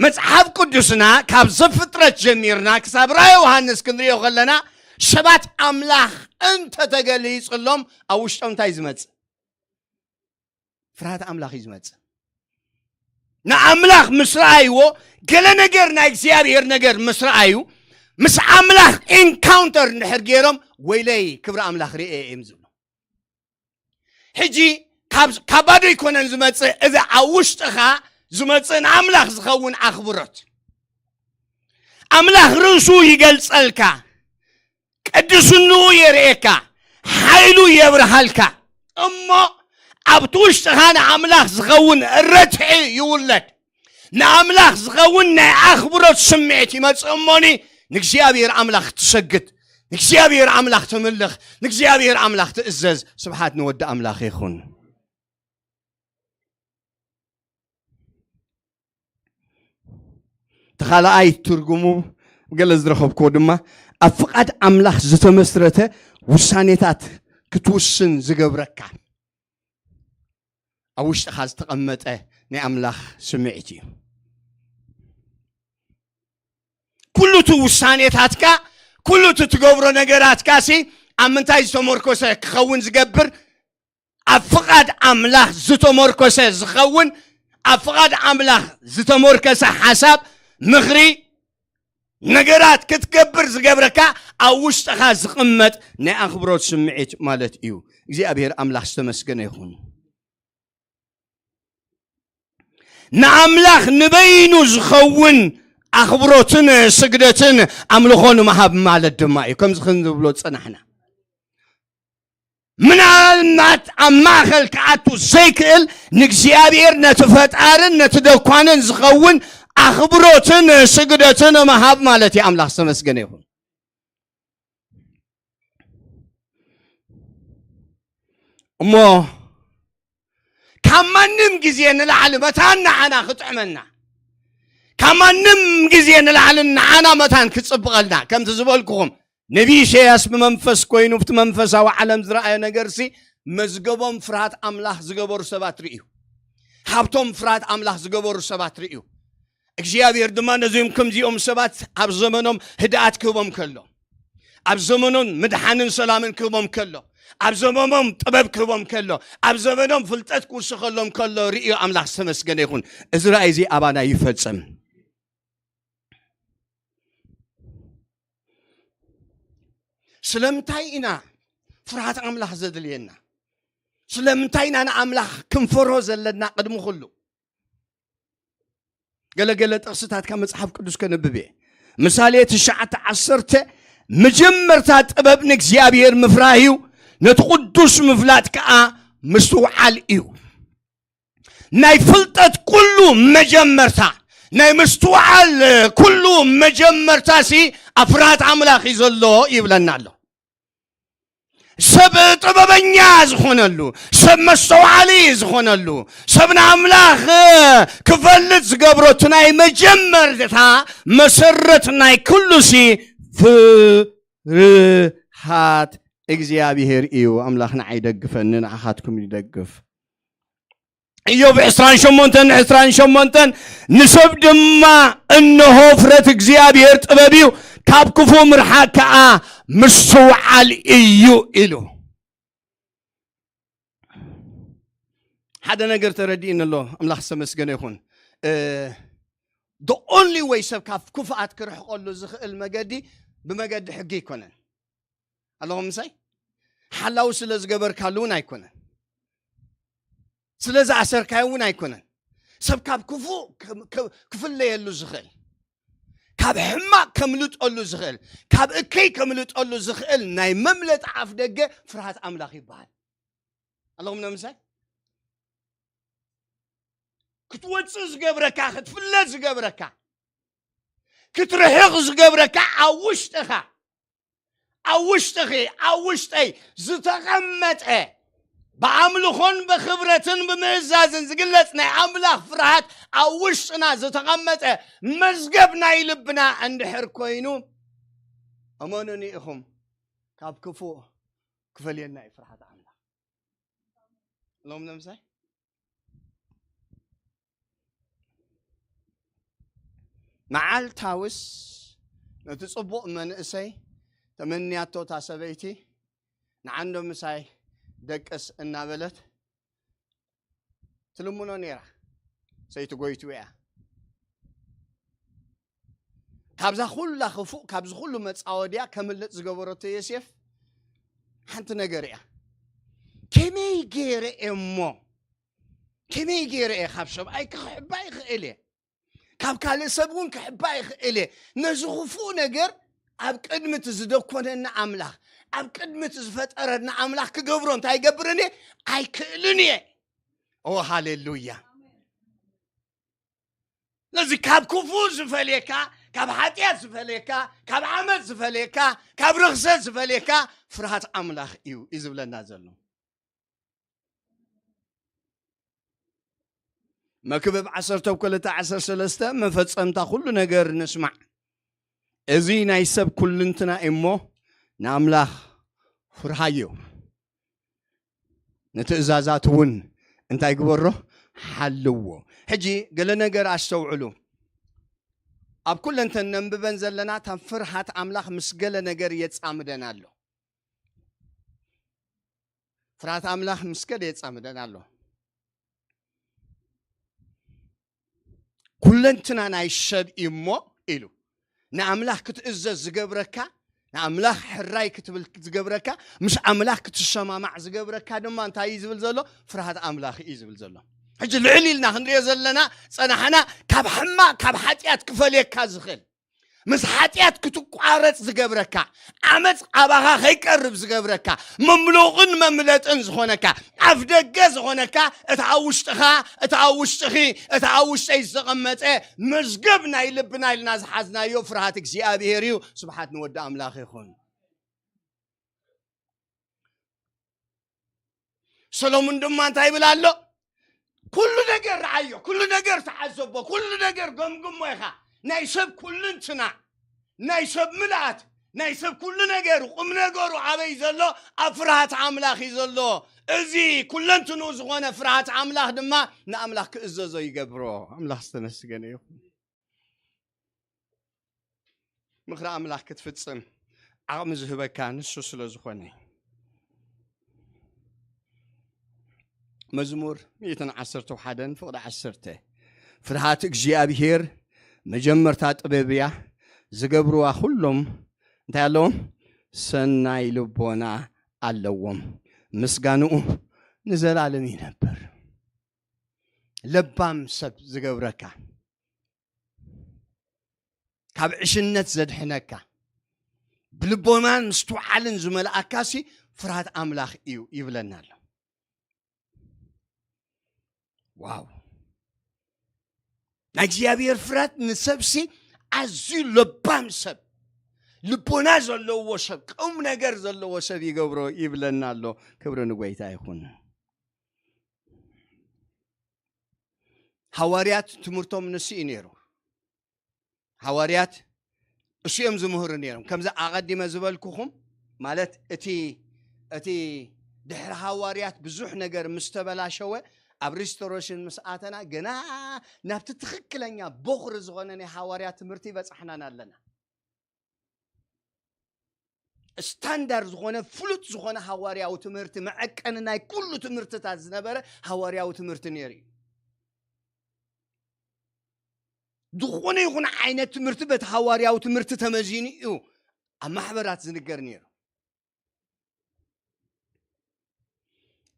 መጽሓፍ ቅዱስና ካብ ዘፍጥረት ጀሚርና ክሳብ ራእየ ዮሃንስ ክንሪኦ ከለና፣ ሰባት ኣምላኽ እንተተገሊጽሎም ኣብ ውሽጦም እንታይ ዝመጽእ? ፍርሃት ኣምላኽ እዩ ዝመጽእ። ንኣምላኽ ምስ ረኣይዎ፣ ገለ ነገር ናይ እግዚኣብሔር ነገር ምስ ረኣዩ፣ ምስ ኣምላኽ ኢንካውንተር እንድሕር ገይሮም፣ "ወይለይ፣ ክብሪ ኣምላኽ ርእየ" እዮም ዝብሉ። ሕጂ ካብ፣ ካብ ባዶ ኣይኮነን ዝመጽእ፣ እዚ ኣብ ውሽጥኻ ዝመጽእ ንኣምላኽ ዝኸውን ኣኽብሮት። ኣምላኽ ርእሱ ይገልጸልካ፣ ቅድስንኡ የርእየካ፣ ሓይሉ የብርሃልካ። እሞ ኣብቲ ውሽጥኻ ንኣምላኽ ዝኸውን ረትዒ ይውለድ። ንኣምላኽ ዝኸውን ናይ ኣኽብሮት ስምዒት ይመጽእ እሞኒ፣ ንእግዚኣብሔር ኣምላኽ ትሰግድ፣ ንእግዚኣብሔር ኣምላኽ ተምልኽ፣ ንእግዚኣብሔር ኣምላኽ ትእዘዝ። ስብሓት ንወዲ ኣምላኽ ይኹን። እቲ ካልኣይ ትርጉሙ፣ ገለ ዝረኸብክዎ ድማ፣ ኣብ ፍቓድ ኣምላኽ ዝተመስረተ ውሳኔታት ክትውስን ዝገብረካ፣ ኣብ ውሽጥኻ ዝተቐመጠ ናይ ኣምላኽ ስምዒት እዩ። ኩሉ እቲ ውሳኔታትካ፣ ኩሉ እቲ ትገብሮ ነገራትካ ሲ ኣብ ምንታይ ዝተመርኮሰ ክኸውን ዝገብር? ኣብ ፍቓድ ኣምላኽ ዝተመርኮሰ ዝኸውን፣ ኣብ ፍቓድ ኣምላኽ ዝተመርኮሰ ሓሳብ፣ ምኽሪ፣ ነገራት ክትገብር ዝገብረካ ኣብ ውሽጥኻ ዝቕመጥ ናይ ኣኽብሮት ስምዒት ማለት እዩ። እግዚኣብሔር ኣምላኽ ዝተመስገነ ይኹን። ንኣምላኽ ንበይኑ ዝኸውን ኣኽብሮትን ስግደትን ኣምልኾ ንምሃብ ማለት ድማ እዩ። ከምዚ ክንብሎ ዝጸናሕና፣ ምናልባት ኣብ ማእከል ክኣቱ ዘይክእል፣ ንእግዚኣብሔር፣ ነቲ ፈጣርን ነቲ ደኳንን ዝኸውን ኣኽብሮትን ስግደትን ምሃብ ማለት እዩ። ኣምላኽ ዝተመስገነ ይኹን። እሞ ካብ ማንም ግዜ ንላዕሊ መታን ንዓና ክጥዕመና፣ ካብ ማንም ግዜ ንላዕሊ ንዓና መታን ክጽብቐልና፣ ከምቲ ዝበልኩኹም፣ ነቢ ኢሳያስ ብመንፈስ ኮይኑ፣ ብቲ መንፈሳዊ ዓለም ዝረኣዮ ነገርሲ፣ መዝገቦም ፍርሃት ኣምላኽ ዝገበሩ ሰባት ርእዩ። ሃብቶም ፍርሃት ኣምላኽ ዝገበሩ ሰባት ርእዩ። እግዚኣብሔር ድማ ነዚኦም ከምዚኦም ሰባት ኣብ ዘመኖም ህድኣት ክህቦም ከሎ፣ ኣብ ዘመኖም ምድሓንን ሰላምን ክህቦም ከሎ፣ ኣብ ዘመኖም ጥበብ ክህቦም ከሎ፣ ኣብ ዘመኖም ፍልጠት ክውስኸሎም ከሎ ርእዩ ኣምላኽ ዝተመስገነ ይኹን። እዚ ራእይ እዚ ኣባና ይፈጸም። ስለምንታይ ኢና ፍርሃት ኣምላኽ ዘድልየና? ስለምንታይ ኢና ንኣምላኽ ክንፈርሆ ዘለና? ቅድሚ ኩሉ፣ ገለገለ ጥቕስታት ካብ መጽሓፍ ቅዱስ ከነብብ እየ። ምሳሌ ትሽዓተ ዓሰርተ፣ "መጀመርታ ጥበብ ንእግዚኣብሔር ምፍራህ እዩ፣ ነቲ ቅዱስ ምፍላጥ ከኣ ምስትውዓል እዩ።" ናይ ፍልጠት ኩሉ መጀመርታ፣ ናይ ምስትውዓል ኩሉ መጀመርታ ሲ ኣብ ፍርሃት ኣምላኽ እዩ ዘሎ ይብለና ኣሎ። ሰብ ጥበበኛ ዝኾነሉ፣ ሰብ መስተውዓሊ ዝኾነሉ፣ ሰብ ንኣምላኽ ክፈልጥ ዝገብሮ እቲ ናይ መጀመርታ መሰረት ናይ ኩሉ ሲ ፍርሃት እግዚኣብሔር እዩ። ኣምላኽ ንዓይ ይደግፈኒ፣ ንዓኻትኩም ይደግፍ። ኢዮብ ዕስራን ሸሞንተን ዕስራን ሸሞንተን፣ "ንሰብ ድማ እንሆ ፍረት እግዚኣብሔር ጥበብ እዩ፣ ካብ ክፉ ምርሓቅ ከኣ ምስትውዓል እዩ" ኢሉ። ሓደ ነገር ተረዲእኒ ኣሎ፣ ኣምላኽ ዝተመስገነ ይኹን። እ፣ the only way ሰብ ካብ ክፉኣት ክርሕቀሉ ዝኽእል መገዲ ብመገዲ ሕጊ ኣይኮነን። ኣለኹም ምሳይ? ሓላው ስለ ዝገበርካሉ እውን ኣይኮነን። ስለ ዝኣሰርካዮ እውን ኣይኮነን። ሰብ ካብ ክፉእ ክ-፣ ክ-፣ ክፍለየሉ ዝኽእል። ካብ ሕማቕ ከምልጠሉ ዝኽእል፣ ካብ እከይ ከምልጠሉ ዝኽእል ናይ መምለጢ ኣፍ ደገ ፍርሃት ኣምላኽ ይበሃል። ኣለኹም ነምሳይ? ክትወጽእ ዝገብረካ፣ ክትፍለጥ ዝገብረካ፣ ክትርሕቕ ዝገብረካ ኣብ ውሽጥኻ፣ ኣብ ውሽጥኺ፣ ኣብ ውሽጠይ ዝተቐመጠ፣ ብኣምልኾን ብኽብረትን ብምእዛዝን ዝግለጽ ናይ ኣምላኽ ፍርሃት ኣብ ውሽጥና ዝተቐመጠ መዝገብ ናይ ልብና እንድሕር ኮይኑ፣ እመኑኒ ኢኹም፣ ካብ ክፉእ ክፈልየና እዩ ፍርሃት ኣምላኽ። ሎም ነምሳይ መዓልታውስ ነቲ ጽቡቕ መንእሰይ ተመንያቶ እታ ሰበይቲ፣ ንዓንዶ ምሳይ ደቅስ እናበለት ትልምኖ ነይራ። ሰይቲ ጎይቱ እያ። ካብዛ ኩላ ክፉእ፣ ካብዚ ኩሉ መጻወድያ ከምልጥ ዝገበረቶ ዮሴፍ ሓንቲ ነገር እያ። ከመይ ገይረ እየ እሞ፣ ከመይ ገይረ እየ ካብ ሰብኣይ ክሕባ ይኽእል እየ፣ ካብ ካልእ ሰብ እውን ክሕባ ይኽእል እየ። ነዚ ክፉእ ነገር ኣብ ቅድሚ እቲ ዝደኮነኒ ኣምላኽ፣ ኣብ ቅድሚ እቲ ዝፈጠረኒ ኣምላኽ ክገብሮ እንታይ ይገብርን እየ? ኣይክእልን እየ። ኦ ሃሌሉያ። ስለዚ ካብ ክፉእ ዝፈልየካ፣ ካብ ሓጢኣት ዝፈልየካ፣ ካብ ዓመት ዝፈልየካ፣ ካብ ርኽሰት ዝፈልየካ ፍርሃት ኣምላኽ እዩ እዩ ዝብለና ዘሎ። መክብብ ዓሰርተ ክልተ ዓሰርተ ሰለስተ መፈጸምታ ኩሉ ነገር ንስማዕ። እዚ ናይ ሰብ ኩልንትና እሞ ንኣምላኽ ፍርሃዮ፣ ንትእዛዛት እውን እንታይ ግበሮ? ሓልዎ። ሕጂ ገለ ነገር ኣስተውዕሉ። ኣብ ኩለንተን ነንብበን ዘለና ታም ፍርሃት ኣምላኽ ምስ ገለ ነገር የጻምደን ኣሎ። ፍርሃት ኣምላኽ ምስ ገለ የጻምደን ኣሎ። ኩለንትና ናይ ሰብ እዩ እሞ ኢሉ ንኣምላኽ ክትእዘዝ ዝገብረካ፣ ንኣምላኽ ሕራይ ክትብል ዝገብረካ፣ ምስ ኣምላኽ ክትሰማማዕ ዝገብረካ ድማ እንታይ እዩ ዝብል ዘሎ? ፍርሃት ኣምላኽ እዩ ዝብል ዘሎ። ሕጂ ልዕል ኢልና ክንሪኦ ዘለና ጸናሕና ካብ ሕማቕ ካብ ሓጢኣት ክፈልየካ ዝኽእል፣ ምስ ሓጢኣት ክትቋረጽ ዝገብረካ፣ ዓመጽ ኣባኻ ከይቀርብ ዝገብረካ፣ መምሉቕን መምለጥን ዝኾነካ፣ ኣፍ ደገ ዝኾነካ፣ እቲ ኣብ ውሽጥኻ፣ እቲ ኣብ ውሽጥኺ፣ እቲ ኣብ ውሽጠይ ዝተቐመጠ መዝገብ ናይ ልብና ኢልና ዝሓዝናዮ ፍርሃት እግዚኣብሔር እዩ። ስብሓት ንወዲ ኣምላኽ ይኹን። ሰሎሙን ድማ እንታይ ይብል ኣሎ? ኩሉ ነገር ረዓዮ፣ ኩሉ ነገር ተዓዘቦ፣ ኩሉ ነገር ገምግሞ ኢኻ። ናይ ሰብ ኩልንትና፣ ናይ ሰብ ምልኣት፣ ናይ ሰብ ኩሉ ነገር፣ ቁም ነገሩ ኣበይ ዘሎ? ኣብ ፍርሃት ኣምላኽ እዩ ዘሎ። እዚ ኩለንትንኡ ዝኾነ ፍርሃት ኣምላኽ ድማ ንኣምላኽ ክእዘዞ ይገብሮ። ኣምላኽ ዝተመስገነ ይኹን። ምኽሪ ኣምላኽ ክትፍጽም ዓቕሚ ዝህበካ ንሱ ስለ ዝኾነ። መዝሙር ሚእትን ዓሰርተ ሓደን ፍቕዲ ዓሰርተ፣ ፍርሃት እግዚኣብሔር መጀመርታ ጥበብ እያ፣ ዝገብርዋ ኩሎም እንታይ ኣለዎም? ሰናይ ልቦና ኣለዎም፣ ምስጋንኡ ንዘላለም ይነብር። ለባም ሰብ ዝገብረካ፣ ካብ ዕሽነት ዘድሕነካ፣ ብልቦናን ምስትውዓልን ዝመልኣካ ሲ ፍርሃት ኣምላኽ እዩ ይብለና ኣሎ። ዋው! ናይ እግዚኣብሔር ፍርሃት ንሰብሲ ኣዝዩ ለባም ሰብ፣ ልቦና ዘለዎ ሰብ፣ ቁም ነገር ዘለዎ ሰብ ይገብሮ ይብለና ኣሎ። ክብሪ ንጎይታ ይኹን። ሃዋርያት ትምህርቶም ንሱ እዩ ነይሩ። ሃዋርያት እሱ እዮም ዝምህሩ ነይሮም። ከምዚ ኣቐዲመ ዝበልኩኹም፣ ማለት እቲ፣ እቲ ድሕሪ ሃዋርያት ብዙሕ ነገር ምስ ተበላሸወ፣ ኣብ ሪስቶሬሽን ምስ ኣተና፣ ገና ናብቲ ትኽክለኛ ቦኽሪ ዝኾነ ናይ ሃዋርያት ትምህርቲ ይበጻሕናን ኣለና። ስታንዳርድ ዝኾነ፣ ፍሉጥ ዝኾነ ሃዋርያዊ ትምህርቲ፣ መዐቀኒ ናይ ኩሉ ትምህርትታት ዝነበረ ሃዋርያዊ ትምህርቲ ነይሩ እዩ። ዝኾነ ይኹን ዓይነት ትምህርቲ በቲ ሃዋርያዊ ትምህርቲ ተመዚኑ እዩ ኣብ ማሕበራት ዝንገር ነይሩ።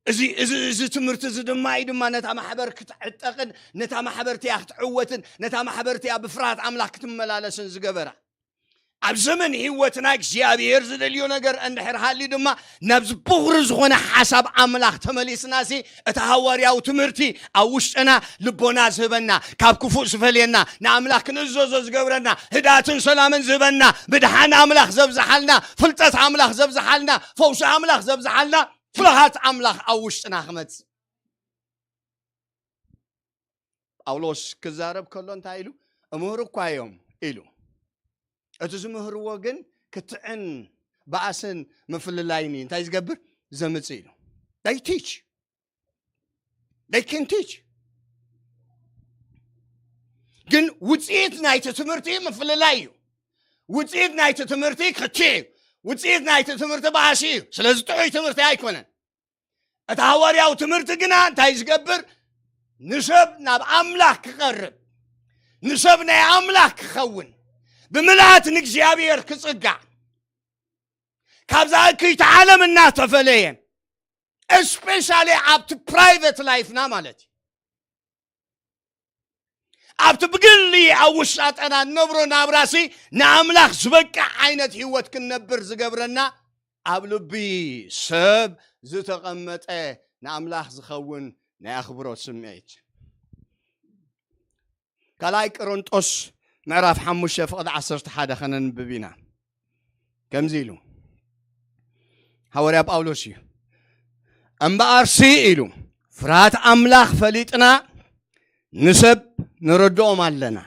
እዚ እዚ እዚ ትምህርቲ እዚ ድማ እዩ ድማ ነታ ማሕበር ክትዕጠቕን ነታ ማሕበርቲያ ክትዕወትን ነታ ማሕበርቲያ ብፍርሃት ኣምላኽ ክትመላለስን ዝገበራ። ኣብ ዘመን ህይወትና እግዚኣብሔር ዝደልዮ ነገር እንድሕር ሃልዩ ድማ ናብዚ ብኹሪ ዝኾነ ሓሳብ ኣምላኽ ተመሊስናሲ እቲ ሃዋርያዊ ትምህርቲ ኣብ ውሽጥና ልቦና ዝህበና ካብ ክፉእ ዝፈልየና ንኣምላኽ ክንእዘዞ ዝገብረና ህድኣትን ሰላምን ዝህበና ምድሓን ኣምላኽ ዘብዝሓልና ፍልጠት ኣምላኽ ዘብዝሓልና ፈውሲ ኣምላኽ ዘብዝሓልና ፍርሃት ኣምላኽ ኣብ ውሽጥና ክመጽእ ጳውሎስ ክዛረብ ከሎ እንታይ ኢሉ? እምህሩ እኳ እዮም ኢሉ። እቲ ዝምህርዎ ግን ክትዕን ባእስን ምፍልላይን እዩ። እንታይ ዝገብር? ዘምጽእ ኢሉ። They teach. They can teach. ግን ውፅኢት ናይቲ ትምህርቲ ምፍልላይ እዩ። ውፅኢት ናይቲ ትምህርቲ ክትዕ እዩ። ውፅኢት ናይቲ ትምህርቲ ባእሲ እዩ። ስለዚ ጥዑይ ትምህርቲ ኣይኮነን። እቲ ሃዋርያዊ ትምህርቲ ግና እንታይ ዝገብር? ንሰብ ናብ ኣምላኽ ክቐርብ፣ ንሰብ ናይ ኣምላኽ ክኸውን፣ ብምልኣት ንእግዚኣብሔር ክጽጋዕ፣ ካብዛ እክይቲ ዓለም እናተፈለየ፣ especially ኣብቲ private life ና ማለት እዩ። ኣብቲ ብግሊ ኣብ ውሽጣጠና እንነብሮ ናብራሲ ንኣምላኽ ዝበቅዕ ዓይነት ህይወት ክንነብር ዝገብረና ኣብ ልቢ ሰብ ዝተቐመጠ ንኣምላኽ ዝኸውን ናይ ኣኽብሮት ስምዒት። ካልኣይ ቆሮንጦስ ምዕራፍ ሓሙሽተ ፍቕዲ ዓሰርተ ሓደ ከነንብብ ኢና። ከምዚ ኢሉ ሃዋርያ ጳውሎስ እዩ። እምበኣርሲ ኢሉ ፍርሃት ኣምላኽ ፈሊጥና ንሰብ ንረድኦም ኣለና።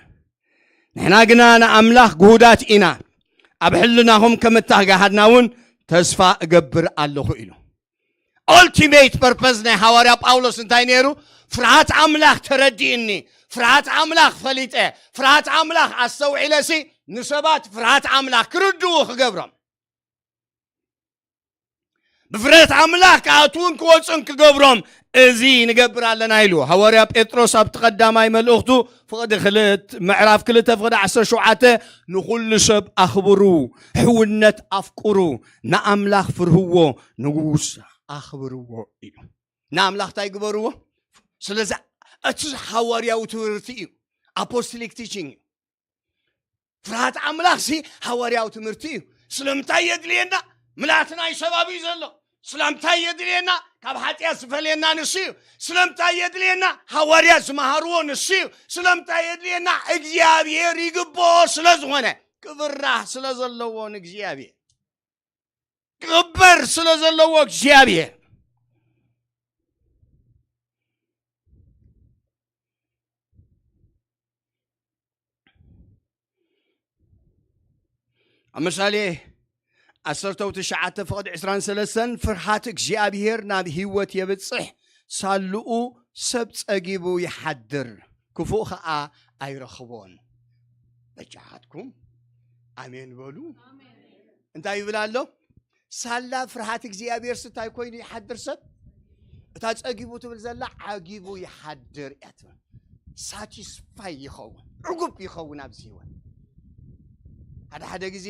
ንሕና ግና ንኣምላኽ ግሁዳት ኢና። ኣብ ሕልናኹም ከም እተጋሃድና እውን ተስፋ እገብር ኣለኹ ኢሉ። Ultimate purpose ናይ ሃዋርያ ጳውሎስ እንታይ ነይሩ? ፍርሃት ኣምላኽ ተረዲእኒ፣ ፍርሃት ኣምላኽ ፈሊጠ፣ ፍርሃት ኣምላኽ ኣስተውዒለሲ ንሰባት ፍርሃት ኣምላኽ ክርድኡ ክገብሮም ብፍርሃት ኣምላኽ ክኣትውን ክወፁን ክገብሮም እዚ ንገብር ኣለና ኢሉ ሃዋርያ ጴጥሮስ ኣብቲ ቀዳማይ መልእኽቱ ፍቕዲ ክልት ምዕራፍ ክልተ ፍቕዲ ዓሰርተ ሸውዓተ ንኹሉ ሰብ ኣኽብሩ፣ ሕውነት ኣፍቅሩ፣ ንኣምላኽ ፍርህዎ፣ ንጉስ ኣኽብርዎ ኢሉ። ንኣምላኽ እንታይ ግበርዎ? ስለዚ እቲ ሃዋርያዊ ትምህርቲ እዩ፣ ኣፖስቶሊክ ቲቺንግ እዩ። ፍርሃት ኣምላኽ ሲ ሃዋርያዊ ትምህርቲ እዩ። ስለምንታይ የድልየና? ምላትና ይሰባብ እዩ ዘሎ። ስለምንታይ የድልየና? ካብ ሓጢኣት ዝፈልየና ንሱ እዩ። ስለምንታይ የድልየና? ሃዋርያት ዝመሃርዎ ንሱ እዩ። ስለምንታይ የድልየና? እግዚኣብሔር ይግብኦ ስለ ዝኾነ፣ ክብራህ ስለ ዘለዎ ንእግዚኣብሔር፣ ክኽበር ስለ ዘለዎ እግዚኣብሔር። ኣብ ምሳሌ ዓሰርተው ትሽዓተ ፍቕዲ ዕስራን ሰለስተን ፍርሃት እግዚኣብሔር ናብ ህይወት የብጽሕ፣ ሳልኡ ሰብ ጸጊቡ ይሓድር፣ ክፉእ ኸኣ ኣይረኽቦን። በጃኻትኩም ኣሜን በሉ። እንታይ ይብል ኣሎ? ሳላ ፍርሃት እግዚኣብሔር ስታይ ኮይኑ ይሓድር ሰብ፣ እታ ጸጊቡ ትብል ዘላ ዓጊቡ ይሓድር እያ ትብል። ሳቲስፋይ ይኸውን፣ ዕጉብ ይኸውን ኣብዚ ህይወት። ሓደ ሓደ ግዜ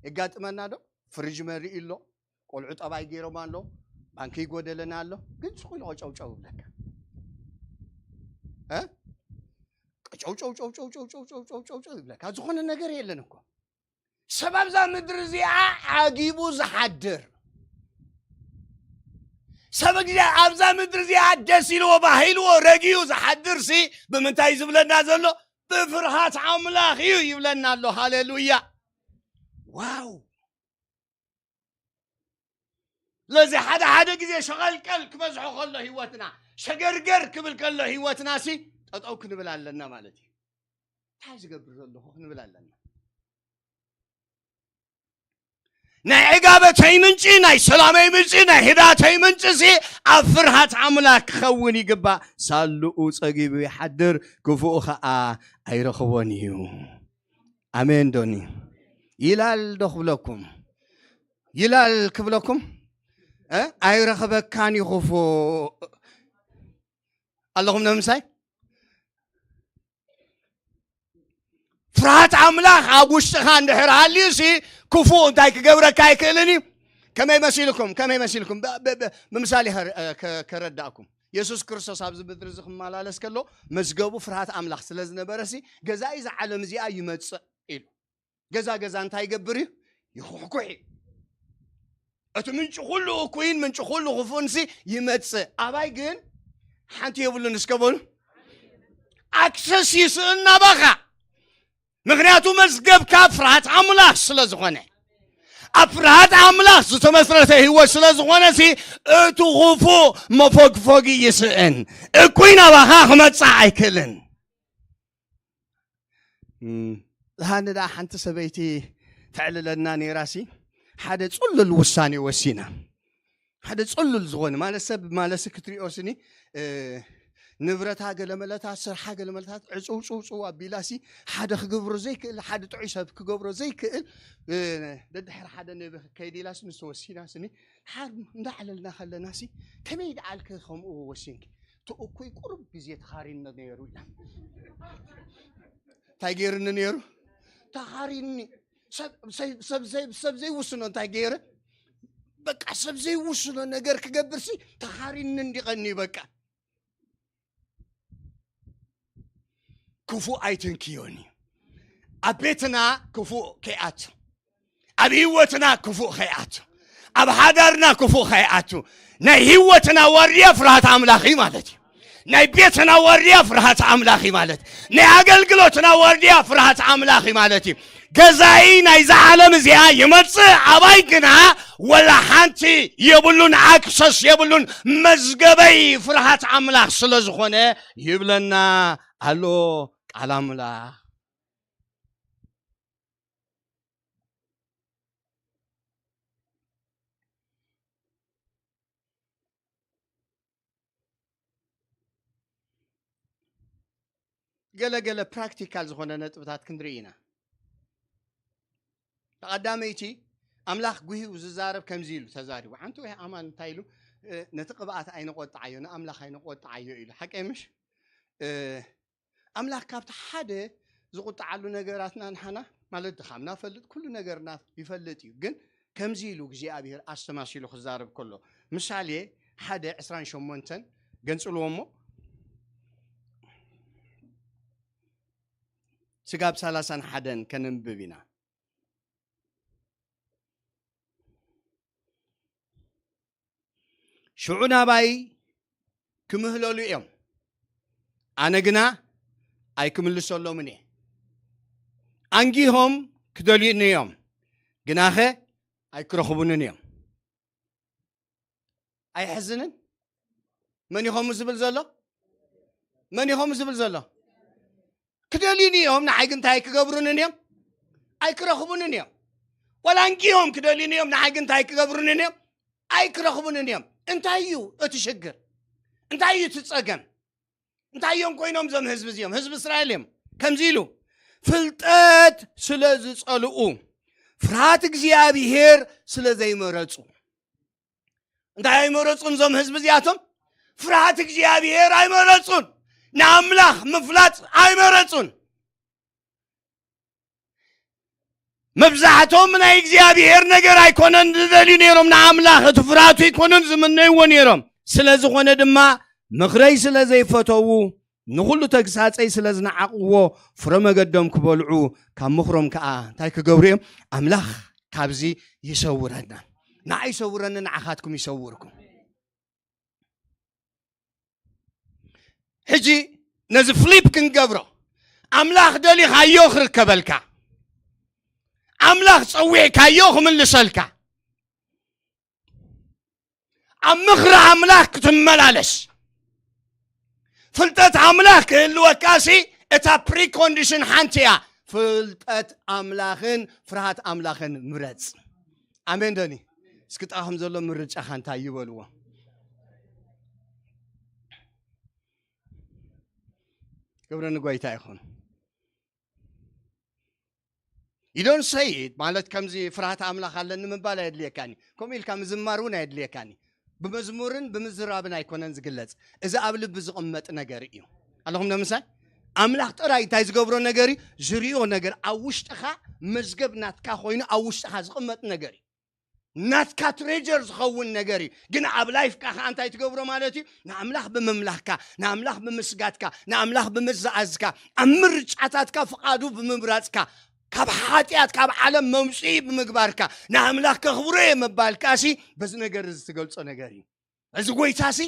የጋጥመና ዶ? ፍሪጅ መሪኡ ኣሎ፣ ቆልዑ ጠባይ ገይሮም ኣሎ፣ ባንኪ ይጎደለና ኣሎ፣ ግን ስቕ ኢሉ ቀጨውጨው ይብለካ። እ? ቀጨውጨው ጨውጨው ጨውጨው ጨውጨው ይብለካ። ዝኾነ ነገር የለን እኮ። ሰብ ኣብዛ ምድሪ እዚኣ ዓጊቡ ዝሓድር፣ ሰብ እግዚኣብ ኣብዛ ምድሪ እዚኣ ደስ ኢልዎ፣ ባህልዎ፣ ረጊኡ ዝሓድር ሲ ብምንታይ እዩ ዝብለና ዘሎ? ብፍርሃት ኣምላኽ እዩ ይብለና ኣሎ። ሃሌሉያ! ዋው! ስለዚ ሓደ ሓደ ግዜ ሸቐልቀል ክበዝሖ ከሎ ህይወትና፣ ሸገርገር ክብል ከሎ ህይወትና ሲ ጠጠው ክንብል ኣለና ማለት እዩ። እንታይ ዝገብር ዘለኹ ክንብል ኣለና። ናይ ዕጋበተይ ምንጪ፣ ናይ ሰላመይ ምንጪ፣ ናይ ህዳተይ ምንጪ ሲ ኣብ ፍርሃት ኣምላኽ ክኸውን ይግባእ። ሳልኡ ጸጊቡ ይሓድር፣ ክፉእ ኸኣ ኣይረኽቦን እዩ። ኣሜን ዶኒ? ይላል ዶ ክብለኩም? ይላል ክብለኩም? እ? ኣይረኽበካን እዩ ክፉእ። ኣለኹም ነምሳይ? ፍርሃት ኣምላኽ ኣብ ውሽጥኻ እንድሕር ሃልዩ ሲ ክፉእ እንታይ ክገብረካ ኣይክእልን እዩ? ከመይ መሲልኩም ከመይ መሲልኩም ብ- ብ- ብ- ብምሳሌ ከረ- እ፣ ከ- ከረዳእኩም። የሱስ ክርስቶስ ኣብዚ ምድሪ እዚ ክመላለስ ከሎ፣ መዝገቡ ፍርሃት ኣምላኽ ስለ ዝነበረ ሲ፣ ገዛኢ እዛ ዓለም እዚኣ ይመጽእ ኢሉ። ገዛ ገዛ እንታይ ይገብር እዩ? ይኹሕኩሕ እዩ። እቲ ምንጪ ኩሉ እኩይን ምንጪ ኩሉ ክፉእን ሲ ይመጽእ። ኣባይ ግን ሓንቲ የብሉን። እስከ በሉ፣ ኣክሰስ ይስእን ናባኻ። ምክንያቱ መዝገብካ ፍርሃት ኣምላኽ ስለ ዝኾነ፣ ኣብ ፍርሃት ኣምላኽ ዝተመስረተ ህይወት ስለ ዝኾነ ሲ፣ እቲ ክፉእ መፈግፈጊ ይስእን፣ እኩይ ናባኻ ክመጽእ ኣይክእልን። እም፣ ዝሃኒ ደኣ ሓንቲ ሰበይቲ ተዕልለና ነይራ ሲ፣ ሓደ ጽሉል ውሳኔ ወሲና። ሓደ ጽሉል ዝኾነ ማለት ሰብ ማለት ክትሪኦ ስኒ፣ እ፣ ንብረታ ገለመለታት፣ ስርሓ ገለመለታት ዕጽው ጽው ጽው ኣቢላ ሲ፣ ሓደ ክገብሮ ዘይክእል፣ ሓደ ጥዑይ ሰብ ክገብሮ ዘይክእል፣ እ፣ ደድሕሪ ሓደ ነቢ ክከይድ ኢላ ሲ፣ ንሱ ወሲና ስኒ፣ ሓር እንዳዕለልና ከለና ሲ፣ ከመይ ደኣልከ ከምኡ ወሲንኪ? እቲ እኩይ ቁሩብ ግዜ ተኻሪኒ ነይሩ ኢላ። እንታይ ገይርኒ ነይሩ? ተኻሪኒ። ሰብ ሰብ- ሰብ ዘይ- ሰብ ዘይውስኖ እንታይ ገይረ? በቃ ሰብ ዘይውስኖ ነገር ክገብር ሲ፣ ተኻሪኒ እንዲቐኒ በቃ። ክፉእ ኣይትንክዮኒ። ኣብ ቤትና ክፉእ ከይኣቱ፣ ኣብ ህይወትና ክፉእ ከይኣቱ፣ ኣብ ሓዳርና ክፉእ ከይኣቱ። ናይ ህይወትና ዋርድያ ፍርሃት ኣምላኽ እዩ ማለት እዩ። ናይ ቤትና ዋርድያ ፍርሃት ኣምላኽ እዩ ማለት፣ ናይ ኣገልግሎትና ዋርድያ ፍርሃት ኣምላኽ እዩ ማለት እዩ። ገዛኢ ናይዛ ዓለም እዚኣ ይመጽእ፣ ኣባይ ግና ወላ ሓንቲ የብሉን፣ ኣክሰስ የብሉን። መዝገበይ ፍርሃት ኣምላኽ ስለ ዝኾነ ይብለና ኣሎ ቃል ኣምላኽ። ገለ ገለ ፕራክቲካል ዝኾነ ነጥብታት ክንርኢ ኢና። ቀዳመይቲ፣ ኣምላኽ ጉሂኡ ዝዛረብ ከምዚ ኢሉ ተዛሪቡ። ሓንቲ ወይ ኣማን እንታይ ኢሉ? እ፣ ነቲ ቅብኣት ኣይንቆጥዓዮ፣ ንኣምላኽ ኣይንቆጥዓዮ ኢሉ። ሓቀይ ምሽ? እ፣ ኣምላኽ ካብቲ ሓደ ዝቁጥዓሉ ነገራትና ንሓና ማለት ድኻምና ፈልጥ፣ ኩሉ ነገርና ይፈልጥ እዩ። ግን ከምዚ ኢሉ እግዚኣብሔር ኣስተማሲሉ ክዛረብ ከሎ፣ ምሳሌ ሓደ ዕስራን ሸሞንተን ገንጽልዎ እሞ፣ ስጋብ ሰላሳን ሓደን ከነንብብ ኢና። ሽዑ ናባይ ክምህለሉ እዮም፣ ኣነ ግና ኣይክምልሰሎምን እየ። ኣንጊሆም ክደልዩኒ እዮም፣ ግናኸ ኣይክረኽቡንን እዮም። ኣይሕዝንን? መን ኢኸም ዝብል ዘሎ? መን ኢኸም ዝብል ዘሎ? ክደልዩኒ እዮም፣ ንዓይ ግን እንታይ ኣይክገብሩንን እዮም? ኣይክረኽቡንን እዮም። ዋላ እንጊሆም ክደልዩኒ እዮም፣ ንዓይ ግን እንታይ ኣይክገብሩንን እዮም? ኣይክረኽቡንን እዮም። እንታይ እዩ እቲ ሽግር? እንታይ እዩ እቲ ጸገም? እንታይ እዮም ኮይኖም እዞም ህዝቢ እዚኦም? ህዝቢ እስራኤል እዮም። ከምዚ ኢሉ፣ ፍልጠት ስለ ዝጸልኡ፣ ፍርሃት እግዚኣብሔር ስለ ዘይመረጹ። እንታይ ኣይመረጹን እዞም ህዝቢ እዚኣቶም? ፍርሃት እግዚኣብሔር ኣይመረጹን። ንኣምላኽ ምፍላጥ ኣይመረጹን። መብዛሕቶም ናይ እግዚኣብሔር ነገር ኣይኮነን ዝደልዩ ነይሮም፣ ንኣምላኽ እቲ ፍርሃቱ ኣይኮነን ዝምነይዎ ነይሮም። ስለ ዝኾነ ድማ ምኽረይ ስለ ዘይፈተዉ፣ ንኹሉ ተግሳጸይ ስለ ዝነዓቕዎ፣ ፍረ መገዶም ክበልዑ፣ ካብ ምኽሮም ከኣ እንታይ ክገብሩ እዮም? ኣምላኽ ካብዚ ይሰውረና። ንዓይ ይሰውረኒ፣ ንዓኻትኩም ይሰውርኩም። ሕጂ ነዚ ፍሊፕ ክንገብሮ፣ ኣምላኽ ደሊኻዮ ክርከበልካ፣ ኣምላኽ ጸዊዕካዮ ክምልሰልካ፣ ኣብ ምኽሪ ኣምላኽ ክትመላለስ፣ ፍልጠት ኣምላኽ ክህልወካሲ እታ ፕሪኮንዲሽን ሓንቲ እያ። ፍልጠት ኣምላኽን ፍርሃት ኣምላኽን ምረጽ። ኣሜን ደኒ? እስኪ ጥቓኹም ዘሎ ምርጫኻ እንታይ እዩ በልዎ። ክብሪ ንጎይታ ይኹን። You don't say it ማለት ከምዚ ፍርሃት ኣምላኽ ኣለኒ ምባል ኣየድልየካኒ። ከምኡ ኢልካ ምዝማር እውን ኣየድልየካኒ። ብመዝሙርን ብምዝራብን ኣይኮነን ዝግለጽ። እዚ ኣብ ልቢ ዝቕመጥ ነገር እዩ። ኣለኹም ዶ ምሳይ? ኣምላኽ ጥራይ እንታይ ዝገብሮ ነገር እዩ? ዝሪኦ ነገር ኣብ ውሽጥኻ መዝገብ ናትካ ኮይኑ ኣብ ውሽጥኻ ዝቕመጥ ነገር እዩ። ናትካ ትሬጀር ዝኸውን ነገር እዩ። ግን ኣብ ላይፍካ ከዓ እንታይ ትገብሮ ማለት እዩ? ንኣምላኽ ብምምላኽካ፣ ንኣምላኽ ብምስጋድካ፣ ንኣምላኽ ብምዝኣዝካ፣ ኣብ ምርጫታትካ ፍቓዱ ብምምራፅካ፣ ካብ ሓጢኣት ካብ ዓለም መውፅኢ ብምግባርካ፣ ንኣምላኽ ከኽብሮ እየ ምባልካሲ በዚ ነገር እዚ ትገልፆ ነገር እዩ። እዚ ጎይታሲ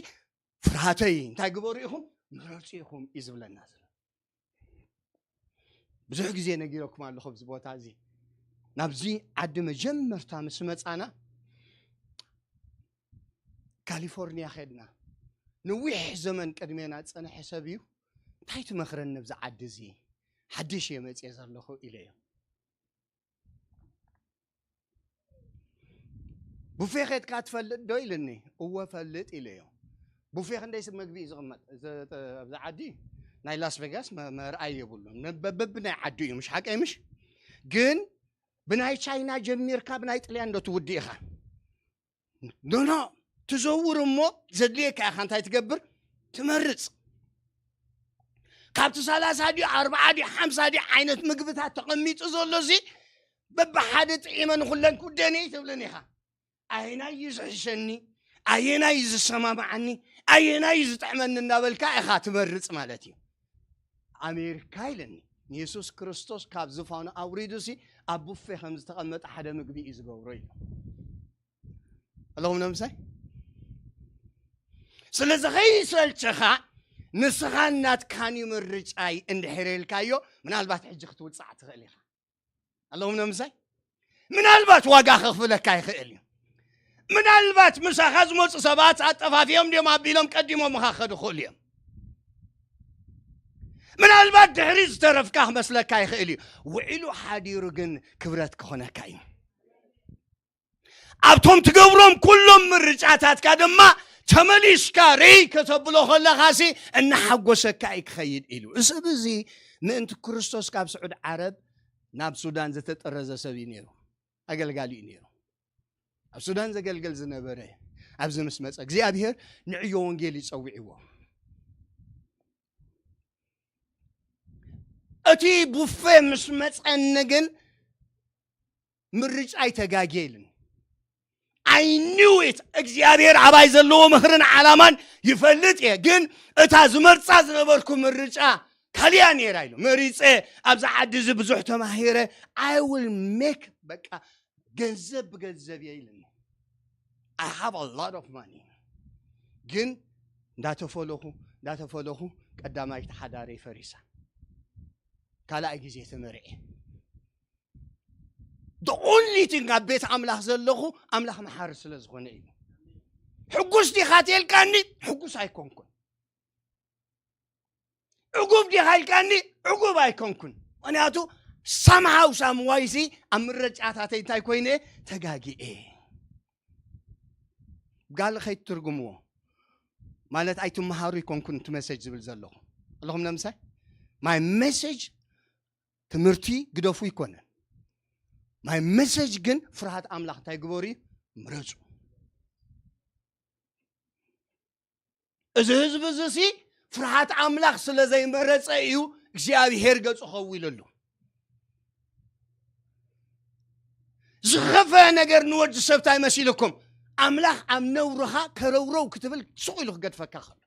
ፍርሃተይ እንታይ ግበሩ ኢኹም? ምረፁ ኢኹም እዩ ዝብለና ዘሎ። ብዙሕ ግዜ ነጊረኩም ኣለኹ ኣብዚ ቦታ እዚ። ናብዚ ዓዲ መጀመርታ ምስ መጻና ካሊፎርኒያ ኸድና። ነዊሕ ዘመን ቅድሜና ዝጸንሐ ሰብ እዩ። እንታይ ትመኽረኒ ኣብዚ ዓዲ እዚ? ሓድሽ እየ መጽየ ዘለኹ ኢለዮ። ቡፌ ኸድካ ትፈልጥ ዶ ኢልኒ። እወ ፈልጥ ኢለዮ። ቡፌ ክንደይ ሰብ መግቢ እዩ ዝቕመጥ? እዚ፣ ኣብዚ ዓዲ ናይ ላስ ቬጋስ መ-፣ መርኣይ የብሉን። በ-፣ በብናይ ዓዱ እዩ፣ ምሽ ሓቀይ ምሽ? ግን ብናይ ቻይና ጀሚርካ ብናይ ጥልያን ዶ ትውድእ ኢኻ? ኖ፣ ኖ፣ ትዘውር እሞ ዘድልየካ ኢኻ እንታይ ትገብር? ትመርጽ። ካብቲ ሰላሳ ድዩ ኣርብዓ ድዩ ሓምሳ ድዩ ዓይነት ምግብታት ተቐሚጡ ዘሎ እዚ በብሓደ ጥዒመ ንኹለን ክውደን እየ ትብልን ኢኻ። ኣየናይ እዩ ዝሕሸኒ? ኣየናይ እዩ ዝሰማማዓኒ? ኣየናይ እዩ ዝጥዕመኒ እናበልካ ኢኻ ትመርጽ ማለት እዩ። ኣሜሪካ ኢለኒ፣ ንየሱስ ክርስቶስ ካብ ዝፋኑ ኣውሪዱሲ ኣብ ቡፌ ከም ዝተቐመጠ ሓደ ምግቢ እዩ ዝገብሮ ኢሉ። ኣለኹም ነምሳይ? ስለዚ ከይሰልቸኻ ንስኻን ናትካን እዩ ምርጫይ እንድሕር ኢልካዮ፣ ምናልባት ሕጂ ክትውጻዕ ትኽእል ኢኻ። ኣለኹም ነምሳይ? ምናልባት ዋጋ ከኽፍለካ ይኽእል እዩ። ምናልባት ምሳኻ ዝመፁ ሰባት ኣጠፋፊኦም ድዮም ኣቢሎም ቀዲሞምኻ ክኸዱ ይኽእሉ እዮም። ምናልባት ድሕሪ ዝተረፍካ ክመስለካ ይኽእል እዩ። ውዒሉ ሓዲሩ ግን ክብረት ክኾነካ እዩ። ኣብቶም ትገብሮም ኩሎም ምርጫታትካ ድማ ተመሊስካ ርይ ከተብሎ ከለኻሲ እናሓጎሰካ እዩ ክኸይድ ኢሉ። እዚ ሰብ እዚ ምእንቲ ክርስቶስ ካብ ስዑድ ዓረብ ናብ ሱዳን ዝተጠረዘ ሰብ እዩ ነይሩ። ኣገልጋሊ እዩ ነይሩ። ኣብ ሱዳን ዘገልገል ዝነበረ ኣብዚ ምስ መጸ እግዚኣብሔር ንዕዮ ወንጌል ይጸውዕዎ። እቲ ቡፌ ምስ መጸኒ ግን ምርጫይ ተጋግየ ኢሉኒ። I knew it። እግዚኣብሔር ኣባይ ዘለዎ ምኽርን ዓላማን ይፈልጥ እየ፣ ግን እታ ዝመርጻ ዝነበርኩ ምርጫ ካልያ ነይራ ኢሉ። መሪጸ ኣብዚ ዓዲ እዚ ብዙሕ ተማሂረ። I will make በቃ ገንዘብ ብገንዘብ እየ ኢሉኒ። I have a lot of money። ግን እንዳተፈለኹ እንዳተፈለኹ ቀዳማይቲ ሓዳረይ ፈሪሳ። ካልኣይ ግዜ ተመርዐ። The only thing ኣብ ቤት ኣምላኽ ዘለኹ ኣምላኽ መሓሪ ስለ ዝኾነ እዩ። ሕጉስ ዲኻ ተልካኒ? ሕጉስ ኣይኮንኩን። ዕጉብ ዲኻ ኢልካኒ? ዕጉብ ኣይኮንኩን። ምኽንያቱ ሳምሃው ሳምዋይሲ ኣብ ምረጫታተይ እንታይ ኮይነ? ተጋጊኤ። ጋል ከይትትርጉምዎ ማለት ኣይትመሃሩ ይኮንኩን እቲ መሰጅ ዝብል ዘለኹ ኣለኹም። ነምሳይ ማይ መሰጅ ትምህርቲ ግደፉ ይኮነን። ማይ መሰጅ ግን ፍርሃት ኣምላኽ እንታይ ግበሩ እዩ? ምረጹ። እዚ ህዝቢ እዚ ሲ ፍርሃት ኣምላኽ ስለ ዘይመረጸ እዩ እግዚኣብሔር ገጹ ከዊለሉ። ዝኸፈ ነገር ንወዲ ሰብ እንታይ መሲልኩም? ኣምላኽ ኣብ ነውርኻ ከረውረው ክትብል ሱቕ ኢሉ ክገድፈካ ከሎ።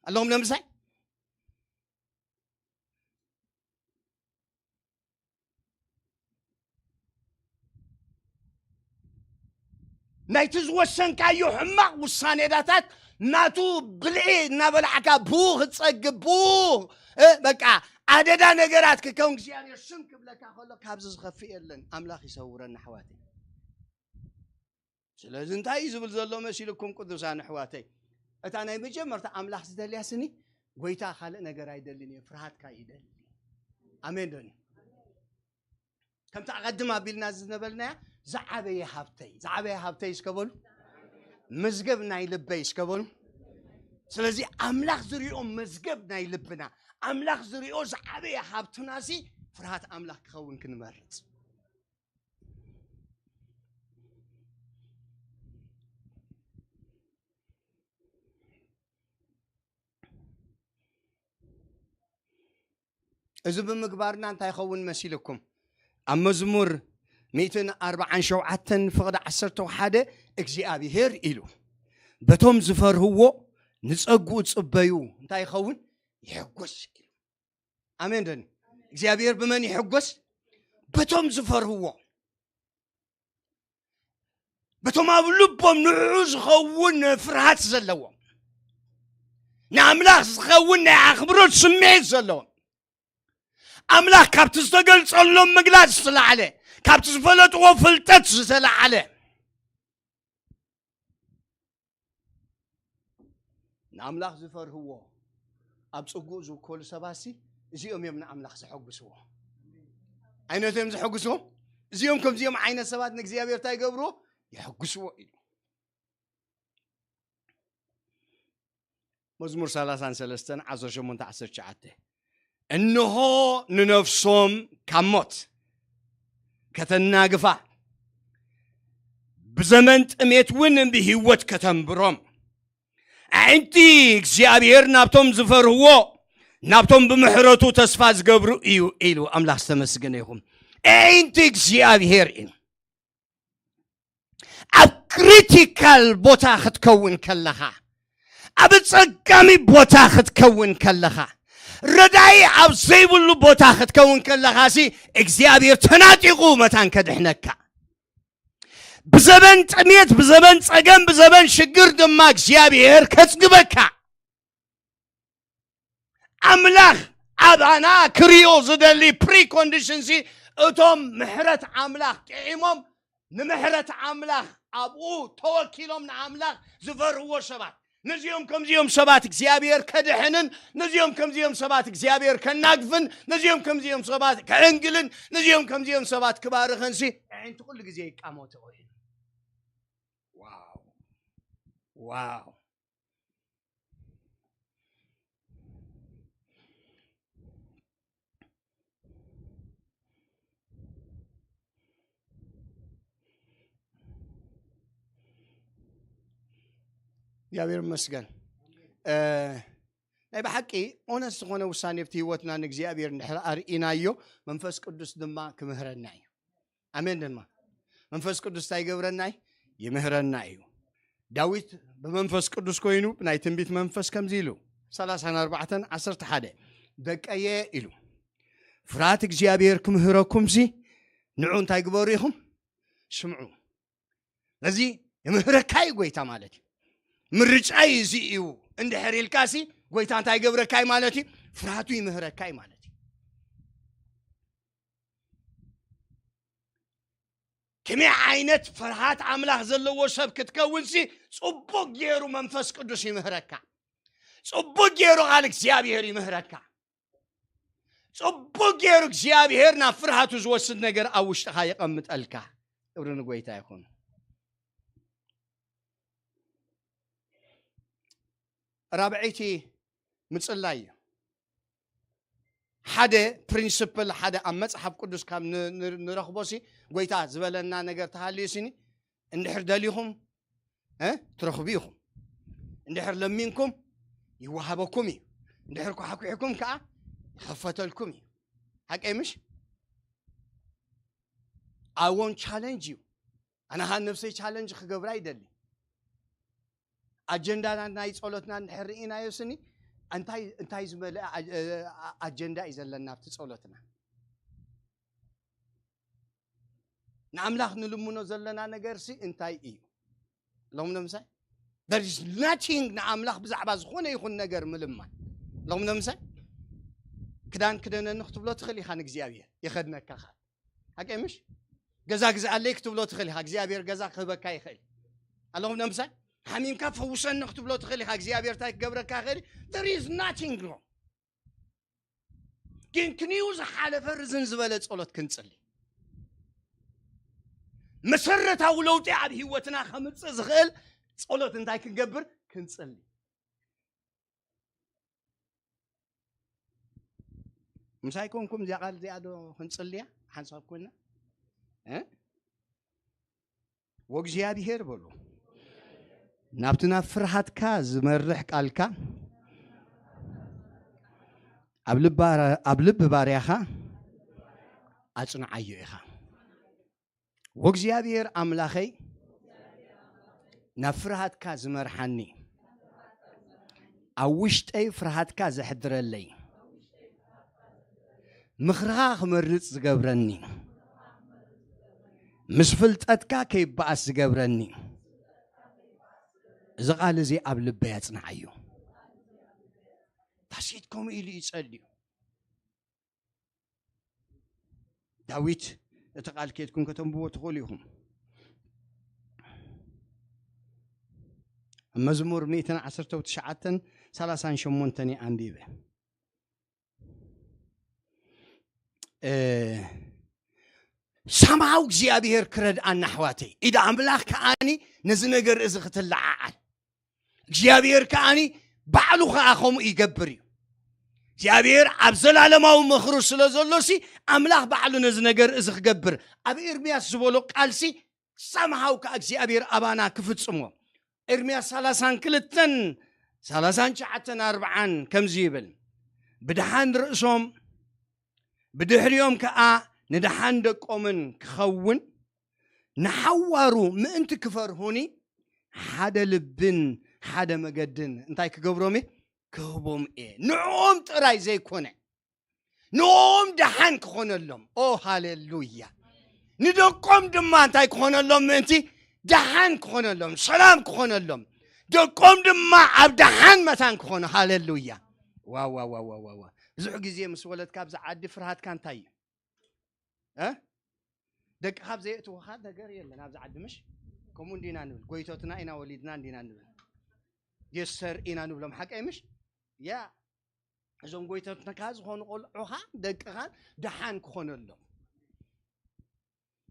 ኣለኹም ነምሳይ? ናይቲ ዝወሰንካዮ ሕማቕ ውሳኔዳታት ናቱ ብልዒ እናበላዕካ ብኡ ክትጸግብ ብኡ እ፣ በቃ ኣደዳ ነገራት ክከውን እግዚኣብሔር ስም ክብለካ ከሎ ካብዚ ዝኸፍእ የለን። ኣምላኽ ይሰውረና ኣሕዋተይ። ስለዚ እንታይ እዩ ዝብል ዘሎ መሲልኩም ቅዱሳን ኣሕዋተይ? እታ ናይ መጀመርታ ኣምላኽ ዝደልያ ስኒ ጎይታ ካልእ ነገር ኣይደልን እየ፣ ፍርሃትካ ይደሊ። ኣሜን ዶኒ? ከምቲ ኣቐድም ኣቢልና ዝነበልናያ ዝዓበየ ሃብተይ፣ ዝዓበየ ሃብተይ እስከ በሉ፣ መዝገብ ናይ ልበይ እስከ በሉ። ስለዚ ኣምላኽ ዝሪኦ መዝገብ ናይ ልብና፣ ኣምላኽ ዝሪኦ ዝዓበየ ሃብትናሲ ፍርሃት ኣምላኽ ክኸውን ክንመርጽ። እዚ ብምግባርና እንታይ ይኸውን መሲልኩም? ኣብ መዝሙር ሚእትን ኣርባዓን ሸውዓተን ፍቕዲ ዓሰርተ ሓደ እግዚኣብሔር ኢሉ በቶም ዝፈርህዎ ንጸግኡ ጽበዩ እንታይ ይኸውን? ይሕጎስ ኢሉ። ኣሜን ደን እግዚኣብሔር ብመን ይሕጎስ? በቶም ዝፈርህዎ፣ በቶም ኣብ ልቦም ንዕኡ ዝኸውን ፍርሃት ዘለዎም፣ ንኣምላኽ ዝኸውን ናይ ኣኽብሮት ስምዒት ዘለዎም፣ ኣምላኽ ካብቲ ዝተገልጸሎም ምግላጽ ዝለዓለ፣ ካብቲ ዝፈለጥዎ ፍልጠት ዝተለዓለ፣ ንኣምላኽ ዝፈርህዎ ኣብ ጽጉእ ዝውከሉ ሰባትሲ እዚኦም እዮም ንኣምላኽ ዘሐጉስዎ። ኣይነቶም እዮም ዘሐጉስዎ? እዚኦም ከምዚኦም ዓይነት ሰባት ንእግዚኣብሔር እንታይ ይገብርዎ? የሐጉስዎ ኢሉ። መዝሙር ሰላሳን ሰለስተን ዓሰርተ ሸሞንተ ዓሰርተ ትሽዓተ፣ እንሆ ንነፍሶም ካብ ሞት ከተናግፋ፣ ብዘመን ጥሜት እውን ብህይወት ከተንብሮም፣ ኣዒንቲ እግዚኣብሔር ናብቶም ዝፈርህዎ፣ ናብቶም ብምሕረቱ ተስፋ ዝገብሩ እዩ ኢሉ። ኣምላኽ ዝተመስገነ ይኹን። ኣዒንቲ እግዚኣብሔር እዩ። ኣብ ክሪቲካል ቦታ ክትከውን ከለኻ፣ ኣብ ጸጋሚ ቦታ ክትከውን ከለኻ፣ ረዳኢ ኣብ ዘይብሉ ቦታ ክትከውን ከለኻ ሲ እግዚኣብሔር ተናጢቑ መታን ከድሕነካ። ብዘበን ጥሜት፣ ብዘበን ጸገም፣ ብዘበን ሽግር ድማ እግዚኣብሔር ከጽግበካ። ኣምላኽ ኣባና ክሪኦ ዝደሊ ፕሪኮንዲሽን ሲ እቶም ምሕረት ኣምላኽ ጥዒሞም ንምሕረት ኣምላኽ ኣብኡ ተወኪሎም ንኣምላኽ ዝፈርህዎ ሰባት፣ ነዚኦም ከምዚኦም ሰባት እግዚኣብሔር ከድሕንን፣ ነዚኦም ከምዚኦም ሰባት እግዚኣብሔር ከናግፍን፣ ነዚኦም ከምዚኦም ሰባት ከዕንግልን፣ ነዚኦም ከምዚኦም ሰባት ክባርኽን ሲ ኣዒንቲ ኩሉ ግዜ ይቃመቱ ኮይኑ። ዋው፣ ዋው። እግዚኣብሔር ይመስገን። እ፣ ናይ ብሓቂ ኦነስት ዝኾነ ውሳኔ ኣብቲ ህይወትና ንእግዚኣብሔር እንድሕር ኣርኢናዮ፣ መንፈስ ቅዱስ ድማ ክምህረና እዩ። ኣሜን ድማ። መንፈስ ቅዱስ እንታይ ይገብረና እዩ? ይምህረና እዩ። ዳዊት ብመንፈስ ቅዱስ ኮይኑ ብናይ ትንቢት መንፈስ ከምዚ ኢሉ፣ ሰላሳን ኣርባዕተን ዓሰርተ ሓደ፣ ደቀየ ኢሉ፣ ፍርሃት እግዚኣብሔር ክምህረኩምሲ ንዑ እንታይ ግበሩ ኢኹም? ስምዑ። ነዚ ይምህረካ እዩ ጎይታ ማለት እዩ። ምርጫይ እዚ እዩ እንድሕር ኢልካሲ፣ ጎይታ እንታይ ይገብረካ እዩ ማለት እዩ? ፍርሃቱ ይምህረካ እዩ ማለት እዩ። ከመይ ዓይነት ፍርሃት ኣምላኽ ዘለዎ ሰብ ክትከውንሲ፣ ጽቡቕ ገይሩ መንፈስ ቅዱስ ይምህረካ። ጽቡቕ ገይሩ ቃል እግዚኣብሔር ይምህረካ። ጽቡቕ ገይሩ እግዚኣብሔር ናብ ፍርሃቱ ዝወስድ ነገር ኣብ ውሽጥኻ የቐምጠልካ። ክብሪ ንጎይታ ይኹን። ራብዐይቲ ምጽላይ እዩ። ሓደ ፕሪንስፕል፣ ሓደ ኣብ መጽሓፍ ቅዱስ ካብ ን-፣ ን-፣ ንረኽቦ ሲ፣ ጎይታ ዝበለና ነገር ተሃልዩ ሲኒ፣ እንድሕር ደሊኹም፣ እ፣ ትረኽቡ ኢኹም። እንድሕር ለሚንኩም፣ ይወሃበኩም እዩ። እንድሕር ኳሕኲሕኩም ከኣ፣ ይኸፈተልኩም እዩ። ሓቀይ ምሽ? I won't challenge you። ኣነ ኸኣ ነብሰይ ቻለንጅ ክገብራ ይደሊ። ኣጀንዳና ናይ ጸሎትና እንድሕር ርኢናዮ ስኒ፣ እንታይ፣ እንታይ ዝመልአ ኣጀ-፣ ኣጀንዳ እዩ ዘለና ኣብቲ ጸሎትና? ንኣምላኽ ንልምኖ ዘለና ነገርሲ እንታይ እዩ? ሎም ነምሳይ? There is nothing ንኣምላኽ ብዛዕባ ዝኾነ ይኹን ነገር ምልማን። ሎም ነምሳይ? ክዳን ክደነኒ ክትብሎ ትኽእል ኢኻ ንእግዚኣብሔር፣ የኸድነካ ኻል። ሓቀይ ምሽ? ገዛ ግዝኣለይ ክትብሎ ትኽእል ኢኻ፣ እግዚኣብሔር ገዛ ክህበካ ይኽእል። ኣለኹም ነምሳይ? ሓሚምካ ፈውሰኒ ክትብሎ ትኽእል ኢኻ፣ እግዚኣብሔር እንታይ ክገብረካ ይኽእል? There is nothing wrong። ግን ክንዩ ዝሓለፈ ርዝን ዝበለ ጸሎት ክንጽሊ። መሰረታዊ ለውጢ ኣብ ህይወትና ከምጽእ ዝኽእል ጸሎት እንታይ ክንገብር? ክንጽሊ። ምሳይ ኮንኩም እዚኣ ቃል እዚኣ ዶ ክንጽልያ ሓንሳብ ኮይና? እ? ወእግዚኣብሔር በሉ። ናብቲ ናብ ፍርሃትካ ዝመርሕ ቃልካ ኣብ ልባ-፣ ኣብ ልቢ ባርያኻ ኣጽንዓዮ ኢኻ። ወእግዚኣብሔር ኣምላኸይ ናብ ፍርሃትካ ዝመርሓኒ፣ ኣብ ውሽጠይ ፍርሃትካ ዘሕድረለይ፣ ምኽርኻ ክመርጽ ዝገብረኒ፣ ምስ ፍልጠትካ ከይበኣስ ዝገብረኒ፣ እዚ ቃል እዚ ኣብ ልበይ ኣጽንዓዮ። ዳዊት ከምኡ ኢሉ እዩ ጸልዩ። ዳዊት፣ እቲ ቃል ኬድኩም ከተንብቦ ትኽእሉ ኢኹም። ኣብ መዝሙር ሚእትን ዓሰርተ ትሽዓተን ሰላሳን ሸሞንተን እየ ኣንቢበ። እ፣ ሰማው እግዚኣብሔር ክረድኣና ኣሕዋተይ። ኢድ ኣምላኽ ከኣኒ ነዚ ነገር እዚ ክትለዓዓል። እግዚኣብሔር ከኣኒ ባዕሉ ከኣ ከምኡ ይገብር እዩ። እግዚኣብሔር ኣብ ዘላለማዊ ምኽሩ ስለ ዘሎሲ፣ ኣምላኽ ባዕሉ ነዚ ነገር እዚ ክገብር፣ ኣብ ኤርምያስ ዝበሎ ቃልሲ፣ ሰምሃው ከኣ እግዚኣብሔር ኣባና ክፍጽሞ። ኤርምያስ ሰላሳን ክልተን፣ ሰላሳን ትሽዓተን፣ ኣርብዓን ከምዚ ይብል፣ "ብድሓን ርእሶም፣ ብድሕሪኦም ከኣ ንድሓን ደቆምን ክኸውን፣ ንሓዋሩ ምእንቲ ክፈርሁኒ፣ ሓደ ልብን ሓደ መገድን እንታይ ክገብሮም እየ? ክህቦም እየ። ንዕኦም ጥራይ ዘይኮነ፣ ንኦም ደሓን ክኾነሎም።" ኦ ሃሌሉያ። ንደቆም ድማ እንታይ ክኾነሎም ምእንቲ? ደሓን ክኾነሎም፣ ሰላም ክኾነሎም፣ ደቆም ድማ ኣብ ደሓን መታን ክኾኑ። ሃሌሉያ። ዋ ዋ ዋ ዋ ዋ ዋ። ብዙሕ ግዜ ምስ ወለድካ ኣብዚ ዓዲ ፍርሃትካ እንታይ እዩ? እ? ደቅኻ ኣብ ዘየእትወኻ ነገር የለን ኣብዚ ዓዲ፣ ምሽ? ከምኡ እንዲና ንብል፣ ጎይቶትና ኢና ወሊድና እንዲና ንብል፣ የሰር ኢና ንብሎም፣ ሓቀይ ምሽ? ያ፣ እዞም ጎይቶትካ ዝኾኑ ቆልዑኻ፣ ደቅኻን ደሓን ክኾነሎም፣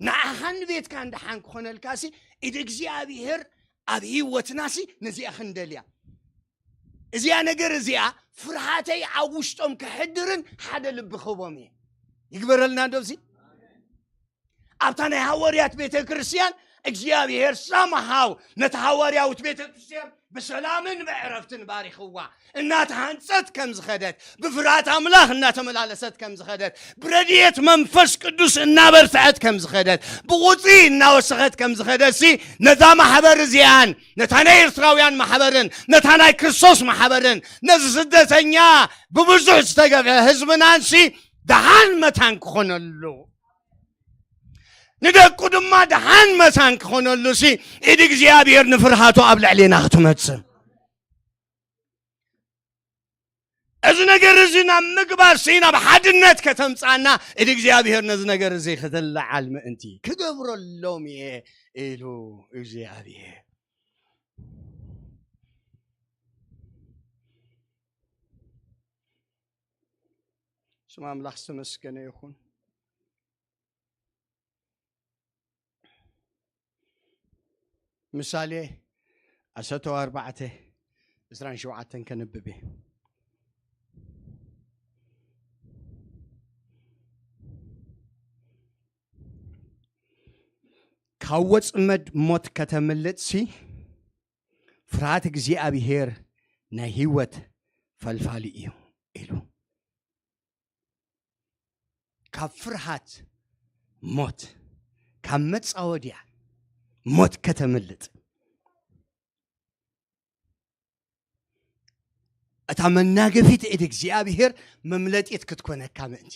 ንዓኻን ንቤትካን ደሓን ክኾነልካሲ፣ ኢድ እግዚኣብሔር ኣብ ህይወትናሲ ነዚኣ ክንደልያ። እዚኣ ነገር እዚኣ ፍርሃተይ ኣብ ውሽጦም ክሕድርን ሓደ ልቢ ክህቦም እየ። ይግበረልና ዶ እዚ? ኣብታ ናይ ሃዋርያት ቤተ ክርስቲያን እግዚኣብሔር ሰምሃው ነታ ሃዋርያዊት ቤተ ክርስቲያን ብሰላምን ብዕረፍትን ባሪኽዋ። እናተሃንጸት ከም ዝኸደት፣ ብፍርሃት ኣምላኽ እናተመላለሰት ከም ዝኸደት፣ ብረድኤት መንፈስ ቅዱስ እናበርትዐት ከም ዝኸደት፣ ብቑጽሪ እናወሰኸት ከም ዝኸደትሲ፣ ነዛ ማሕበር እዚኣን፣ ነታ ናይ ኤርትራውያን ማሕበርን፣ ነታ ናይ ክርስቶስ ማሕበርን፣ ነዚ ስደተኛ ብብዙሕ ዝተገብዐ ህዝብናንሲ ደሓን መታን ክኾነሉ፣ ንደቁ ድማ ደሓን መታን ክኾነሉሲ፣ ኢድ እግዚኣብሔር ንፍርሃቱ ኣብ ልዕሌና ክትመጽእ። እዚ ነገር እዚ ናብ ምግባር ሲ፣ ናብ ሓድነት ከተምጻና፣ ኢድ እግዚኣብሔር ነዚ ነገር እዚ ክትለዓል ምእንቲ ክገብረሎም እየ ኢሉ እግዚኣብሔር። ስም ኣምላኽ ዝተመስገነ ይኹን። ምሳሌ ዓሰርተ ኣርባዕተ ዕስራን ሸውዓተን ከንብብ እየ። ካብ ወጽመድ ሞት ከተምልጥሲ፣ ፍርሃት እግዚኣብሔር ናይ ህይወት ፈልፋሊ እዩ ኢሉ። ካብ ፍርሃት ሞት፣ ካብ መጻወድያ ሞት ከተምልጥ፣ እታ መናገፊት ኢድ እግዚኣብሔር መምለጢት ክትኮነካ ምእንቲ፣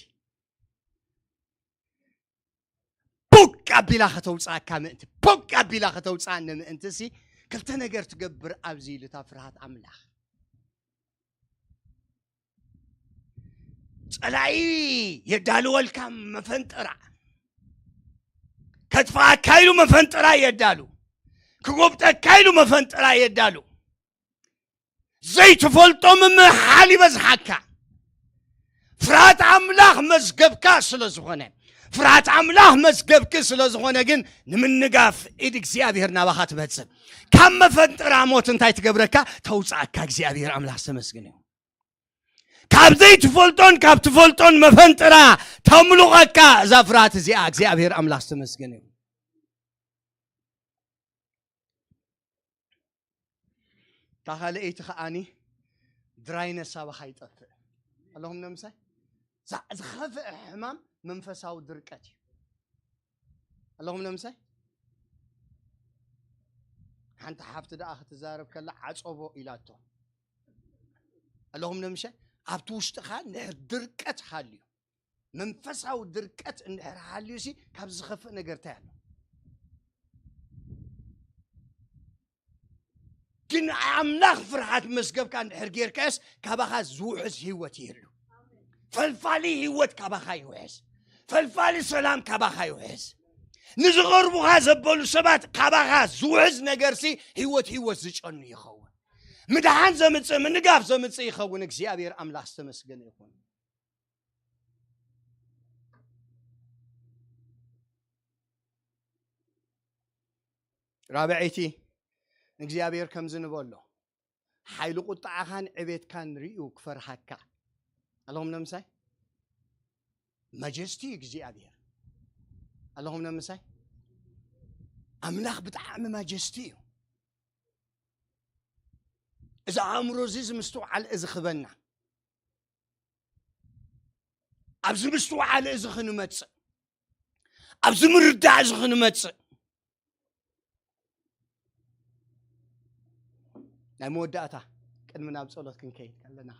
ፖቅ ኣቢላ ከተውፅኣካ ምእንቲ፣ ፖቅ ኣቢላ ከተውፅኣኒ ምእንቲ ሲ፣ ክልተ ነገር ትገብር ኣብዚ ኢሉ፣ እታ ፍርሃት ኣምላኽ። ጸላኢ የዳልወልካ መፈንጠራ። ከጥፍኣካ ኢሉ መፈንጠራ የዳሉ። ክጎብጠካ ኢሉ መፈንጠራ የዳሉ። ዘይትፈልጦ ምምሕሓል ይበዝሓካ። ፍርሃት ኣምላኽ መዝገብካ ስለ ዝኾነ፣ ፍርሃት ኣምላኽ መዝገብኪ ስለ ዝኾነ ግን፣ ንምንጋፍ ኢድ እግዚኣብሔር ናባኻ ትመጽእ። ካብ መፈንጠራ ሞት እንታይ ትገብረካ? ተውጽኣካ። እግዚኣብሔር ኣምላኽ ዝተመስገነ ይሁን። ካብ ዘይትፈልጦን ካብ ትፈልጦን መፈንጠራ ተምልቐካ እዛ ፍርሃት እዚኣ። እግዚኣብሔር ኣምላኽ ዝተመስገነ ይሁን። እታ ካልኣይቲ ከኣኒ ድራይነስ ኣባኻ ይጠፍእ። ኣለኹም ነምሳይ? ዛ-፣ ዝኸፍአ ሕማም መንፈሳዊ ድርቀት እዩ። ኣለኹም ነምሳይ ሓንቲ ሓፍቲ ደኣ ክትዛረብ ከላ ዓጸቦ ኢላቶ ኣለኹም ነምሳይ ኣብቲ ውሽጥኻ ንድሕር ድርቀት ሃልዩ መንፈሳዊ ድርቀት እንድሕር ሃልዩ ሲ ካብ ዝኸፍእ ነገር እንታይ ኣሎ ግን ኣምላኽ ፍርሃት መስገብካ እንድሕር ጌርካስ ካባኻ ዝውሕዝ ህይወት ይህሉ ፈልፋሊ ህይወት ካባኻ ይውሕዝ ፈልፋሊ ሰላም ካባኻ ይውሕዝ ንዝቐርቡኻ ዘበሉ ሰባት ካባኻ ዝውሕዝ ነገርሲ ህይወት ህይወት ዝጨኑ ይኸውን ምድሓን ዘምፅእ ምንጋፍ ዘምፅእ ይኸውን እግዚኣብሔር ኣምላኽ ዝተመስገነ ይኹን ራብዐይቲ ንእግዚኣብሔር ከምዚ ንበሎ ሓይሊ ቁጣዓኻን ዕቤትካን ርእዩ ክፈርሃካ ኣለኹም ነምሳይ ማጀስቲ እዩ እግዚኣብሔር ኣለኹም ነምሳይ ኣምላኽ ብጣዕሚ ማጀስቲ እዩ እዚ ኣእምሮ እዚ እዚ ምስትውዓል እዚ ክበና ኣብዚ ምስትውዓል እዚ ክንመፅእ ኣብዚ ምርዳእ እዚ ክንመፅእ ናይ መወዳእታ ቅድሚ ናብ ጸሎት ክንከይድ ከለና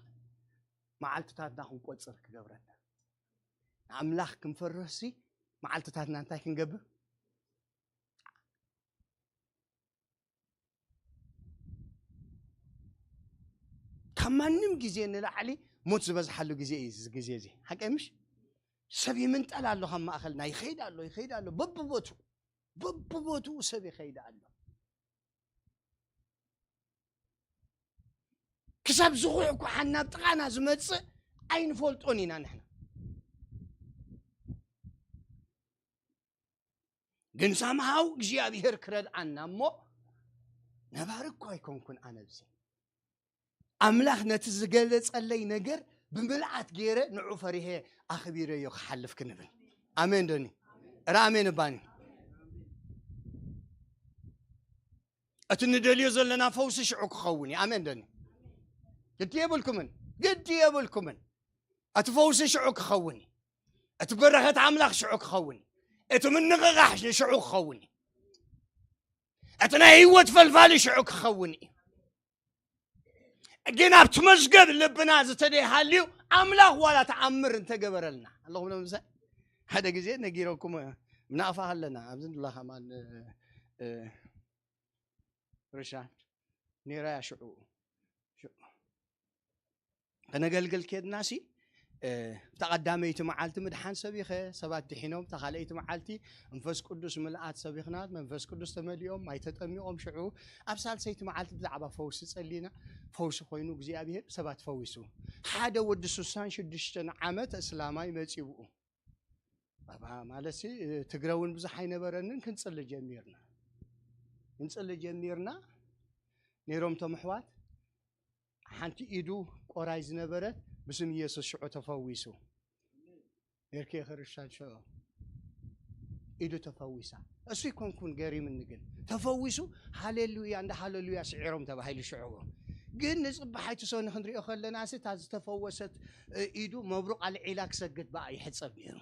መዓልትታትና ክንቆጽር ክገብረና ንኣምላኽ ክንፈርህሲ መዓልትታትና እንታይ ክንገብር ካብ ማንም ግዜ ንላዕሊ ሞት ዝበዝሓሉ ግዜ እዩ እዚ ግዜ እዚ ሓቀ ምሽ ሰብ ይምንጠል ኣሎ ካብ ማእኸልና ይኸይድ ኣሎ ይኸይድ ኣሎ በብቦቱ በብቦትኡ ሰብ ይኸይድ ኣሎ ክሳብ ዝኹሕ ኳሓን ናብ ጥቓና ዝመፅእ ኣይንፈልጦን ኢና ንሕና ግን ሳምሃው እግዚኣብሔር ክረድኣና እሞ ነባሪ እኮ ኣይኮንኩን ኣነብዚ ኣምላኽ ነቲ ዝገለጸለይ ነገር ብምልኣት ገይረ ንዑ ፈሪሄ ኣኽቢረዮ ክሓልፍ ክንብል ኣሜን ዶኒ ራሜን ባኒ እቲ ንደልዮ ዘለና ፈውሲ ሽዑ ክኸውን እዩ ኣሜን ደኒ ግዲ የብልኩምን ግዲ የብልኩምን እቲ ፈውሲ ሽዑ ክኸውን እዩ እቲ በረኸት ኣምላኽ ሽዑ ክኸውን እዩ እቲ ምንቕቓሕ ሽዑ ክኸውን እዩ እቲ ናይ ህይወት ፈልፋሊ ሽዑ ክኸውን እዩ ግን ኣብቲ መዝገብ ልብና ዝተደይሃልዩ ኣምላኽ ዋላ ተኣምር እንተገበረልና ኣለኹም ለምሳሌ ሓደ ግዜ ነጊረኩም ምናእፋ ኣለና ኣብዚ ንላ ከማን ርሻ ነይራ እያ ሽዑ ከነገልግል ኬድና ሲ እታ ቀዳመይቲ መዓልቲ ምድሓን ሰቢኸ ሰባት ድሒኖም እታ ካልኣይቲ መዓልቲ መንፈስ ቅዱስ ምልኣት ሰቢኽና መንፈስ ቅዱስ ተመሊኦም ማይ ተጠሚቖም ሽዑ ኣብ ሳልሰይቲ መዓልቲ ብዛዕባ ፈውሲ ጸሊና ፈውሲ ኮይኑ እግዚኣብሄር ሰባት ፈዊሱ ሓደ ወዲ ስሳን ሽዱሽተን ዓመት እስላማይ መጺብኡ ኣባ ማለት ትግረ እውን ብዙሕ ኣይነበረንን ክንፅሊ ጀሚርና ክንፅሊ ጀሚርና ነይሮም ቶም ኣሕዋት ሓንቲ ኢዱ ቆራይ ዝነበረት ብስም ኢየሱስ ሽዑ ተፈዊሱ ሜርኬ ክርስቲያን ሽዑ ኢዱ ተፈዊሳ እሱ ይኮንኩን ገሪምኒ ግን ተፈዊሱ ሃሌሉያ እንዳ ሃሌሉያ ስዒሮም ተባሂሉ ሽዑ ግን ንፅባሕ ኣይትሰኒ ክንሪኦ ከለና ሲ እታ ዝተፈወሰት ኢዱ መብሩቕ ኣልዒላ ክሰግድ በኣ ይሕፀብ ነይሩ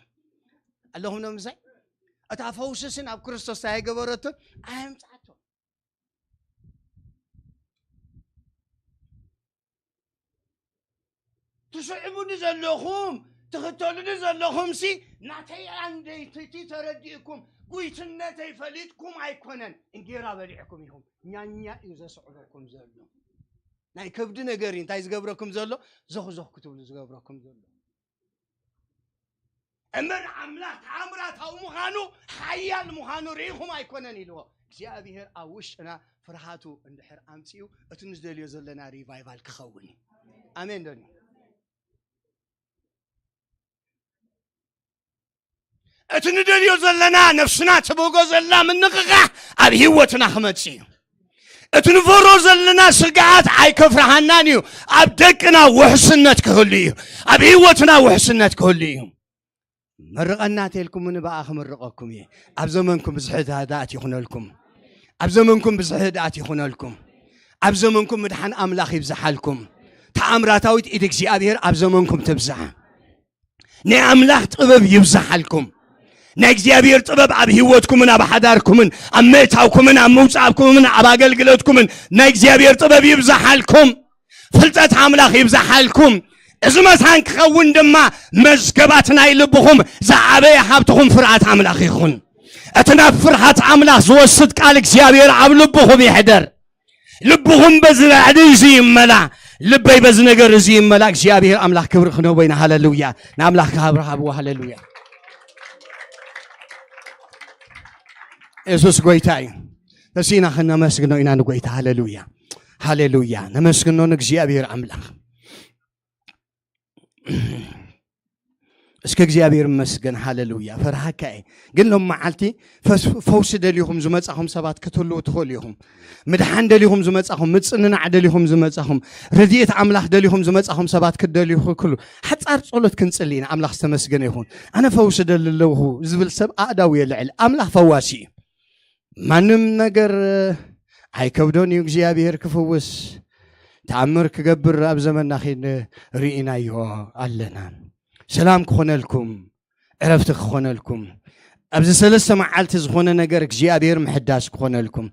ኣለኹም ዶ ምሳይ እታ ፈውስስን ኣብ ክርስቶስ ኣይገበረቶን ኣየምፃቶም ትስዕቡኒ ዘለኹም ትኽተሉኒ ዘለኹም ሲ ናተይ ኣንደይትቲ ተረዲእኩም ጉይትነተይ ፈሊጥኩም ኣይኮነን እንጌራ በሊዕኩም ኢኹም ኛኛ እዩ ዘስዕበኩም ዘሎ ናይ ከብዲ ነገር እዩ እንታይ ዝገብረኩም ዘሎ ዘኽዘኽ ክትብሉ ዝገብረኩም ዘሎ እምበር ኣምላኽ ተኣምራታዊ ምዃኑ ሓያል ምዃኑ ርኢኹም ኣይኮነን ኢልዎ እግዚኣብሔር ኣብ ውሽጥና ፍርሃቱ እንድሕር ኣምፅኡ እቲ ንዝደልዮ ዘለና ሪቫይቫል ክኸውን እዩ ኣሜን ዶ እቲ ንደልዮ ዘለና ነፍስና ትብህጎ ዘላ ምንቕቓሕ ኣብ ህይወትና ክመጽእ እዩ እቲ ንፈሮ ዘለና ስግኣት ኣይከፍርሃናን እዩ ኣብ ደቅና ውሕስነት ክህሉ እዩ ኣብ ህይወትና ውሕስነት ክህሉ እዩ መርቐና ተልኩም ንበኣ ክምርቐኩም እየ ኣብ ዘመንኩም ብዝሒ ህድኣት ይኹነልኩም ኣብ ዘመንኩም ብዝሒ ህድኣት ይኹነልኩም ኣብ ዘመንኩም ምድሓን ኣምላኽ ይብዝሓልኩም ተኣምራታዊት ኢድ እግዚኣብሔር ኣብ ዘመንኩም ትብዝሓ ናይ ኣምላኽ ጥበብ ይብዝሓልኩም ናይ እግዚኣብሔር ጥበብ ኣብ ህይወትኩምን ኣብ ሓዳርኩምን ኣብ ምእታውኩምን ኣብ ምውጻእኩምን ኣብ ኣገልግሎትኩምን ናይ እግዚኣብሔር ጥበብ ይብዛሓልኩም። ፍልጠት ኣምላኽ ይብዛሓልኩም። እዚ መታን ክኸውን ድማ መዝገባት ናይ ልብኹም ዝዓበየ ሃብትኹም ፍርሃት ኣምላኽ ይኹን። እቲ ናብ ፍርሃት ኣምላኽ ዝወስድ ቃል እግዚኣብሔር ኣብ ልብኹም ይሕደር። ልብኹም በዚ ራዕዲ እዚ ይመላ። ልበይ በዚ ነገር እዚ ይመላ። እግዚኣብሔር ኣምላኽ ክብሪ ክነቦይና። ሃለሉያ። ንኣምላኽ ክብሪ ሃብዎ። ሃለሉያ። የሱስ ጎይታ እዩ። ተሲእና ክነመስግኖ ኢና ንጎይታ። ሃለሉያ። ሃለሉያ። ነመስግኖ ንእግዚኣብሔር ኣምላኽ። እስከ እግዚኣብሔር ይመስገን። ሃለሉያ። ፈርሃካ እየ። ግን ሎም መዓልቲ ፈስ- ፈውሲ ደሊኹም ዝመጻኹም ሰባት ክትህልዉ ትኽእሉ ኢኹም። ምድሓን ደሊኹም ዝመጻኹም፣ ምጽንናዕ ደሊኹም ዝመጻኹም፣ ረድኤት ኣምላኽ ደሊኹም ዝመጻኹም ሰባት ክትደልዩ ክክሉ ሓጻር ጸሎት ክንጽሊ ኢና። ኣምላኽ ዝተመስገነ ይኹን። ኣነ ፈውሲ ደሊ ኣለኹ ዝብል ሰብ ኣእዳው የልዕል። ኣምላኽ ፈዋሲ እዩ። ማንም ነገር ኣይከብዶን እዩ እግዚኣብሔር ክፍውስ። ተኣምር ክገብር ኣብ ዘመንና ኺን ርኢናዮ ኣለና። ሰላም ክኾነልኩም፣ ዕረፍቲ ክኾነልኩም፣ ኣብዚ ሰለስተ መዓልቲ ዝኾነ ነገር እግዚኣብሔር ምሕዳስ ክኾነልኩም።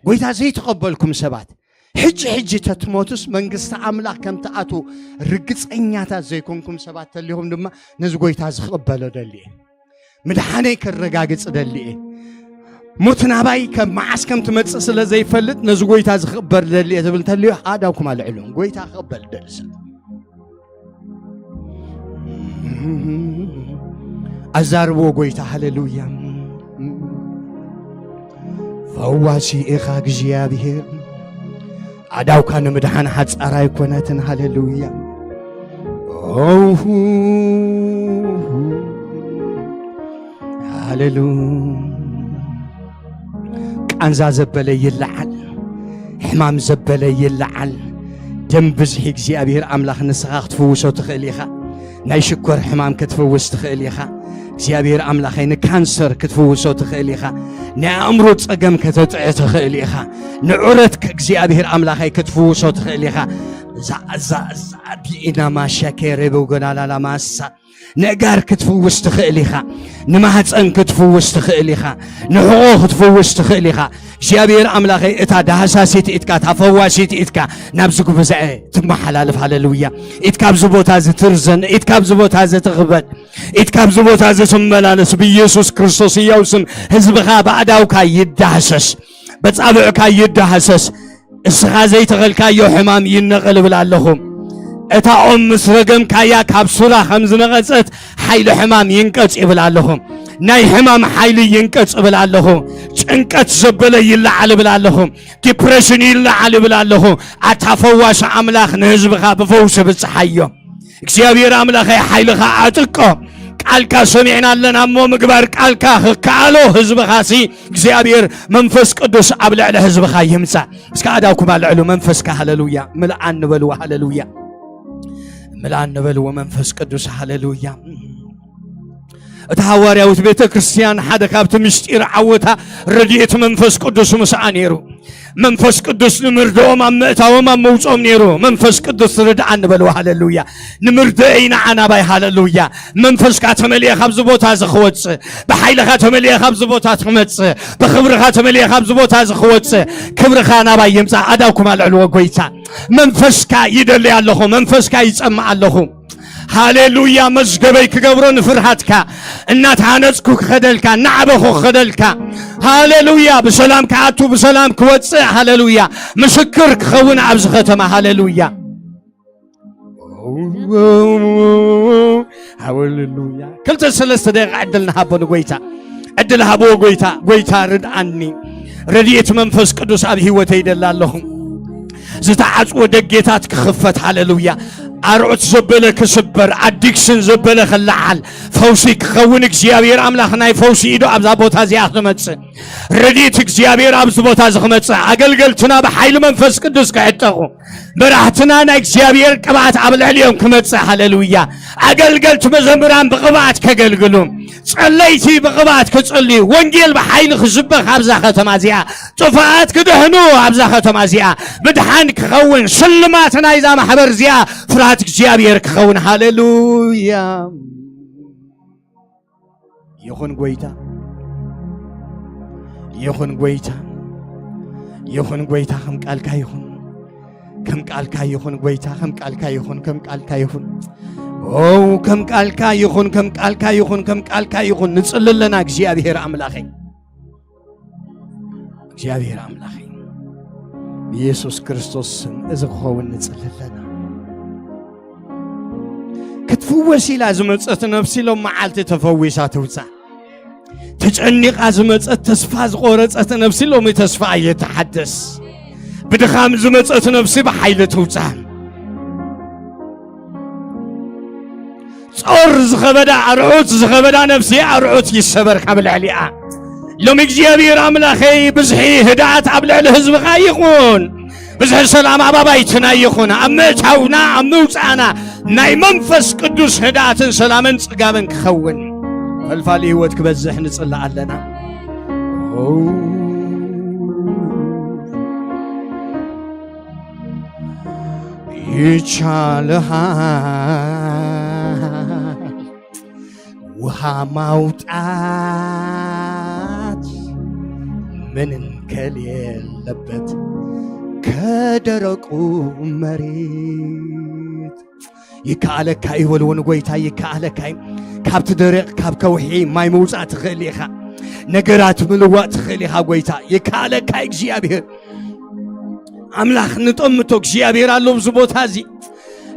ጎይታ ዘይተቐበልኩም ሰባት ሕጂ ሕጂ ተትሞቱስ መንግስቲ ኣምላኽ ከም ትኣትዉ ርግጸኛታት ዘይኮንኩም ሰባት ተሊኹም ድማ ነዚ ጎይታ ዝቕበሎ ደሊ እየ። ምድሓነይ ከረጋግጽ ደሊ እየ። ሞት ናባይ ከም መዓስ ከም ትመጽእ ስለ ዘይፈልጥ ነዚ ጎይታ ዝኽበር ደሊ እየ ዝብል እንተልዩ ኣእዳውኩም ኣልዕሉ። ጎይታ ክቕበል ደሊ ሰብ ኣዛርብዎ ጎይታ። ሃሌሉያ። ፈዋሲ ኢኻ እግዚኣብሔር፣ ኣእዳውካ ንምድሓን ሓጻር ኣይኮነትን። ሃሌሉያ። ኦሁ። ሃሌሉ። ቃንዛ ዘበለ ይለዓል፣ ሕማም ዘበለ ይለዓል። ደም ብዝሒ እግዚኣብሔር ኣምላኽ ንስኻ ክትፍውሶ ትኽእል ኢኻ። ናይ ሽኮር ሕማም ክትፍውስ ትኽእል ኢኻ። እግዚኣብሔር ኣምላኸይ ንካንሰር ክትፍውሶ ትኽእል ኢኻ። ናይ ኣእምሮ ጸገም ከተጥዕ ትኽእል ኢኻ። ንዑረት እግዚኣብሔር ኣምላኸይ ክትፍውሶ ትኽእል ኢኻ። ዛ ዛ ዛ ዲኢና ማሸኬ ሬቦ ጎናላላ ማሳ ነጋር ክትፍውስ ትኽእል ኢኻ። ንማህፀን ክትፍውስ ትኽእል ኢኻ። ንሕቖ ክትፍውስ ትኽእል ኢኻ። እግዚኣብሔር ኣምላኸይ እታ ዳህሳሲት ኢትካ፣ እታ ፈዋሲት ኢትካ ናብዚ ጉባኤ ትመሓላለፍ። ሃሌሉያ። ኢትካ ኣብዚ ቦታ እዚ ትርዘን፣ ኢትካ ኣብዚ ቦታ እዚ ትኽበድ፣ ኢትካ ኣብዚ ቦታ እዚ ትመላለስ። ብኢየሱስ ክርስቶስ ሕያው ስም ህዝብኻ ብኣእዳውካ ይዳህሰስ፣ በጻብዕካ ይዳህሰስ። እስኻ ዘይተኸልካዮ ሕማም ይነቐል እብል ኣለኹ። እታ ኦም ምስ ረገምካያ ካብ ሱራ ከም ዝነቐጸት ሓይሊ ሕማም ይንቀጽ ይብል ኣለኹ። ናይ ሕማም ሓይሊ ይንቀጽ እብል ኣለኹ። ጭንቀት ዘበለ ይለዓል እብል ኣለኹ። ዲፕሬሽን ይለዓል እብል ኣለኹ። ኣታ ፈዋሲ ኣምላኽ ንህዝብኻ ብፈውሲ ብጽሓዮ። እግዚኣብሔር ኣምላኸይ ሓይልኻ ኣጥቆ። ቃልካ ሰሚዕና ኣለና እሞ ምግባር ቃልካ ክከኣሎ ህዝብኻሲ እግዚኣብሔር መንፈስ ቅዱስ ኣብ ልዕሊ ህዝብኻ ይምጻእ። እስከ ኣእዳውኩም ኣልዕሉ። መንፈስካ ሃሌሉያ ምልኣኒ በልዎ። ሃሌሉያ ምልኣኒ በልዎ። መንፈስ ቅዱስ ሃሌሉያ። እታ ሃዋርያዊት ቤተ ክርስቲያን ሓደ ካብቲ ምስጢር ዓወታ ረድኤት መንፈስ ቅዱስ ምስኣ ነይሩ። መንፈስ ቅዱስ ንምርድኦም ኣብ ምእታዎም ኣብ መውፅኦም ነይሩ። መንፈስ ቅዱስ ርድኣኒ በልዎ። ሃሌሉያ። ንምርድእይ ንዓ ናባይ። ሃሌሉያ። መንፈስካ ተመሊኤ ካብዚ ቦታ እዚ ክወፅእ፣ ብሓይልኻ ተመሊኤ ካብዚ ቦታ ትመፅእ፣ ብኽብርኻ ተመሊኤ ካብዚ ቦታ እዚ ክወፅእ፣ ክብርኻ ናባይ ይምፃእ። ኣእዳውኩም ኣልዕልዎ። ጎይታ መንፈስካ ይደሊ ኣለኹ። መንፈስካ ይጸምእ ኣለኹ። ሃሌሉያ። መዝገበይ ክገብሮ ንፍርሃትካ እናተሃነጽኩ ክኸደልካ፣ እናዓበኹ ክኸደልካ። ሃሌሉያ። ብሰላም ክኣቱ ብሰላም ክወጽእ። ሃሌሉያ። ምስክር ክኸውን ኣብዚ ከተማ። ሃሌሉያ። ሃሌሉያ። ክልተ ሰለስተ ደቂቃ ዕድል ንሃቦ ንጎይታ። ዕድል ሃብዎ። ጎይታ፣ ጎይታ ርድኣኒ። ረድኤት መንፈስ ቅዱስ ኣብ ህይወተይ ይደሊ ኣለኹ። ዝተዓጽወ ደጌታት ክኽፈት። ሃሌሉያ። ኣርዑት ዘበለ ክስበር፣ ኣዲክሽን ዘበለ ክለዓል፣ ፈውሲ ክኸውን። እግዚኣብሔር ኣምላኽ ናይ ፈውሲ ኢዱ ኣብዛ ቦታ እዚኣ ክመጽእ፣ ረድኤት እግዚኣብሔር ኣብዚ ቦታ እዚ ክመጽእ፣ ኣገልገልትና ብሓይሊ መንፈስ ቅዱስ ክዕጠቑ፣ መራሕትና ናይ እግዚኣብሔር ቅብኣት ኣብ ልዕሊኦም ክመጽእ። ሃሌሉያ። ኣገልገልቲ መዘምራን ብቕብኣት ከገልግሉ፣ ጸለይቲ ብቕብኣት ክጽልዩ፣ ወንጌል ብሓይሊ ክስበኽ ኣብዛ ከተማ እዚኣ፣ ጥፋኣት ክድሕኑ ኣብዛ ከተማ እዚኣ፣ ምድሓን ክኸውን፣ ስልማት ናይዛ ማሕበር እዚኣ ፍርሃት እግዚኣብሔር ክኸውን። ሃሌሉያ። ይኹን ጎይታ፣ ይኹን ጎይታ፣ ይኹን ጎይታ፣ ከም ቃልካ ይኹን፣ ከም ቃልካ ይኹን ጎይታ፣ ከም ቃልካ ይኹን፣ ከም ቃልካ ይኹን። ኦ፣ ከም ቃልካ ይኹን፣ ከም ቃልካ ይኹን፣ ከም ቃልካ ይኹን። ንጽሊ ኣለና እግዚኣብሔር ኣምላኸይ። እግዚኣብሔር ኣምላኸይ፣ ብኢየሱስ ክርስቶስ ስም እዚ ክኸውን ንጽሊ ኣለና። ክትፍወስ ኢላ ዝመጸት ነፍሲ ሎም መዓልቲ ተፈዊሳ ትውጻእ። ተጨኒቓ ዝመጸት፣ ተስፋ ዝቆረጸት ነፍሲ ሎሚ ተስፋ እየተሓደስ። ብድኻም ዝመጸት ነፍሲ ብሓይሊ ትውጻእ። ጾር ዝኸበዳ ኣርዑት፣ ዝኸበዳ ነፍሲ ኣርዑት ይሰበር ካብ ልዕሊኣ። ሎም እግዚኣብሔር ኣምላኸይ፣ ብዝሒ ህድኣት ኣብ ልዕሊ ህዝብኻ ይኹን። ብዝሒ ሰላም ኣብ ኣባይትና ይኹን። ኣብ ምእታውና፣ ኣብ ምውጻእና ናይ መንፈስ ቅዱስ ህድኣትን ሰላምን ጽጋብን ክኸውን ፈልፋሊ ህይወት ክበዝሕ ንጽላእ ኣለና። ይቻልሃል ውሃ ማውጣት፣ ምንም ከሌለበት ከደረቁ መሬት። ይከኣለካ እዩ በልዎ ንጎይታ፣ ይከኣለካ እዩ። ካብቲ ደረቕ፣ ካብ ከውሒ ማይ ምውጻእ ትኽእል ኢኻ። ነገራት ምልዋጥ ትኽእል ኢኻ ጎይታ። ይከኣለካ እዩ እግዚኣብሔር። ኣምላኽ ንጠምቶ እግዚኣብሔር ኣሎ ኣብዚ ቦታ እዚ።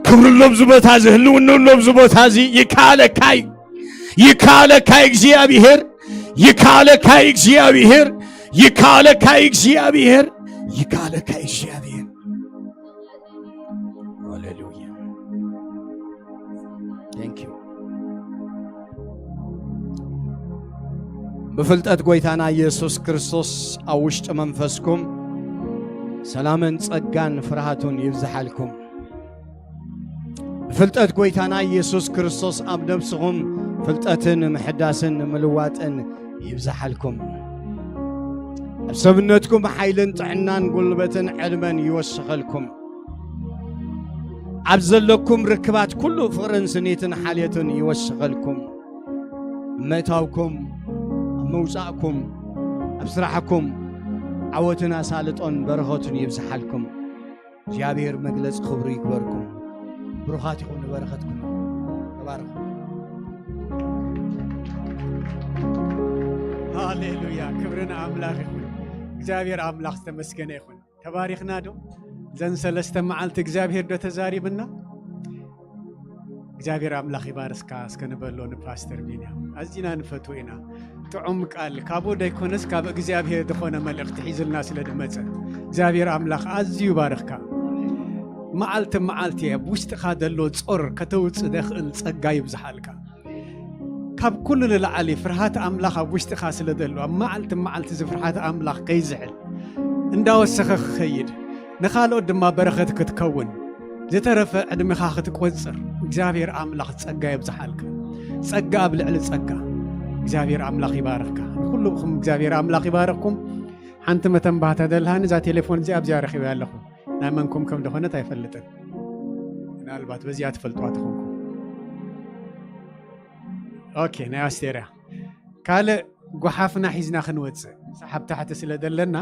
ክብሪ ኣሎ ኣብዚ ቦታ እዚ። ህልውና ኣሎ ኣብዚ ቦታ እዚ። ይከኣለካ እዩ። ይከኣለካ እዩ እግዚኣብሔር። ይከኣለካ እዩ እግዚኣብሔር። ይከኣለካ እዩ እግዚኣብሔር። ይከኣለካ እዩ እግዚኣብሔር። ሃሌሉያ። Thank you። ብፍልጠት ጎይታና ኢየሱስ ክርስቶስ ኣብ ውሽጢ መንፈስኩም ሰላምን ጸጋን ፍርሃቱን ይብዝሓልኩም። ብፍልጠት ጎይታና ኢየሱስ ክርስቶስ ኣብ ነብስኹም ፍልጠትን ምሕዳስን ምልዋጥን ይብዝሓልኩም። ኣብ ሰብነትኩም ሓይልን ጥዕናን ጉልበትን ዕድመን ይወስኸልኩም። ኣብ ዘለኩም ርክባት ኩሉ ፍቕርን ስኒትን ሓልዮትን ይወስኸልኩም። ኣብ ምእታውኩም፣ ኣብ ምውጻእኩም፣ ኣብ ስራሕኩም ዓወትን ኣሳልጦን በረኸቱን ይብዝሓልኩም። እግዚኣብሔር መግለጺ ክብሩ ይግበርኩም። ብሩኻት ይኹን ንበረኸትኩም። ተባረኹ። ሃሌሉያ፣ ክብሪ ንኣምላኽ ይኹን። እግዚኣብሔር ኣምላኽ ዝተመስገነ ይኹን። ተባሪኽና ዶ? እዘን ሰለስተ መዓልቲ እግዚኣብሔር ዶ ተዛሪብና? እግዚኣብሔር ኣምላኽ ይባርስካ እስከ ንበሎ ንፓስተር ቢንያም። ኣዚና ንፈትዎ ኢና። ጥዑም ቃል ካብኡ ደይኮነስ ካብ እግዚኣብሔር ዝኾነ መልእኽቲ ሒዙልና ስለ ዝመጸ እግዚኣብሔር ኣምላኽ ኣዝዩ ይባርኽካ። መዓልቲ መዓልቲ ኣብ ውሽጥኻ ዘሎ ጾር ከተውጽእ ዘኽእል ጸጋ ይብዝሓልካ። ካብ ኩሉ ንላዕሊ ፍርሃት ኣምላኽ ኣብ ውሽጥኻ ስለ ዘሎ ኣብ መዓልቲ መዓልቲ እዚ ፍርሃት ኣምላኽ ከይዝሕል እንዳወሰኸ ክኸይድ ንኻልኦት ድማ በረኸት ክትከውን ዝተረፈ ዕድሜኻ ክትቆጽር እግዚኣብሔር ኣምላኽ ጸጋ የብዝሓልካ። ጸጋ ኣብ ልዕሊ ጸጋ እግዚኣብሔር ኣምላኽ ይባርኽካ። ንኹልኹም እግዚኣብሔር ኣምላኽ ይባርኽኩም። ሓንቲ መተንባህታ ደልሃኒ እዛ ቴሌፎን እዚኣ ኣብዚኣ ረኺበያ ኣለኹ። ናይ መንኩም ከም ደኾነት ኣይፈልጥን። ምናልባት በዚኣ ትፈልጥዋ ትኾንኩም። ኦኬ፣ ናይ ኣስቴርያ ካልእ ጓሓፍና ሒዝና ክንወጽእ ሰሓብ ታሕቲ ስለ ዘለና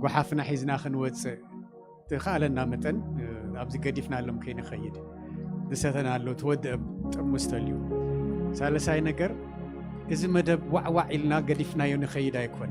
ጓሓፍና ሒዝና ክንወጽእ ትኸኣለና መጠን ኣብዚ ገዲፍናሎም ከይንኸይድ ዝሰተናሉ ትወድእ ጥርሙስ ተልዩ። ሳልሳይ ነገር እዚ መደብ ዋዕዋዕ ኢልና ገዲፍናዮ ንኸይድ ኣይኮን።